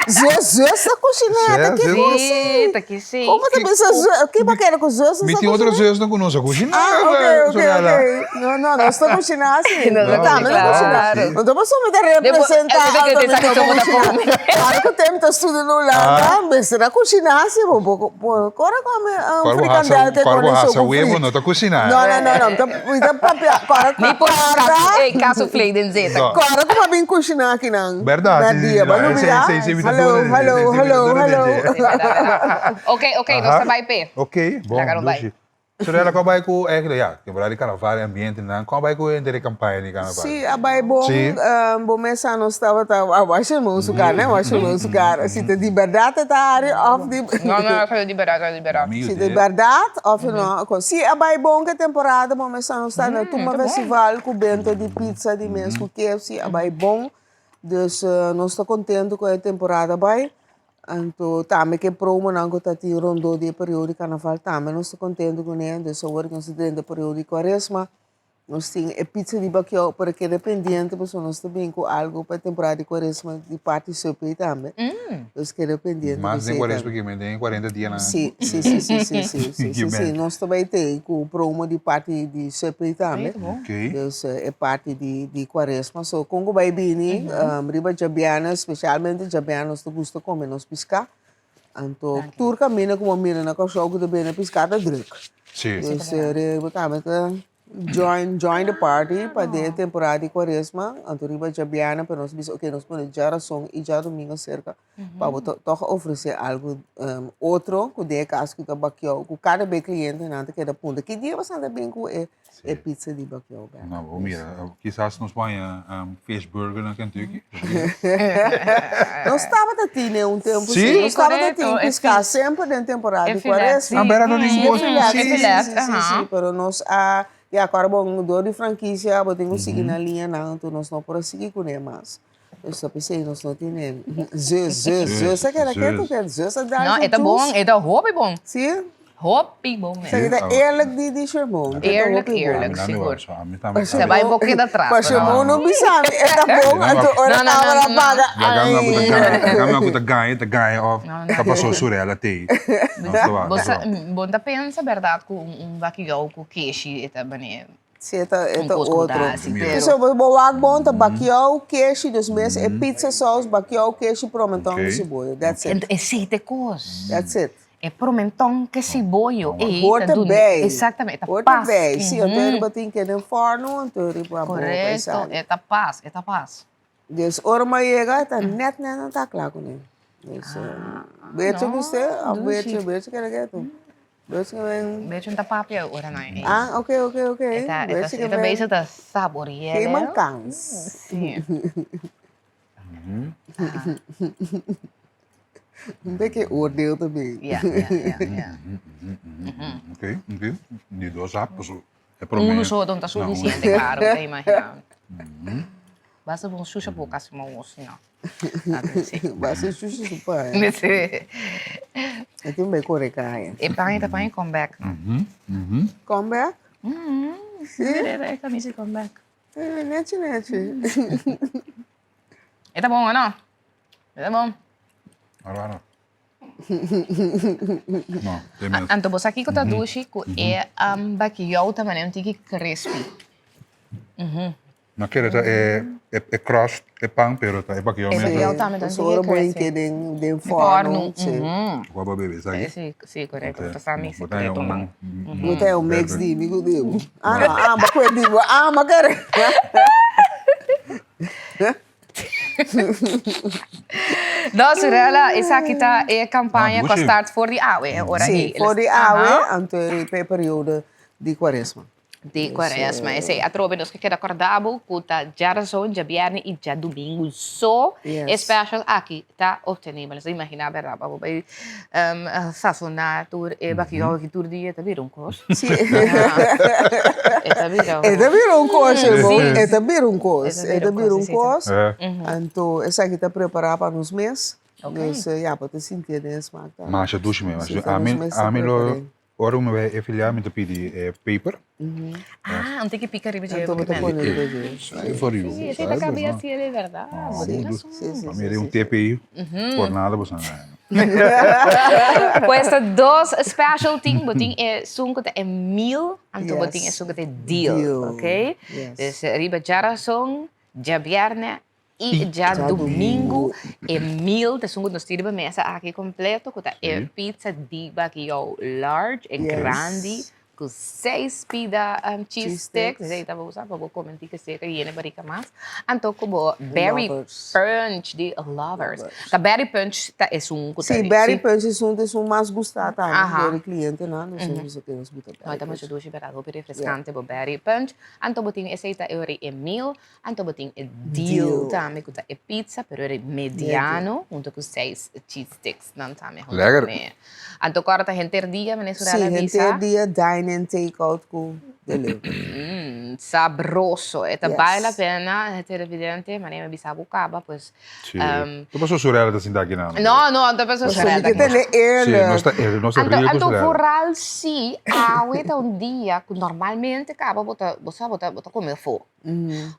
Zus, zus ta kushiná, ta Sí, ki zus. kos Sí, ta ki sí. Como ta bisa zus? Ki bo kere ku zus Mi ta tin otro kushiná? zus no ku nos a kushiná. Ah, ok, ok, Sorella. ok. No, no, nos ta kushiná sí. Nos ta Tambe ta kushiná. kushiná. No ta pasobra mi ta representá Depo- algo te mi sa no ku bo ta kushiná. kome. Claro ku tem ta studia na Hulanda, mester a kushiná sí. Bo bo bo kore kome un Kor bo hasa, frikandel ke kor bo kore hasa so ku webo frit. no ta kushiná. No, no, no, no. Mi ta mi ta papia kore Ni por kòrda. kaso, ey, kaso vlees den zeta. No. Kòrda ku bo a bin kushiná akinan. Bèrdat, Bèr sí, sí, dia. sí. Bo No, no esei, mira? esei, esei mi ta Hallo, duna den dje, hallo, esei mi ta hallo, duna den hallo. dje. Ok, ok, nos ta bai p'e. Ok, bon, Laga nos bai. dushi. Sorella, kon bai ku eigenlijk, ja, temporada di karnaval, e ambientenan, kon bai ku henter e kampaña di karnaval? Sí, a bai bon. Sí. Bo mesa nos tabata a washa nos su kara, ne? Washa nos su kara. Si ta di bèrdat e ta hari òf di. No, no, no, di bèrdat, di bèrdat. Si ta di bèrdat òf no. Sí, a bai bon ku e temporada, bo mesa nos ta na Tumba Festival ku benta di pizza di mes ku KFC, a bai bon. Dus nos ta kontentu ku e temporada bai. Anto tambe ku e promonan ku ta tin rondó di e periodo di karnaval tambe nos ta kontentu kuné. Dus awor ku nos ta drenta e periodo di kuaresma nos tin e pizza di bakiou pero keda pendiente pasobra nos ta bin ku algu pa e temporada di kuaresma di parti Subway tambe. Dus keda pendiente ku Mas den esei kuaresma tambe. ke men den e kuarenta dianan. Si, si, si, si, si, si, si, si, si. Nos ta bai tei ku promo di parti di Subway tambe. Dus e parti di di kuaresma. So kon ku bai bini riba djabièrnè, spesialmente djabièrnè nos ta gusta kome nos piská. Anto tur kaminda ku bo mira na Kòrsou ku ta bende piská ta drùk. Dus bo tambe ta join join the party pa den e temporada di kuaresma. Anto riba djabièrnè pero nos bisa oke nos pone djarason i djadumingu aserka pa bo tòg ofresé algu otro ku den e kas ku ta bakiou ku kada be klientenan ta keda puntra ki dia boso ta bin ku e E pizza di bakiou bek. No, bo mira, kisas nos por haña fish burger na Kentucky. Nos tabata tin e un tempu Sí? sí. Nos tabata Correcto, tin e piská fish. semper den temporada E di filet, kuaresma. sí. Ah, bera ta tin Sí, kos, filet, sí. sí, Filet, sí, sí, aha. sí, pero nos a, ya, kòrda bon, dor di frankisia bo tin ku sigui na liñanan, anto nos no por a sigui kuné mas. Nos ta p'esei nos no tene zus, zus, zus a keda ketu ke zus a dal No, su e ta bon, juice. e ta hopi bon. Sí? Hopi bon mes. Esaki ta eerlijk di di Shermon. E ta Eerlijk, hopi bon. eerlijk, Ami sigur. wak, ami tambe. Se bai bo keda tras. Pa Shermon no bisa mi e ta bon, anto ora No, no, no, camera no, no. paga, Laga mi ai. ku ta gana, laga mi ku ta gana, ta gana of ta pasó surela tei. Nos ta wak, Bo nos ta sa, wak. bo ta pensa berdad ku un bakiyou ku keshi e ta bane Si e ta e Un ta kos ku otro. ta hasi, pero. So bo bo wak bon ta bakiou, keshi, dus mes e pizza sauce, bakiou, keshi, promenton ku siboyo. That's it. Ento esei ta e kos. That's it. E promenton ku siboyo ei Hoort ta duna. erbij. Exactamente, e ta Hoort pas. erbij. Si, anto e riba tin ke den forno, anto e riba bo Korekto, paisani. e ta pas, e ta pas. Dus ora mi a yega e ta net net nan ta kla kuné. Dus beter ku usted of beter beter kere ketu. Beter ku men. Beter ta papia ora nan ei. Ah oke oke oke. E ta e ta bezig ta saboreá. Geen man kans. Si. Un beke oordeel tambe. Ya ya ya ya. Oke oke di dos hap paso e prome. Uno so no ta suficiente claro ta imagina. Basta bo shusha boca si mo wos no. Basta shusha su paña. Si. E tin bay kore kaya. E paña ta paña come back. Come back? Si. E camisa come back. Nechi nechi. E ta bon o no? E ta bon. Aro aro. No, te mes. Anto bo sa kiko ta dushi ku e bakiyou ta manera un tiki crispy. No kere ta e e crust, e pan, pero ta e bakiyou E mes. bakiyou tambe ta un tiki Ora bo crispy. hinke den den forno. Forno. Kua bo bebe esaki? Si, si, korekto. Ta sa mi sekreto man. Bo ta un mix di mi ku di bo. Ah no, amba ku e di bo. Amba kere. No, Surella, esaki ta e campaña cu a start for di awe, ora Sí, ei. for di awe, anto riba e periodo di cuaresma. Di cuaresma, esei. Atrobe nos ke keda corda bo cu ta djarazon, djabierne y djadumingu so e special aki ta obtenibel. Nos ta imagina berdad pa bo bay sazona tur e bakiyou aki tur dia ta bira un cos. Sí. E ta bira un. E ta bira un cos, Sí. E ta bira un cos. E ta bira un cos. Anto esaki ta prepara pa nos mes. Dus ya, bo ta sintié den e smaak tambe. Masha dushi mes. Sí, ta nos mes ta Ami lo, prepar'é. ora mi bai e filial mi ta pidi e peper. Ah, un tiki pica riba dje. Anto bo ta pone riba dje. Sai for you. Sí, esei ta cabia así de verdad. Bo tin razon. Sí, sí, Mi un TPI por nada bo sa. Pues ta dos special tin, bo tin esun cu ta e meal, anto bo tin esun cu ta e deal, ok? Dus riba djarazon, djabierne y djadumingu e meal ta esun cu nos tin riba mesa aki completo cu ta e pizza di bakiyou large, e grandi. Ku seis pida cheese sticks, esei ta bo usa pa bo come un tiki seca y yena barika mas. Anto ku bo berry punch di Lovers. Ta berry punch ta esun ku ta Si, berry punch esun ta esun mas gusta tambe dor di clientenan, dus nos bisa ke nos buta berry punch. No, ta masha dushi berdad, hopi refrescante bo berry punch. Anto bo tin esei ta e ora e meal, anto bo tin e deal tambe ku ta e pizza, pero e mediano hunto ku seis cheese sticks nan tambe hunto Lekker. kuné. Anto kòrda ta henter dia, meneer Surella Sí, bisa? henter dia dine in, take out ku delivery. Mm, sabroso. E ta Yes. bale la pena, televidente, manera mi bisa bo caba, pues. Sí. Um, Ta paso Surella ta sinta aki nan. no, no, no ta paso Paso Surella mi ke ta aki. tene Sí, eerlijk. nos ta eerlijk, nos ta Anto, real ku anto Surella. vooral si awe ta un dia ku normalmente kaba bo ta, bo sa, bo ta, bo ta kome afó.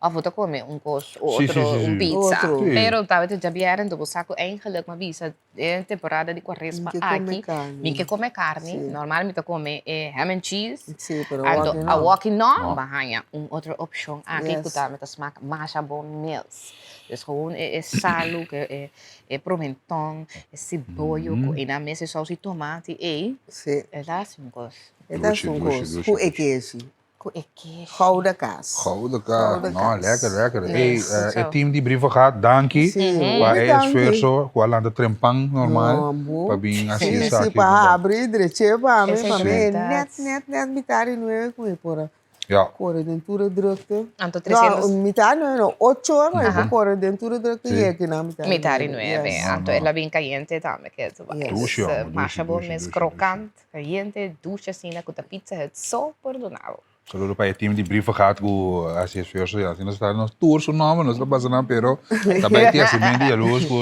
Of bo ta kome un kos Sí, sí, otro, sí, un sí. pizza. Otro. Sí. Pero tabata djabièrnè, anto bo sa ku eigenlijk mi a bisa E temporada di cuaresma Mi ke come aki, carni. mi ke come carni. Sí. Normal mi ta come e ham and cheese. Sí, pero Anto awoki no. awoki no, No. bo a haña un otro opcion aki Yes. cu tambe ta smaak masha bon mes. Dus gewoon e e salu, cu e e promenton, e siboyo cu e nan mes e saus di tomati ey, Sí. e ta haci un cos. E ta Dushi, haci un dushi, cos. dushi, Cu e dushi. keshi. Cu e keshi. Gouda kaas. Gouda kaas. Gouda No, kaas. lekker, lekker. Hey, Yes. eh, e Zo. team di Brievengat, danki. Sí, Pa hopi e danki. esfuerzo cu a lanta trempan normal. No, bo. Pa bin haci Sí, esaki. sí, pa habri dreche pa mi, Esei pa mi verdad. net, net, net mitar di nueve cu mi por a Ja. kore den tur e drukte. Anto No, 300. mitar di nueve no, ocho ora mi por kore den tur e drukte Sí. y aki na mitar di Mitar di nueve. nueve. Yes. Anto No, el no. a bin cayente tambe ke tu Yes. Dushi, Dus, hombre, dushi, masha bon dushi, mes dushi, krokant, cayente, dushi asina cu ta pizza het so por duna bo. Saludo pa e team di Brievengat cu a haci esfuerzo y asina nos ta nos tur su nomber nos ta pasa nan pero ta bay tin hacimentu jaloers cu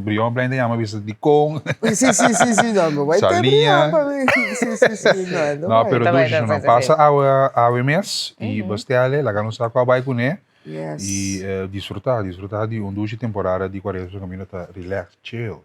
Brion Plein ta yama bisa dicon. Si si si si no no bay te Saliña. Brion pa mi si si si no no No bay. pero Ta bay dushi ta su nan bay ta pasa awe awe mes y bestele laga nos sa cu a bay cune Yes. y disfruta disfruta di un dushi temporada di cuaresma caminda ta relax chill.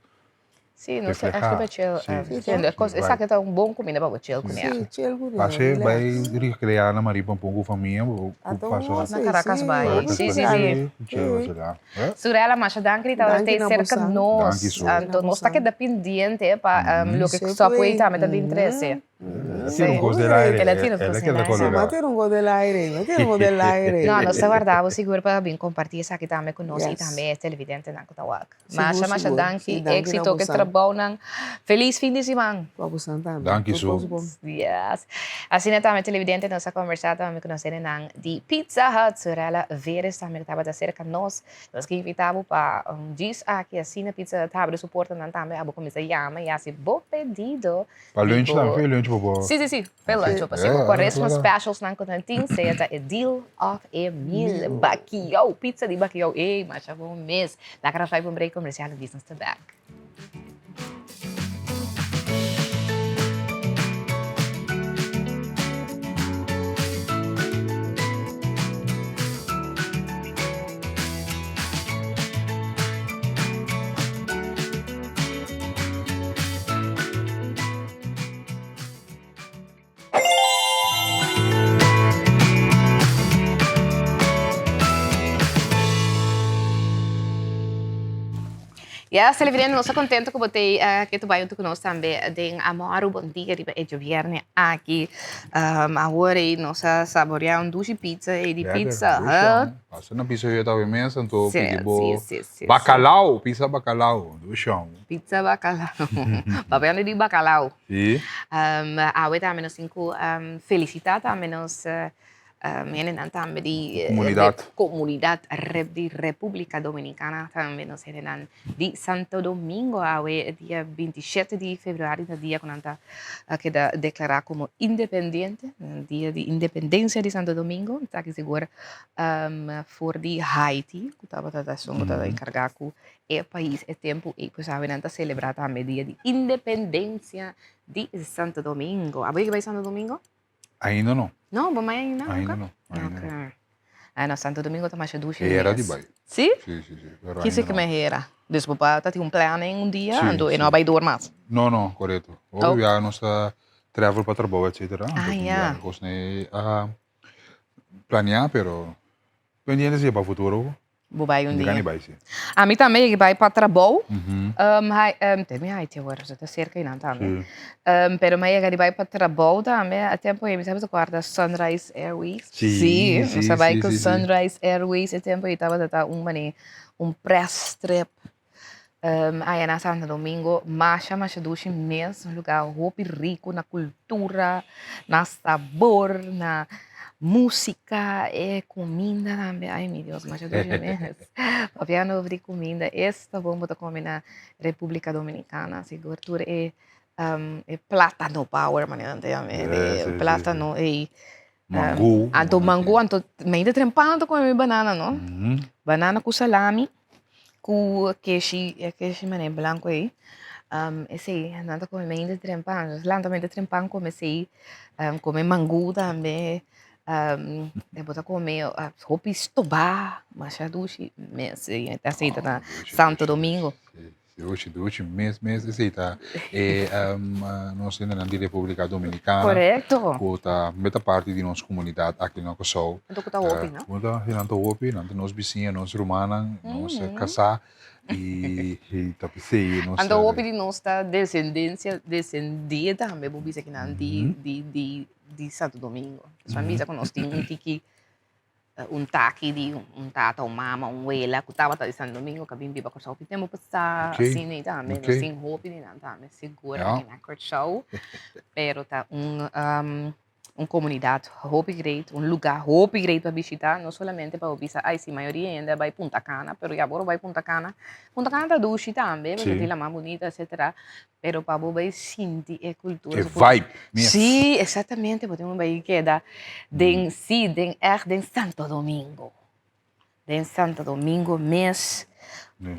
Sí, nos ta Reflehá. echt riba chill. Sí, Sí, sí, sí, sí, cos, right. esaki ta un bon cuminda pa bo chill cu Sí, chill cu Pase relax. bai recrear na Marie Pampon cu famia, bo Anto pasa. nos, Na Caracas sí, bai. Caracas Sí, sí, bai, sí. Chill, vacilá. Eh? Surella, masha danki di tabata Danki tei na cerca bosan. nos. Danki, Su. Anto nos ta keda pendiente pa loke Sí, Subway pues. tambe ta bin trece. El a tira un cos del aire. El a tira un El a cos keda del aire. colorá. Ma tira un cos del aire, ma tira un cos del aire. No, nos ta warda bo sigur pa bin comparti esaki tambe cu nos y Yes. tambe e televidentenan cu ta wak. Sigur, Masha, masha sigur. danki. Sí, danki na Exito cu e bosan. trabounan. Feliz fin di siman. Pa bosan tambe. Danki, Tur Su. cos bon. Yes. Asina tambe televidente nos a conversa tambe cu nos hendenan di Pizza Hut. Surella Veres tambe cu tabata cerca nos. Nos ke invita bo pa un djis aki asina Pizza Hut habri su portanan tambe. Abo cuminsa yama y haci bo pedido. Pa lunch Tipo- tambe, fe lunch bo por. Sí, sí, sí, fe lunch bo por. Yeah, Cuaresma claro. specials nan cu nan tin, sea ta e deal of e meal. Bakio, pizza di bakio. Ey, masha bon mes. Laga nos bai pa un break comercial y business ta back. Ya, televidente, nos ta contento cu bo t'ey ke ta bai hunto cu nos tambe den Amor Bon Dia riba e djobierne aki. Awor ey nos a saborea un dushi pizza ey di Pizza Hut. Pasa na Pizza Hut awe mes, anto Sí, pidi bo sí, sí, sí, bacalao, pizza bacalao, dushi homber. Pizza bacalao. Papiando di bacalao. Sí. Awe tambe nos tin cu felicita tambe nos hendenan tambe di Comunidad. comunidad di Republica Dominicana tambe nos hendenan di Santo Domingo. Awe dia 27 di februari ta dia cu nan ta keda declara como independiente, dia di independencia di Santo Domingo. Esaki sigur for di Haiti cu tabata ta esun cu tabata encarga cu E pais e tempu ei pues awe nan ta selebrá tambe dia di independensia di Santo Domingo. Abo yega bai Santo Domingo? Ainda no. No, bo mai ainda Ainda nunca? no, ainda no. Ok. Ah no, Santo Domingo ta masha dushi Hera di mes. bai. Si? Si, si, si. Pero Kiko ainda ke no. me hera? Dus bo pa ta tin un planning un dia, Si, anto e no si. a bai door mas? No, no, korekto. Oh. Hopi biaha nos ta travel pa trabou etcetera. Ah, Anto tin ya. biaha kos nei a planea, pero pendiente si pa futuro. Bo bai un Mi dia. kan bai, si. Ami tambe yega bai pa trabou. Hai, te mi Haiti awor, so ta cerca einan tambe. Pero mi a yega di bai pa trabou tambe, a tempo ei mi sabi ta corda Sunrise Airways. Si, Si, si, nos a bai si, cu si, si. Sunrise Airways e tempo ei tabata ta un mane, un press trip. Aya na Santo Domingo, masha masha dushi mes, un lugar hopi rico na cultura, na sabor, na musica, e cuminda tambe, ay mi Dios, masha dushi mes. Papiando over di cuminda, esta bon bo ta come na Republica Dominicana, sigur tur e e platano power manera nan ta yama e, e platano ey. Mango. Anto mango, anto mi ta trempa anto come mi banana no. Banana cu salami, cu keshi, e keshi mane blanco ey. Esey nan ta come mi ta trempa, nos lanta mi ta trempa come esey, come mango tambe. E bo ta come hopi stoba, masha dushi mes, esey ta na Santo Domingo. Dushi, dushi mes, mes esey ta e nos hendenan di Republica Dominicana. Correcto. Cu ta meta parti di nos comunidad aki na Curaçao. Anto cu ta hopi, no? Cu ta, nan ta hopi, nan ta nos bisiña, nos rumannan, nos casá y ta pesey nos. Anto hopi di nos ta descendencia, descendie tambe bo bisa kinan di, di, di, di Santo Domingo. Pasobra mi bisa cu nos tin un tiki un taki di un tata, un mama, un wela ku tabata di Santo Domingo ku a bin biba Kòrsou hopi tempu pasá, asina i tambe nos tin hopi di nan tambe sigur aki na Kòrsou, pero ta un un komunidat hopi great, un lugá hopi great pa bishitá, no solamente pa bo bisa ai si mayoria hende a bai Punta Cana, pero ya bo bai Punta Cana, Punta Cana ta dushi tambe, pasobra tin laman bunita etcetera, Pero pa bo bai sinti e cultura. E vibe mes. Sí, exactamente. Bo tin bai keda den, sí, den echt den Santo Domingo. Den Santo Domingo mes.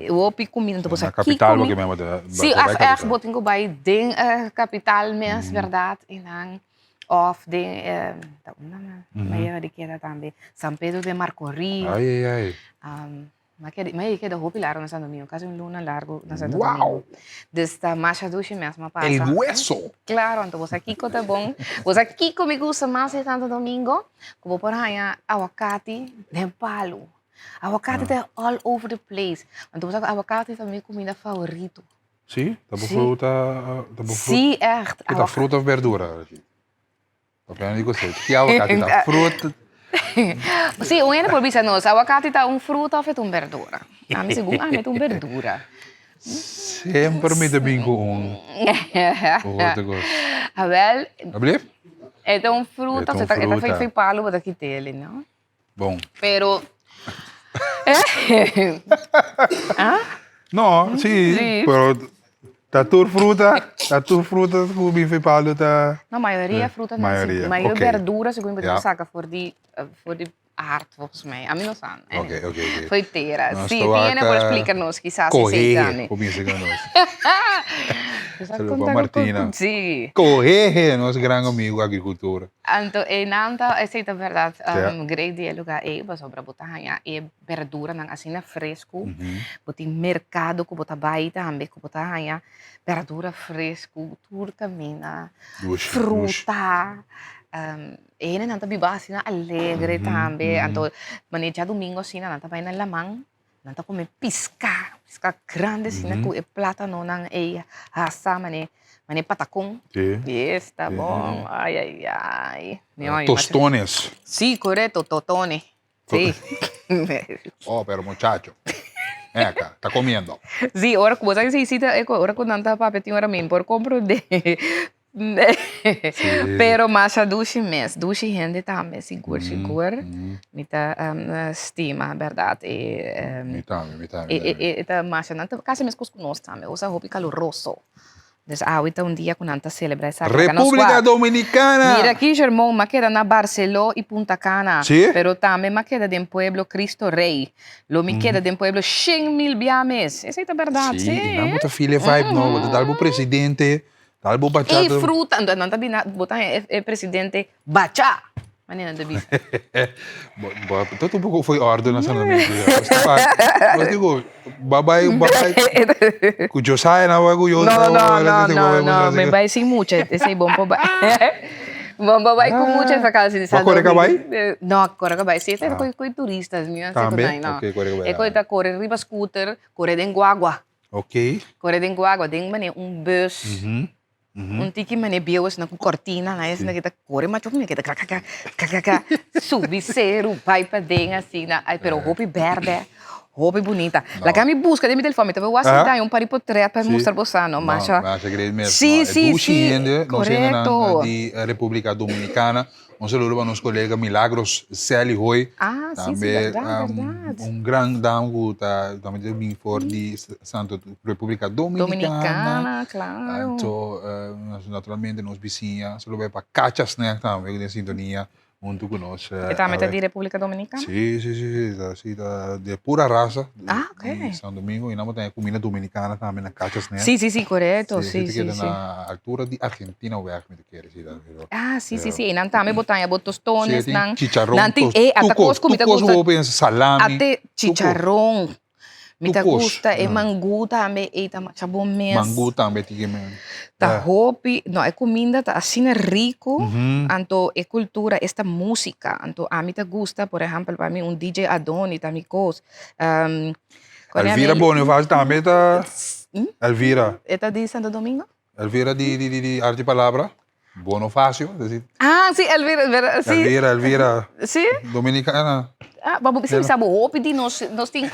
Hopi cuminda. Bo sa Na capital bo ke men bo ta. Sí, echt, echt bo tin cu bai den capital mes, berdad. Y nan, of den, ta unda mi a yega di keda tambe? San Pedro de Macorís. Ay, ay, ay. Ma keda, ma e keda hopi largo na Santo Domingo, casi un luna largo na Santo Domingo. Wow! Dus ta masha dushi mes ma pasa. El hueso! Claro, anto bo sa kico ta bon. Bo sa kico mi gusta mas di Santo Domingo? Cu bo por haña awakati den palu. Awakati ta all over the place. Anto bo sa cu awakati ta mi cuminda favorito. Si? Ta bo fruta, ta bo fruta? Si, echt. Ta fruta of berdura? Papiando di cosech. Ki awakati ta fruta? Si, un hende por bisa nos, awakati ta un fruta of e ta un berdura? Ami segun ami e ta un berdura. Semper mi ta bin cu un otro cos. Awel. Alblief? E ta un fruta, e ta fei palo bo ta kit'el, no? Bon. Pero. No, sí, Sí. pero ta tur fruta, ta tur fruta ku bife palo ta. No, mayoria fruta no. Mayoria, Mayoria ok. verdura segun bo Ja. saka for di for di aard volgens mij. Ami no sa. eh. Ok, ok, ok. Foi tera. Nos Sí, ta wak, tiene por eh, explica nos quizás esei Kohehe, tambe. kuminsa ku nos. Nos a Saludo pa konta ku- Martina. Sí. Kohehe, nos gran amigo agricultor. Anto einan ta, esei ta bèrdat, great di e lugá ei pasobra bo ta haña e berduranan asina fresku, bo tin merkado ku bo ta bai tambe ku bo ta haña berdura fresku tur kaminda, fruta, e hendenan ta biba asina alegre tambe, anto manera djadumingu asina nan ta bai na laman. Nan ta come pisca, pisca grande asina cu e platanonan ey hasa mane, mane patacon. Sí. Yes, ta bon. Ay, ay, ay. Mi oye, Tostones. Sí, correcto, totone. Sí. Oh, pero muchacho. Ven acá, está comiendo. Sí, ora cu bo sa si ta, ora cu nan ta papia tin ora mi por comprende. Pero masha dushi mes, dushi hende tambe, sigur, sigur. Mi ta stima, berdad. E, Mi tambe, mi tambe, mi tambe. E ta masha, nan ta casi mescos cu nos tambe, usa hopi caluroso. Dus awe ta un dia cu nan ta celebra esaki. Laga nos Republica wak. Dominicana! Mira aki, Germon, m'a keda na Barceló y Punta Cana. Sí? Pero tambe m'a keda den pueblo Cristo Rey. Lo mi keda den pueblo shen mil bia mes. Esey ta berdad, Sí, sí. y nan bo ta feel e vibe, no? Bo ta dal bo presidente. Tal bo bachata. E fruta, anto nan ta bina, bo ta haña e presidente bacha, manera nan ta bisa. Bo, bo, tot un poco foi orde na Santo Domingo. Bo digo, babai, babai, cu Josiah na bai cu yo. No, no, no, no, no, mi bai sin mucha, esei bon por bai. Bon por bai cu mucha vakantie di Santo Bo core cabai? No, core cabai, si, esei ta cu turistas, mi no sa cu Tambe? no. Ok, core cabai. E cu ta core riba scooter, core den guagua. Ok. Kore den guagua, den mane un bus, un tiki mane bieu asina ku kortina, nan esina ki ta kore machu mi keda krakakra, krakakra, subi seru bai paden asina, ai pero hopi bèrdè, hopi bunita. Laga mi buska den mi telefòn, mi ta bai wak si un par di potrèt pa mustra bo sa no, masha. No, masha great mes. Si, si, si, korekto. Di Republika Dominikana. Un saludo pa nos colega Milagros Sally Hoy. Ah, sí, sí, verdad, verdad. Un gran dama cu ta tambe ta bin for di Santo Republica Dominicana. Dominicana, claro. Anto, naturalmente nos bisiña. Saludo pa Cacha Snack tambe cu den sintonia. Huntu ku nos. E tambe ta di Repúblika Dominikana? Sí, sí, sí, sí, ta sí, ta de pura rasa. Ah, ok. Di San Domingo y nan bo ta comida dominicana tambe na Cachas Net. Sí, sí, sí, korekto, sí, Sí, sí, sí. sí. na altura di Argentina weg, mi ta kere si ta. Pero, Ah, sí, sí, sí. Y nan tambe bo ta bo tostones, sí, nan. chicharrón, Nan tin, tos, eh, ata tuco, kos ku mi ta tuco gusta. bo pensa salami. Ate chicharrón. Mi ta Tucos. gusta e mangú tambe, ey ta masha bon mes. Mangú tambe tin men. Ta hopi, no e kuminda ta asina riku, anto e kultura, esta músika, anto ami ta gusta, por ehèmpel pa mi un DJ Adoni ta mi kos. Elvira Bonifacio tambe ta, Elvira. E ta di Santo Domingo? Elvira di di di di Arte y Palabra, Bonofacio, desi. Ah, si, Elvira, Elvira, si. Elvira, Elvira. Si? Dominicana. Ah, ma bo bisa bo hopi di nos, nos tin,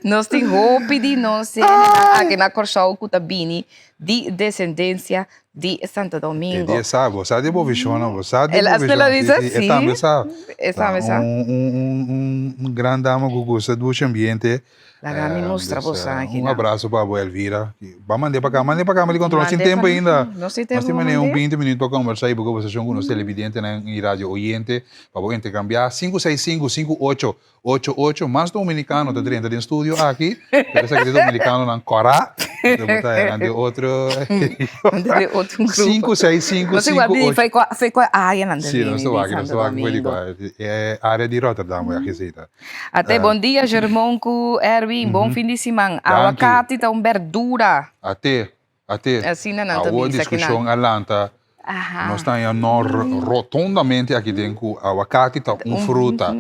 nos tin hopi di nos hendenan aki na Kòrsou ku ta bini di desendensia di Santo Domingo. E di e sa, bo sa di bo vishonnan, bo sa di bo El vishonnan. a bisa, Si, si, e tambe sa. E tambe sa. Un, un, un, un gran dama ku gusta dushi ambiente. Laga mi mustra bo sa aki Un nan. abrazo pa bo Elvira. Ba mand'é pa ka, mand'é pa kama di control. Nos tin Mand'é tempo pa ainda. Nos tin tempo Nos tin pa manera un mand'é. 20 minuut pa conversa y bo conversacion cu nos televidentenan y radio oyente pa bo intercambia. Sinku seis sinku, sinku ocho, ocho ocho. Mas dominicano ta drenta den studio aki, pero esaki ta dominicanonan kora. Entonces bo ta eran di otro. Di otro grupo. Sinku seis sinku, Nos sinku igual bini ocho. fei kua, fei kua área nan ta Sí, bini nos ta di wak, nos Santo ta wak fei di Domingo. kua. E área di Rotterdam bo a geseta. Ate bon dia Germon ku Erwin, bon fin di siman. Danki. Awakati ta un berdura. Ate, ate. Asina nan ta Awor bisa kinan. diskushon a lanta. Aha. Nos ta haña no rotondamente aki den ku awakati ta un fruta.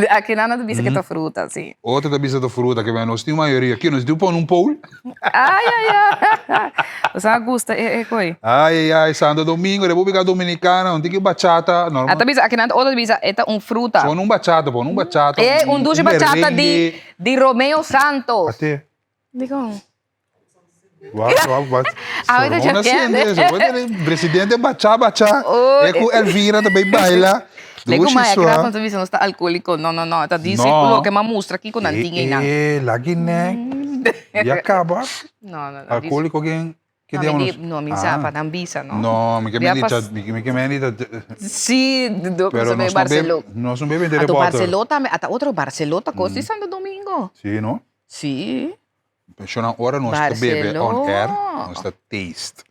Akinan nan ta bisa ke ta fruta, si. Otro ta bisa ta fruta, ke nos tin mayoria. Ki nos diu pone un poll? Ai, ai, ai. Bo sa gusta e e koi. Ai, ai, ai, Santo Domingo, República Dominicana, un tiki bachata, normal. A ta bisa, akinan otro ta bisa, e ta un fruta. Pone un bachata, pone un bachata. E, un dushi bachata di, merengue. di Romeo Santos. Ate. Dikon? Wak, wak, wak. Awe ta Sormona chakeando. siente eso. Bo tene presidente bacha, bacha. Oh, E ku Elvira ta bay baila. Lei ku Dushi maya sua. kras no ta bisa nos ta alcoholico. No, no, no. Ta dice No. loke m'a mustra kiko nan tin einan. E, e, lagi nek. Ya kaba. No, no, no. Alcoholico ken? Ke No, mi diablo di, nos? no, mi sa Ah. pa nan bisa, no. No, mi ke Bia men di pas- ta, mi ke mi ke men di ta. Sí, do, Pero sabe nos no bebe, Barceló. nos no bebe de Anto bottle. Barceló tambe, ata otro Barceló ta kos di Santo Domingo. Sí, no? Sí. Pensionan ora nos ta bebe on air, Barceló. nos ta taste.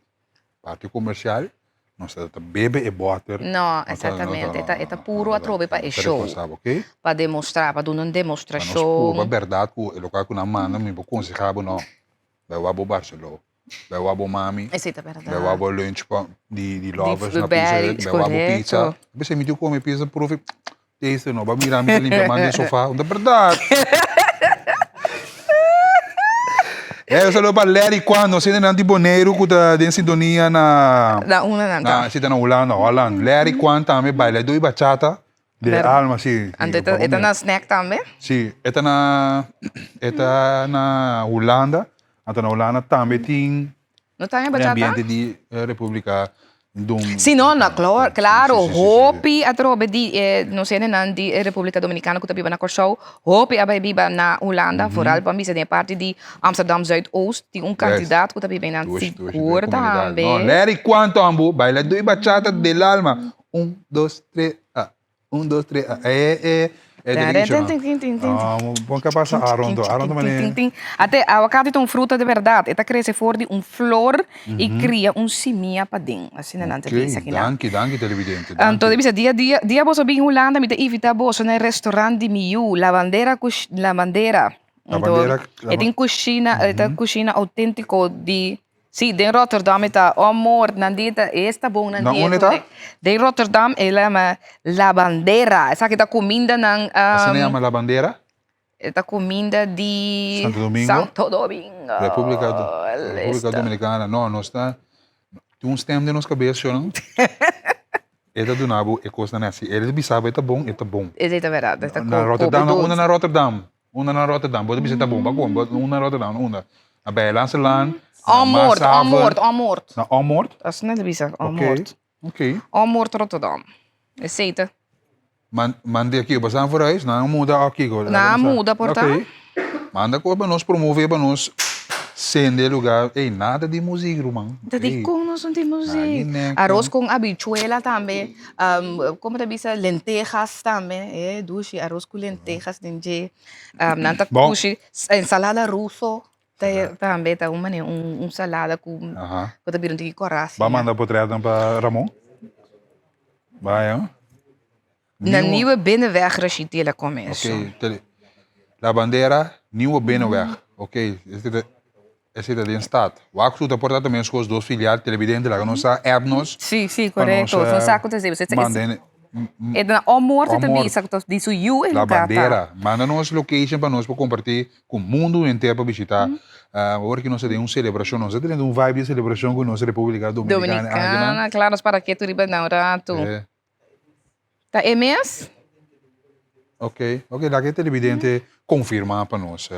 Parti comercial, nos ta ta bebe e boter. No, Nos ta- no, exactamente. no, E ta, e ta no, puro no, atrobe pa e nos ta show. responsabel, ok? Pa demostra, pa duna un Pa nos demostrashon. purba berdad cu e local cu nan manda, mi por conseha bo no. Bai wak bo Barceló, bai wak bo mami. Esei ta berdad. Bai wak bo lunch pa di di lovers Di na Pizza Berry, Hut, bai wak bo pizza. correcto. P'esei mi tin come pizza profe taste no, ba mira mi ta limpia man den sofa, ta berdad. Eh, un saludo pa Larry Kwan, nos hendenan di Boneiru ku ta den sintonia na Na unda nan ta? Na, si ta na Hulanda, Holland. Larry Kwan tambe baila dui bachata de Ber- alma, si. Anto e ta, e ta na snack tambe? Si, e ta na, e ta na Hulanda. Anto na Hulanda tambe tin No ta en e bachata? ambiente di Republica Dominicana. Si, no, no, claro, claro. Si, si, si, si, si. Hopi atrobe di eh, nos hendenan di eh, Republica Dominicana ku ta biba na Kòrsou, hopi a bai biba na Hulanda, vooral pa bisa den e parti di Amsterdam Zuidoost, tin un kantidat ku ta biba einan Dushi, dushi, sigur den komunidat. tambe. No, Larry Kwanto ambu, baila dui bachata del alma. Un, dos, tres, ah. Un, dos, tres, ah. Eh, eh, eh, Tin, derecho, tin, no. tin, tin, tin, tin. Ah, bon que pasa Aaron to. Aaron to Tin, tin, mane. tin. Ate, awakati ta un fruta de berdad. E ta crece for di un flor y cria un simia paden. Asina nan ta Ok, bisa kinan. danki, danki televidente. Anto Danki. di bisa, dia, dia, dia boso bin Hulanda, mi ta invita boso na e restaurant di mi yu, La Bandera Cush, La Bandera. La Anto, Bandera, La e tin cushina, e ta cushina autentico di Sí, den Rotterdam e ta oh moord, nan di ta esta bon, nan Na di unda esto ta? bon. Den Rotterdam e lama La Bandera, esaki ta kuminda nan Asina yama La Bandera? E ta kuminda di Santo Domingo? Santo Domingo. Republica, Republica Dominicana, no, nos ta, tin un stem den nos kabes, shornan. E ta duna bo e kosnan asi, e ta bisa bo e ta bon, e ta bon. Esei ta berdad, e ta Na Rotterdam, na unda na Rotterdam? Unda na Rotterdam, bo ta bisa ta bon, pa kon? Unda na Rotterdam, unda? Na Bijlandse Laan, na Ommoord, Maashaven. Ommoord, Ommoord. Na Ommoord? Asina ta bisa, Ommoord. Ok, ok. Ommoord Rotterdam. Esei ta. Man, manda aki, bo san vooruit, nan a muda of kiko? Nan a muda por ta. Ok. Manda kos pa nos promove, pa nos sende e lugar. Ey, nada di muziek, ruman. Ta di kon nos. nos no tin muziek. Nagi Arroz con habichuela tambe. Um, como ta bisa lentejas tambe. Eh, dushi, arroz cu lentejas den dje. Um, nan ta Bon. kushi ensalada ruso. Ta tambe ta un manera un, un salada cu Aha. cu ta bira un tiki kora Ba asina. manda potretnan pa Ramon. Bai, Na Nieuwe Nieuwe Binnenweg Rashid el a come eso. Ok, tele. La bandera Nieuwe Binnenweg. Ok, esei ta esei ta den stad. Wak su ta por ta tambe skos dos filial televidente laga nos sa app nos. Sí, sí, pa nos korekto. Son sa ku ta esei. manda hende E na o morte ta Omor. bisa ku ta di su yu e La lugar ta. bandera. Manda nos location pa nos por kompartí ku mundu henter pa bishitá. Awor ki nos ta den un selebrashon, nos ta teniendo un vibe di selebrashon ku nos Repúblika Dominikana. Dominikana, klaro, nos para ketu riba nan un ratu. Ta e mes? Ok, ok, laga e televidente konfirmá pa nos.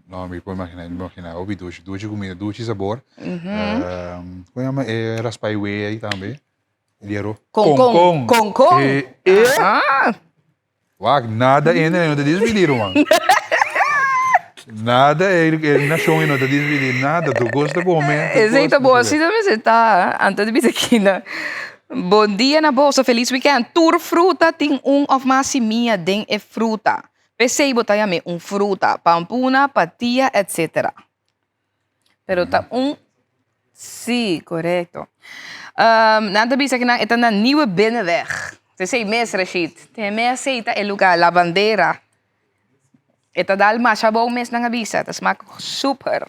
No, mi por imaginá, mi por imaginá. Hopi dushi, dushi kumida, dushi sabor. Kon yama e raspa e wea ei tambe? Di aro. Konkon. Konkon. E, e. Ah. Wak, nada hende no ta dispidí, ruman. Nada e e nashon ei no ta dispidí, nada. Tur kos ta kome, tur Esei kos ta ta bon, kome. asina mester ta. Anto di bisa kina. Bon dia na boso, felis weekend. Tur fruta tin un of mas simia den e fruta. P'esei bo ta yam'é un fruta, pampuna, patia, etc. Pero ta un Sí, korekto. Nan ta bisa ku nan e ta na Nieuwe Binnenweg. Esei mes, Rashid. Te mes ei ta e lugá, La Bandera. E ta dal masha bon mes nan a bisa. Ta smak super.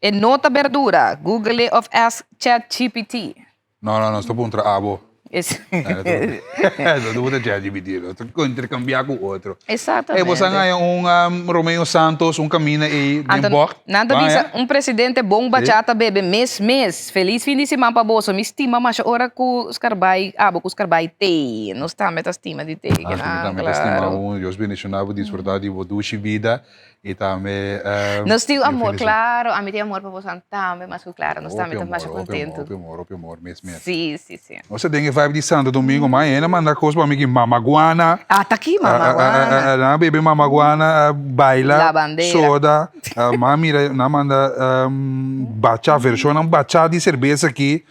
E no ta berdura. Google it of ask ChatGPT. No, no, nos ta puntra abo. No ta puntra ChatGPT, nos ta intercambia cu otro. Exactamente. Ey, bo sa haya un um, Romeo Santos, un camina ey den Anto, bocht. nan ta Ba bisa haya? un presidente bon bachata bebe mes mes. Feliz fin di siman pa boso. Mi stima masha ora cu Scarbay, abo cu Scarbay tey. Nos tambe ta stima di tey. Ah, mi tambe ta stima un. Dios bendiciona bo, disfruta di bo dushi bida. I tambe Nos tin mi amor, felicita. claro. Ami tin amor pa boso tambe, mas cu claro. Nos tambe Hopi ta amor, masha hopi amor, contento. hopi amor, hopi amor, mes mes. Sí, sí, sí. Nos ta den e vibe di Santo Domingo, ma hende a manda cos pa mi ki mamaguana. Ah, ta ki mamaguana. Nan a bebe mamaguana, baila, La bandera. soda. Ma mira, nan a manda bacha, versionnan bacha di cerbeza aki.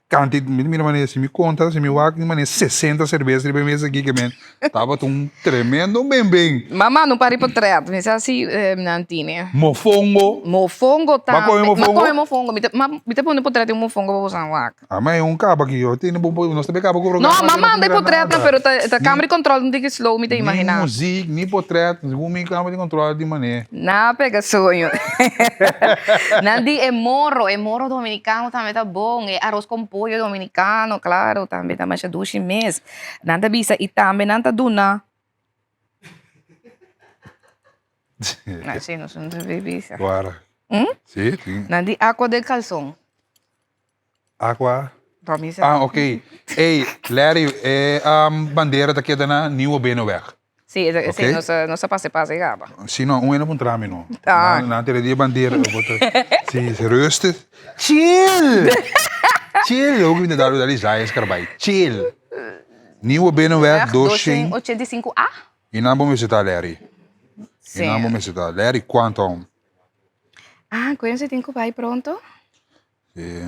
Kanti, mi ta mira manera, si mi konta, si mi wak, mi manera sesenta serbes riba e mesa aki, ke men tabata un tremendo benben. Mama no pari potret, mi sa si nan tine. Mofongo. Mofongo Bo a tambe. kome mofongo? Mi a kome mofongo, mi ta, mi ta pone potret di un mofongo pa boso wak. A ma e un kaba aki, yo tene bon, nos ta be kaba ku programa. No, mama manda e no ta mira potretnan, nada. pero ta, ta kamera di control un tiki slow, mi ta imagina. Ni muziek, ni potret, ningun mi kamera di control di manera. Nan a pega soño. Nan di e morro, e morro dominicano tambe ta bon, e arroz con pollo dominicano, claro, tambe ta masha dushi mes. Nan ta bisa y tambe nan ta duna. Si, nos no ta bisa. Guara. Si, tin. Nan di agua del calzon. Aqua. Romisa. Ah, ok. Ey, Larry, e um, bandera ta keda na Nieuwe Binnenweg. Sí, e, Ok. sí, nos a, nos a pase pase gaba. Si no, un ene puntra mi no. Ah. Na, na tere die bandera. Sí, sí, rustig. Chill! Chill! Ook in de daar is hij is erbij. Chill. Nieuwe Binnenweg, Doshing. 285A. In naam bom zit Larry. Sí. In naam bom zit Larry Quantum. Ah, cuídense tin cu bai pronto. Sí.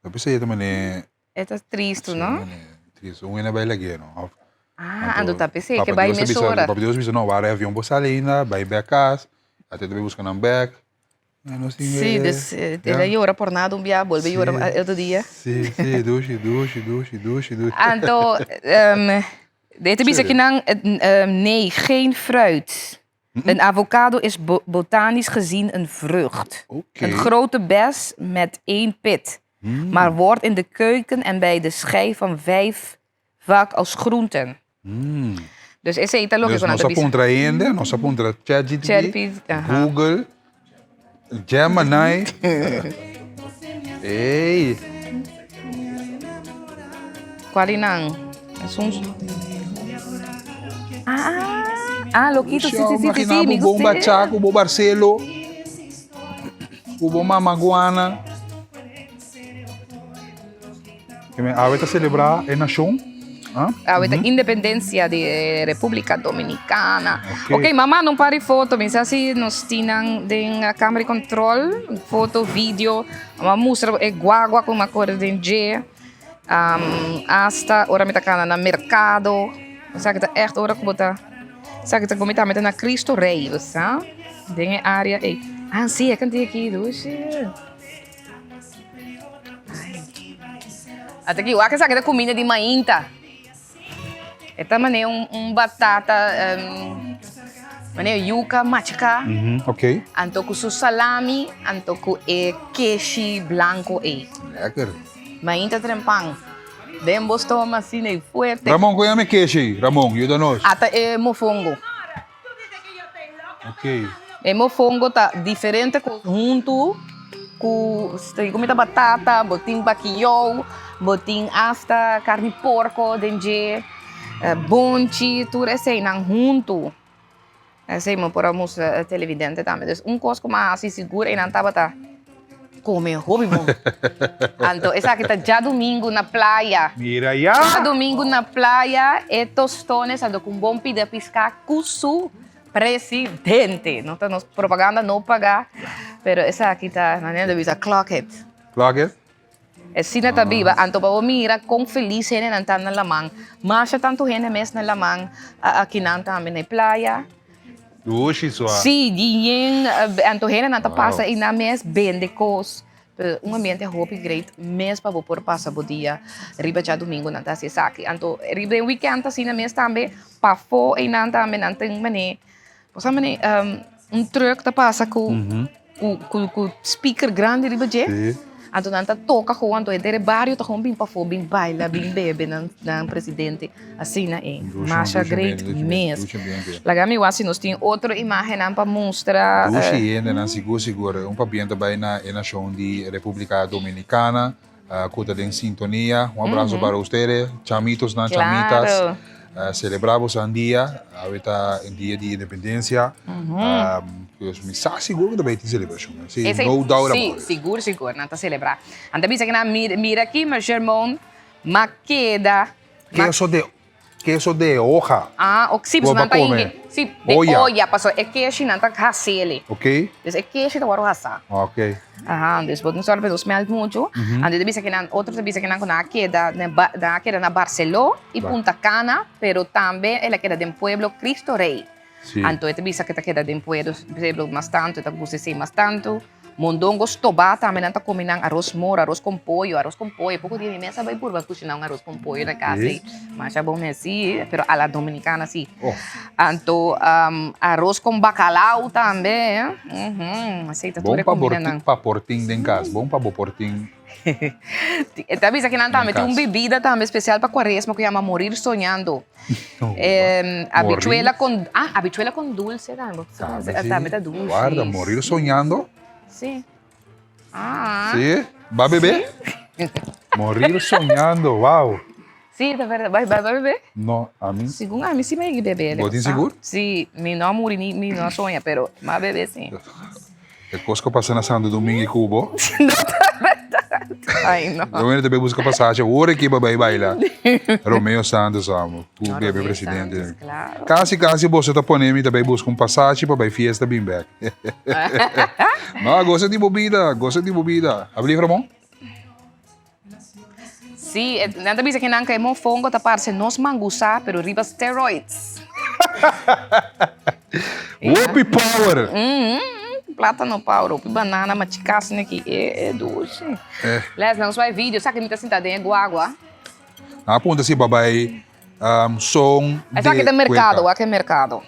Lo pensé esta mane. E ta tristo, no? Tristo. Un ena bai lag'é, no? Of, Ah, ando ta pensé Papa que bai Dios ta bisa, mesora. Papa Dios bisa, no, wara e avion bo sali ainda, bai bek kas, ate ta bai buska nan bek. Eh, nos tin Sí, eh, dus eh, ja. el a yora por nada un bia, bolbe yora Sí. eh, otro dia. Sí, sí, dushi, dushi, dushi, dushi, dushi. Anto, um, de te bisa Sí. que nan, eh, nee, geen fruit. Een avocado is botanisch gezien een vrucht. Oké. Een grote bes met één pit. Maar wordt in de keuken en bij de schijf van vijf vaak als groenten. Dus esei ta loke Dus ku nan nos ta a bisa. puntra hende, nos a puntra ChatGPT, ChatGPT, aha. Google, Gemini. Ey, Cual di nan? Esun. Ah, ah, Loquito, sí, sí, sí, sí, sí, mi Imagina bo gusta. bachá ku bo Barcelo, ku bo Mamaguana. Awe ta selebrá e nashon. Ah? Awe ta independencia di Republica Dominicana. Ok. Ok, mama un par di foto. Mi sa si nos tinan den camera di control. Foto, video. Mama mustra e guagua cu mi a core den dje. Um, hasta ora mi ta cana na mercado. Sa cu ta echt ora cu bo ta... Sa cu ta cu mi tambe ta na Cristo Rey, bo sa? Den e area ey. Ah, si, e canti aki, dushi. Ata aki, wak esaki ta kuminda di mainta. E ta manera un, un batata, um, manera yuka machiká. Mm -hmm, ok. Anto ku su salami, anto ku e keshi blanko ei. Lekker. Mainta trempan. Den bo stoma asina ei fuerte. Ramon, kon yama e keshi? Ramon, yuda nos. Ata e mofongo. Ok. E mofongo ta diferente kos huntu ku si ku mi ta batata, bo tin bakiyou, bo tin asta karni porko den dje, bonchi, tur eseinan huntu. Esei mi por a mustra e televidente tambe. Dus un kos ku mi a hasi sigur einan tabata kome hopi bon. Anto esaki ta djadumingu na playa. Mira ya! Djadumingu na playa e tostones anto ku un bon pida piská ku su presidente. No ta nos propaganda no pagá, pero esaki ta manera di bisa clock it. Clock it? Asina ta biba. Anto pa bo mira kon felis hendenan ta na laman. Masha tantu hende mes na laman akinan tambe na e playa. Dushi sua. Sí, di yen anto hendenan ta pasa einan mes bende kos. Pero un ambiente hopi great mes pa bo por pasa bo dia riba djadumingu nan ta hasi esaki. Anto riba den weekend asina mes tambe pafó einan tambe nan tin manera Bo sa mane un truck ta pasa ku ku ku speaker grandi riba dje. Anto nan ta toka gewoon anto henter e bario ta gewoon bin pafó bin baila bin bebe nan nan presidente asina e masha great mes. Laga mi wak si nos tin otro imagennan pa mustra. Dushi hendenan sigur sigur un pabien ta bai na e nashon di Republica Dominicana. Cu ta den sintonia. Un abrazo para ustedes, chamitosnan, chamitas. Celebra boso dia. Awe ta e dia di independencia. Pues mi sa sigur cu ta bay tin celebracion. Si, no doubt about it. Si, sigur, sigur. Nan ta celebra. Nan ta bisa cu nan mira aki, Shermon, ma keda. Queso de Keso de hoja. Ah, ok, si, Bo pasobra nan pa ta come. inge, si, de Olla. olla, pasobra e keshi nan ta hasele. Ok. Dus e keshi ta wòrdu hasá. Ok. Aha, dus bo tin sòru pa e no smèlt muchu. Anto ta bisa ku nan, otro ta bisa ku nan ku nan a keda na ba, nan a keda na Barceló i Ba. Punta Cana, pero tambe el a keda den pueblo Cristo Rey. Si. Anto e ta bisa ku e ta keda den pueblo, pueblo mas tantu, e ta gusta esei mas tantu. Mondongo stobá tambe nan ta come nan aros moro, aros con pollo, aros con pollo. Poco dia mi mes a bay purba cushina un aros con pollo na casa y masha bon mes si, pero a la dominicana si. Oh. Anto um, aros con bacalao tambe, eh. Uhum, esey ta Bon tur e pa comida nan. pa por tin den cas, bon pa bo por tin. E ta bisa kinan tambe tin un bebida tambe especial pa cuaresma cu yama morir soñando. Eh, habichuela con, ah, habichuela con dulce tambe. Tambe sí. Tambe ta dulce. Guarda, morir soñando. Sí. Ah. Sí, ba bebe? Morir soñando, wow. Sí, ta verdad. Bai, bai, bai bebe? No, a mi. Segun a mi sí me yegi bebe. Bo tin sigur? Sí, mi no a muri ni mi no a soña, pero m'a bebe sí. E kos ku a pasa na Santo Domingo i Cubo. No ta bèrdat. Ai no. Yo ta bai buska pasaje ora ki bo bai baila. Romeo Santos amo ku No, bebe Romeo presidente. Santos, claro. Kasi kasi boso ta pone mi ta bai buska un pasaje pa bai fiesta bin bek. No, gosa di bo bida, gosa di bo bida. Habli Ramon? Sí, nan ta bisa ke nan ke mofongo ta parse nos mangusá, pero riba steroids. Hopi power! Mm, plátano power, hopi banana machiká asina aki, e, e dushi. Eh. Les, nos bai video, sa ke mi ta sinta den e guagua. Nan a punta si bo a bai um, son de Esaki ta merkado, cueca. wak e merkado.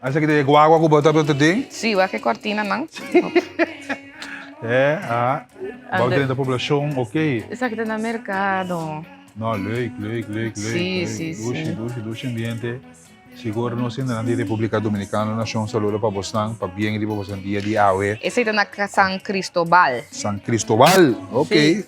Esaki ta e guagua ku bo tabata den? Sí, wak e kortinanan. Eh, ah. Bou drenta poblashon, ok. Esaki ta na merkado. No, leuk, leuk, leuk, leuk. Sí, sí, sí. Dushi, dushi, dushi ambiente. Sigur nos hendenan di Republika Dominikano nashon saludo pa bosnan, pabien riba bosnan dia di awe. Esei ta na San Cristobal. San Cristobal, ok. Sí.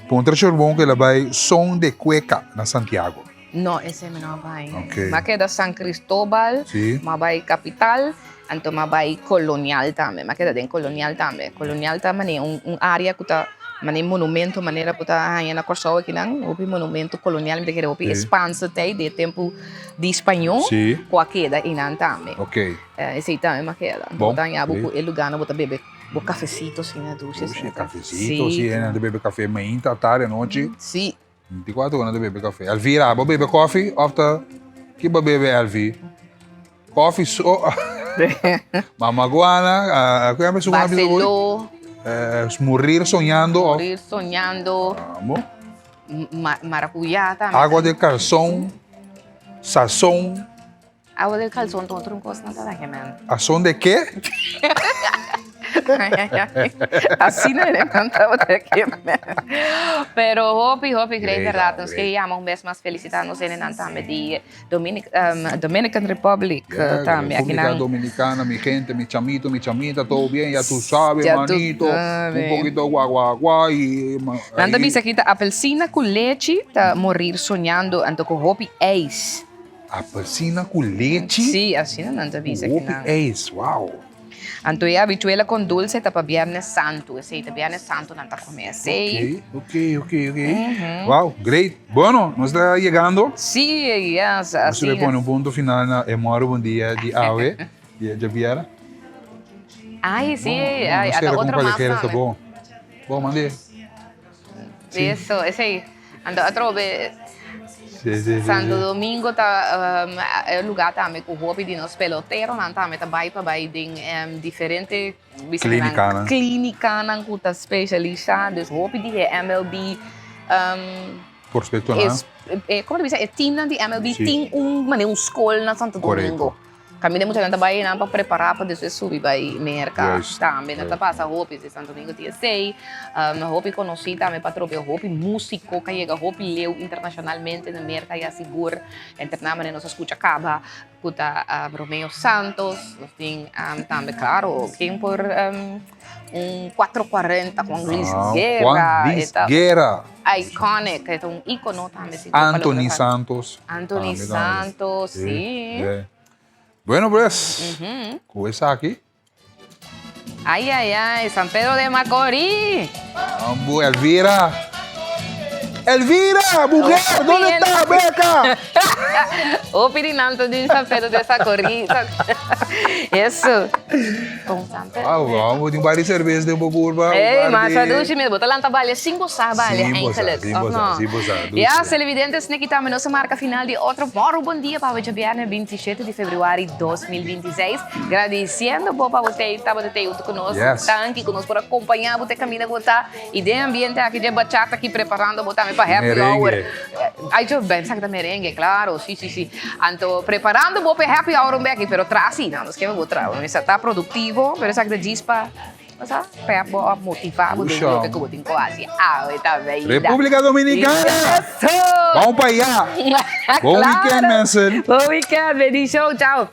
Puntra Sherbon ku el a bai Son de Cueca na Santiago. No, esei mi no a bai. Ok. M'a keda San Cristobal, Sí. m'a bai Capital, anto m'a bai Colonial tambe. M'a keda den Colonial tambe. Colonial ta manera un, un area ku ta Mane monumento manera bo ta haña na Kòrsou akinan, hopi monumento kolonial, mi ta kere hopi Spaanse tijd, di e tempu di spañó ku a keda einan tambe. Esei tambe mi a keda. Bo ta haña bo ku e lugánan bo ta bebe bo kafesito asina dushi asina. Dushi, kafesito, si, nan ta bebe kafe mainta, tardi, anochi. Si. 24 ora nan ta bebe kafe. Elvira, bo bebe kofi òf ta ki bo bebe Elvi? Kofi so. Mamaguana, uh, ¿cómo se llama? Barceló. Morir soñando. Morir soñando. Vamos. Ma maracuyá también. Agua de calzón, sazón. Agua del calzón, todo otro cosa no te man. ¿Azón de qué? Asina e nan tabata keme. Pero hopi, hopi great verdad. Nos ke yama un bes mas felicita nos hendenan tambe di Dominic, Dominican Republic Yeah, tambe. Aki República nan. Dominicana, mi gente, mi chamito, mi chamita, todo bien, ya tú sabes, Ya tú manito. Un sabes. poquito guau, guau, guau y Nan ta ahí. bisa aki ta apelsina ku lechi ta morir soñando anto ku hopi ijs. Apelsina ku lechi? Sí, asina nan ta bisa Ku aki hopi nan. ijs, wow. Anto e habichuela con dulce ta pa Biernes Santu. Esey ta Biernes Santu nan ta come esey. Ok, ok, ok, ok. Wow, great. Bueno, nos ta yegando. Sí, yes, Nos ta asina. pone un punto final na e moro bon dia di awe, di djabiera. Ay, sí, Bon, ay, nos ata cera con otro mas cualkier ta tambe. bon. Bon, mande. Sí. Eso, esey. Anto atrobe Sí, sí, sí, Santo sí. Domingo ta e lugar tambe ku hopi di nos peloteronan tambe ta bai pa bai den diferente bisa nan Klínikanan. klínikanan ku ta spesialisá. Dus hopi di e MLB Prospektonan. es komo ta bisa e teamnan di MLB Sí. tin un manera un skol na Santo Korekto. Domingo. Caminda muchanan ta bai einan pa prepara pa despues subi bai Merca tambe. Nan ta pasa hopi si Santo Domingo tin esey. Hopi conoci tambe pa trobe hopi musico ka yega hopi leu internacionalmente na Merca ya sigur. Entre nan manera nos a scucha caba cu ta Romeo Santos. Nos tin tambe claro ken por un cuatro cuarenta Juan Luis Guerra. Juan Luis Guerra. Iconic, e ta un icono tambe sigur pa loke ta Anthony pasa. Santos. Anthony Santos, sí. Bueno pues, cu esaki. Ay, ay, ay, San Pedro de Macorís. Ambu, Elvira. Elvira, mujer, ¿dónde está? Ven acá. Hopi di nan ta di San Pedro de Sacorís. Eso. Con San Pedro. Ah, vamos, tin un par di cerveza den bo curva. Ey, masha dushi mes. Bo ta lanta balia sin bo sa balia Sin bo sa, eigenlijk. sin bo Of sa, no? sin bo sa, dushi. Ja, televidentes, neki tambe nos a marca final di otro Moro Bon Dia pa awe djabierne 27 di februari 2026. Gradiciendo bo pa bo tei tabata tei hunto cu nos. Yes. Danki cu nos por acompaña bo te caminda cu bo ta. Y den ambiente aki dje bachata aki preparando bo tambe pa happy hour. Merengue. Ay, yo pensa que ta merengue, claro, sí, sí, sí. Anto preparando bo pa e happy hour un beki, pero tra si, no, nos keme bo tra. Bo mester ta productivo, pero esaki ta djis pa, bo sa, pep bo of motiva bo den loke ku bo tin ku hasi awe tambe. República Dominicana! Eso! Vamos pa allá! Bon weekend, mensen! Bon weekend, bendicion, chao!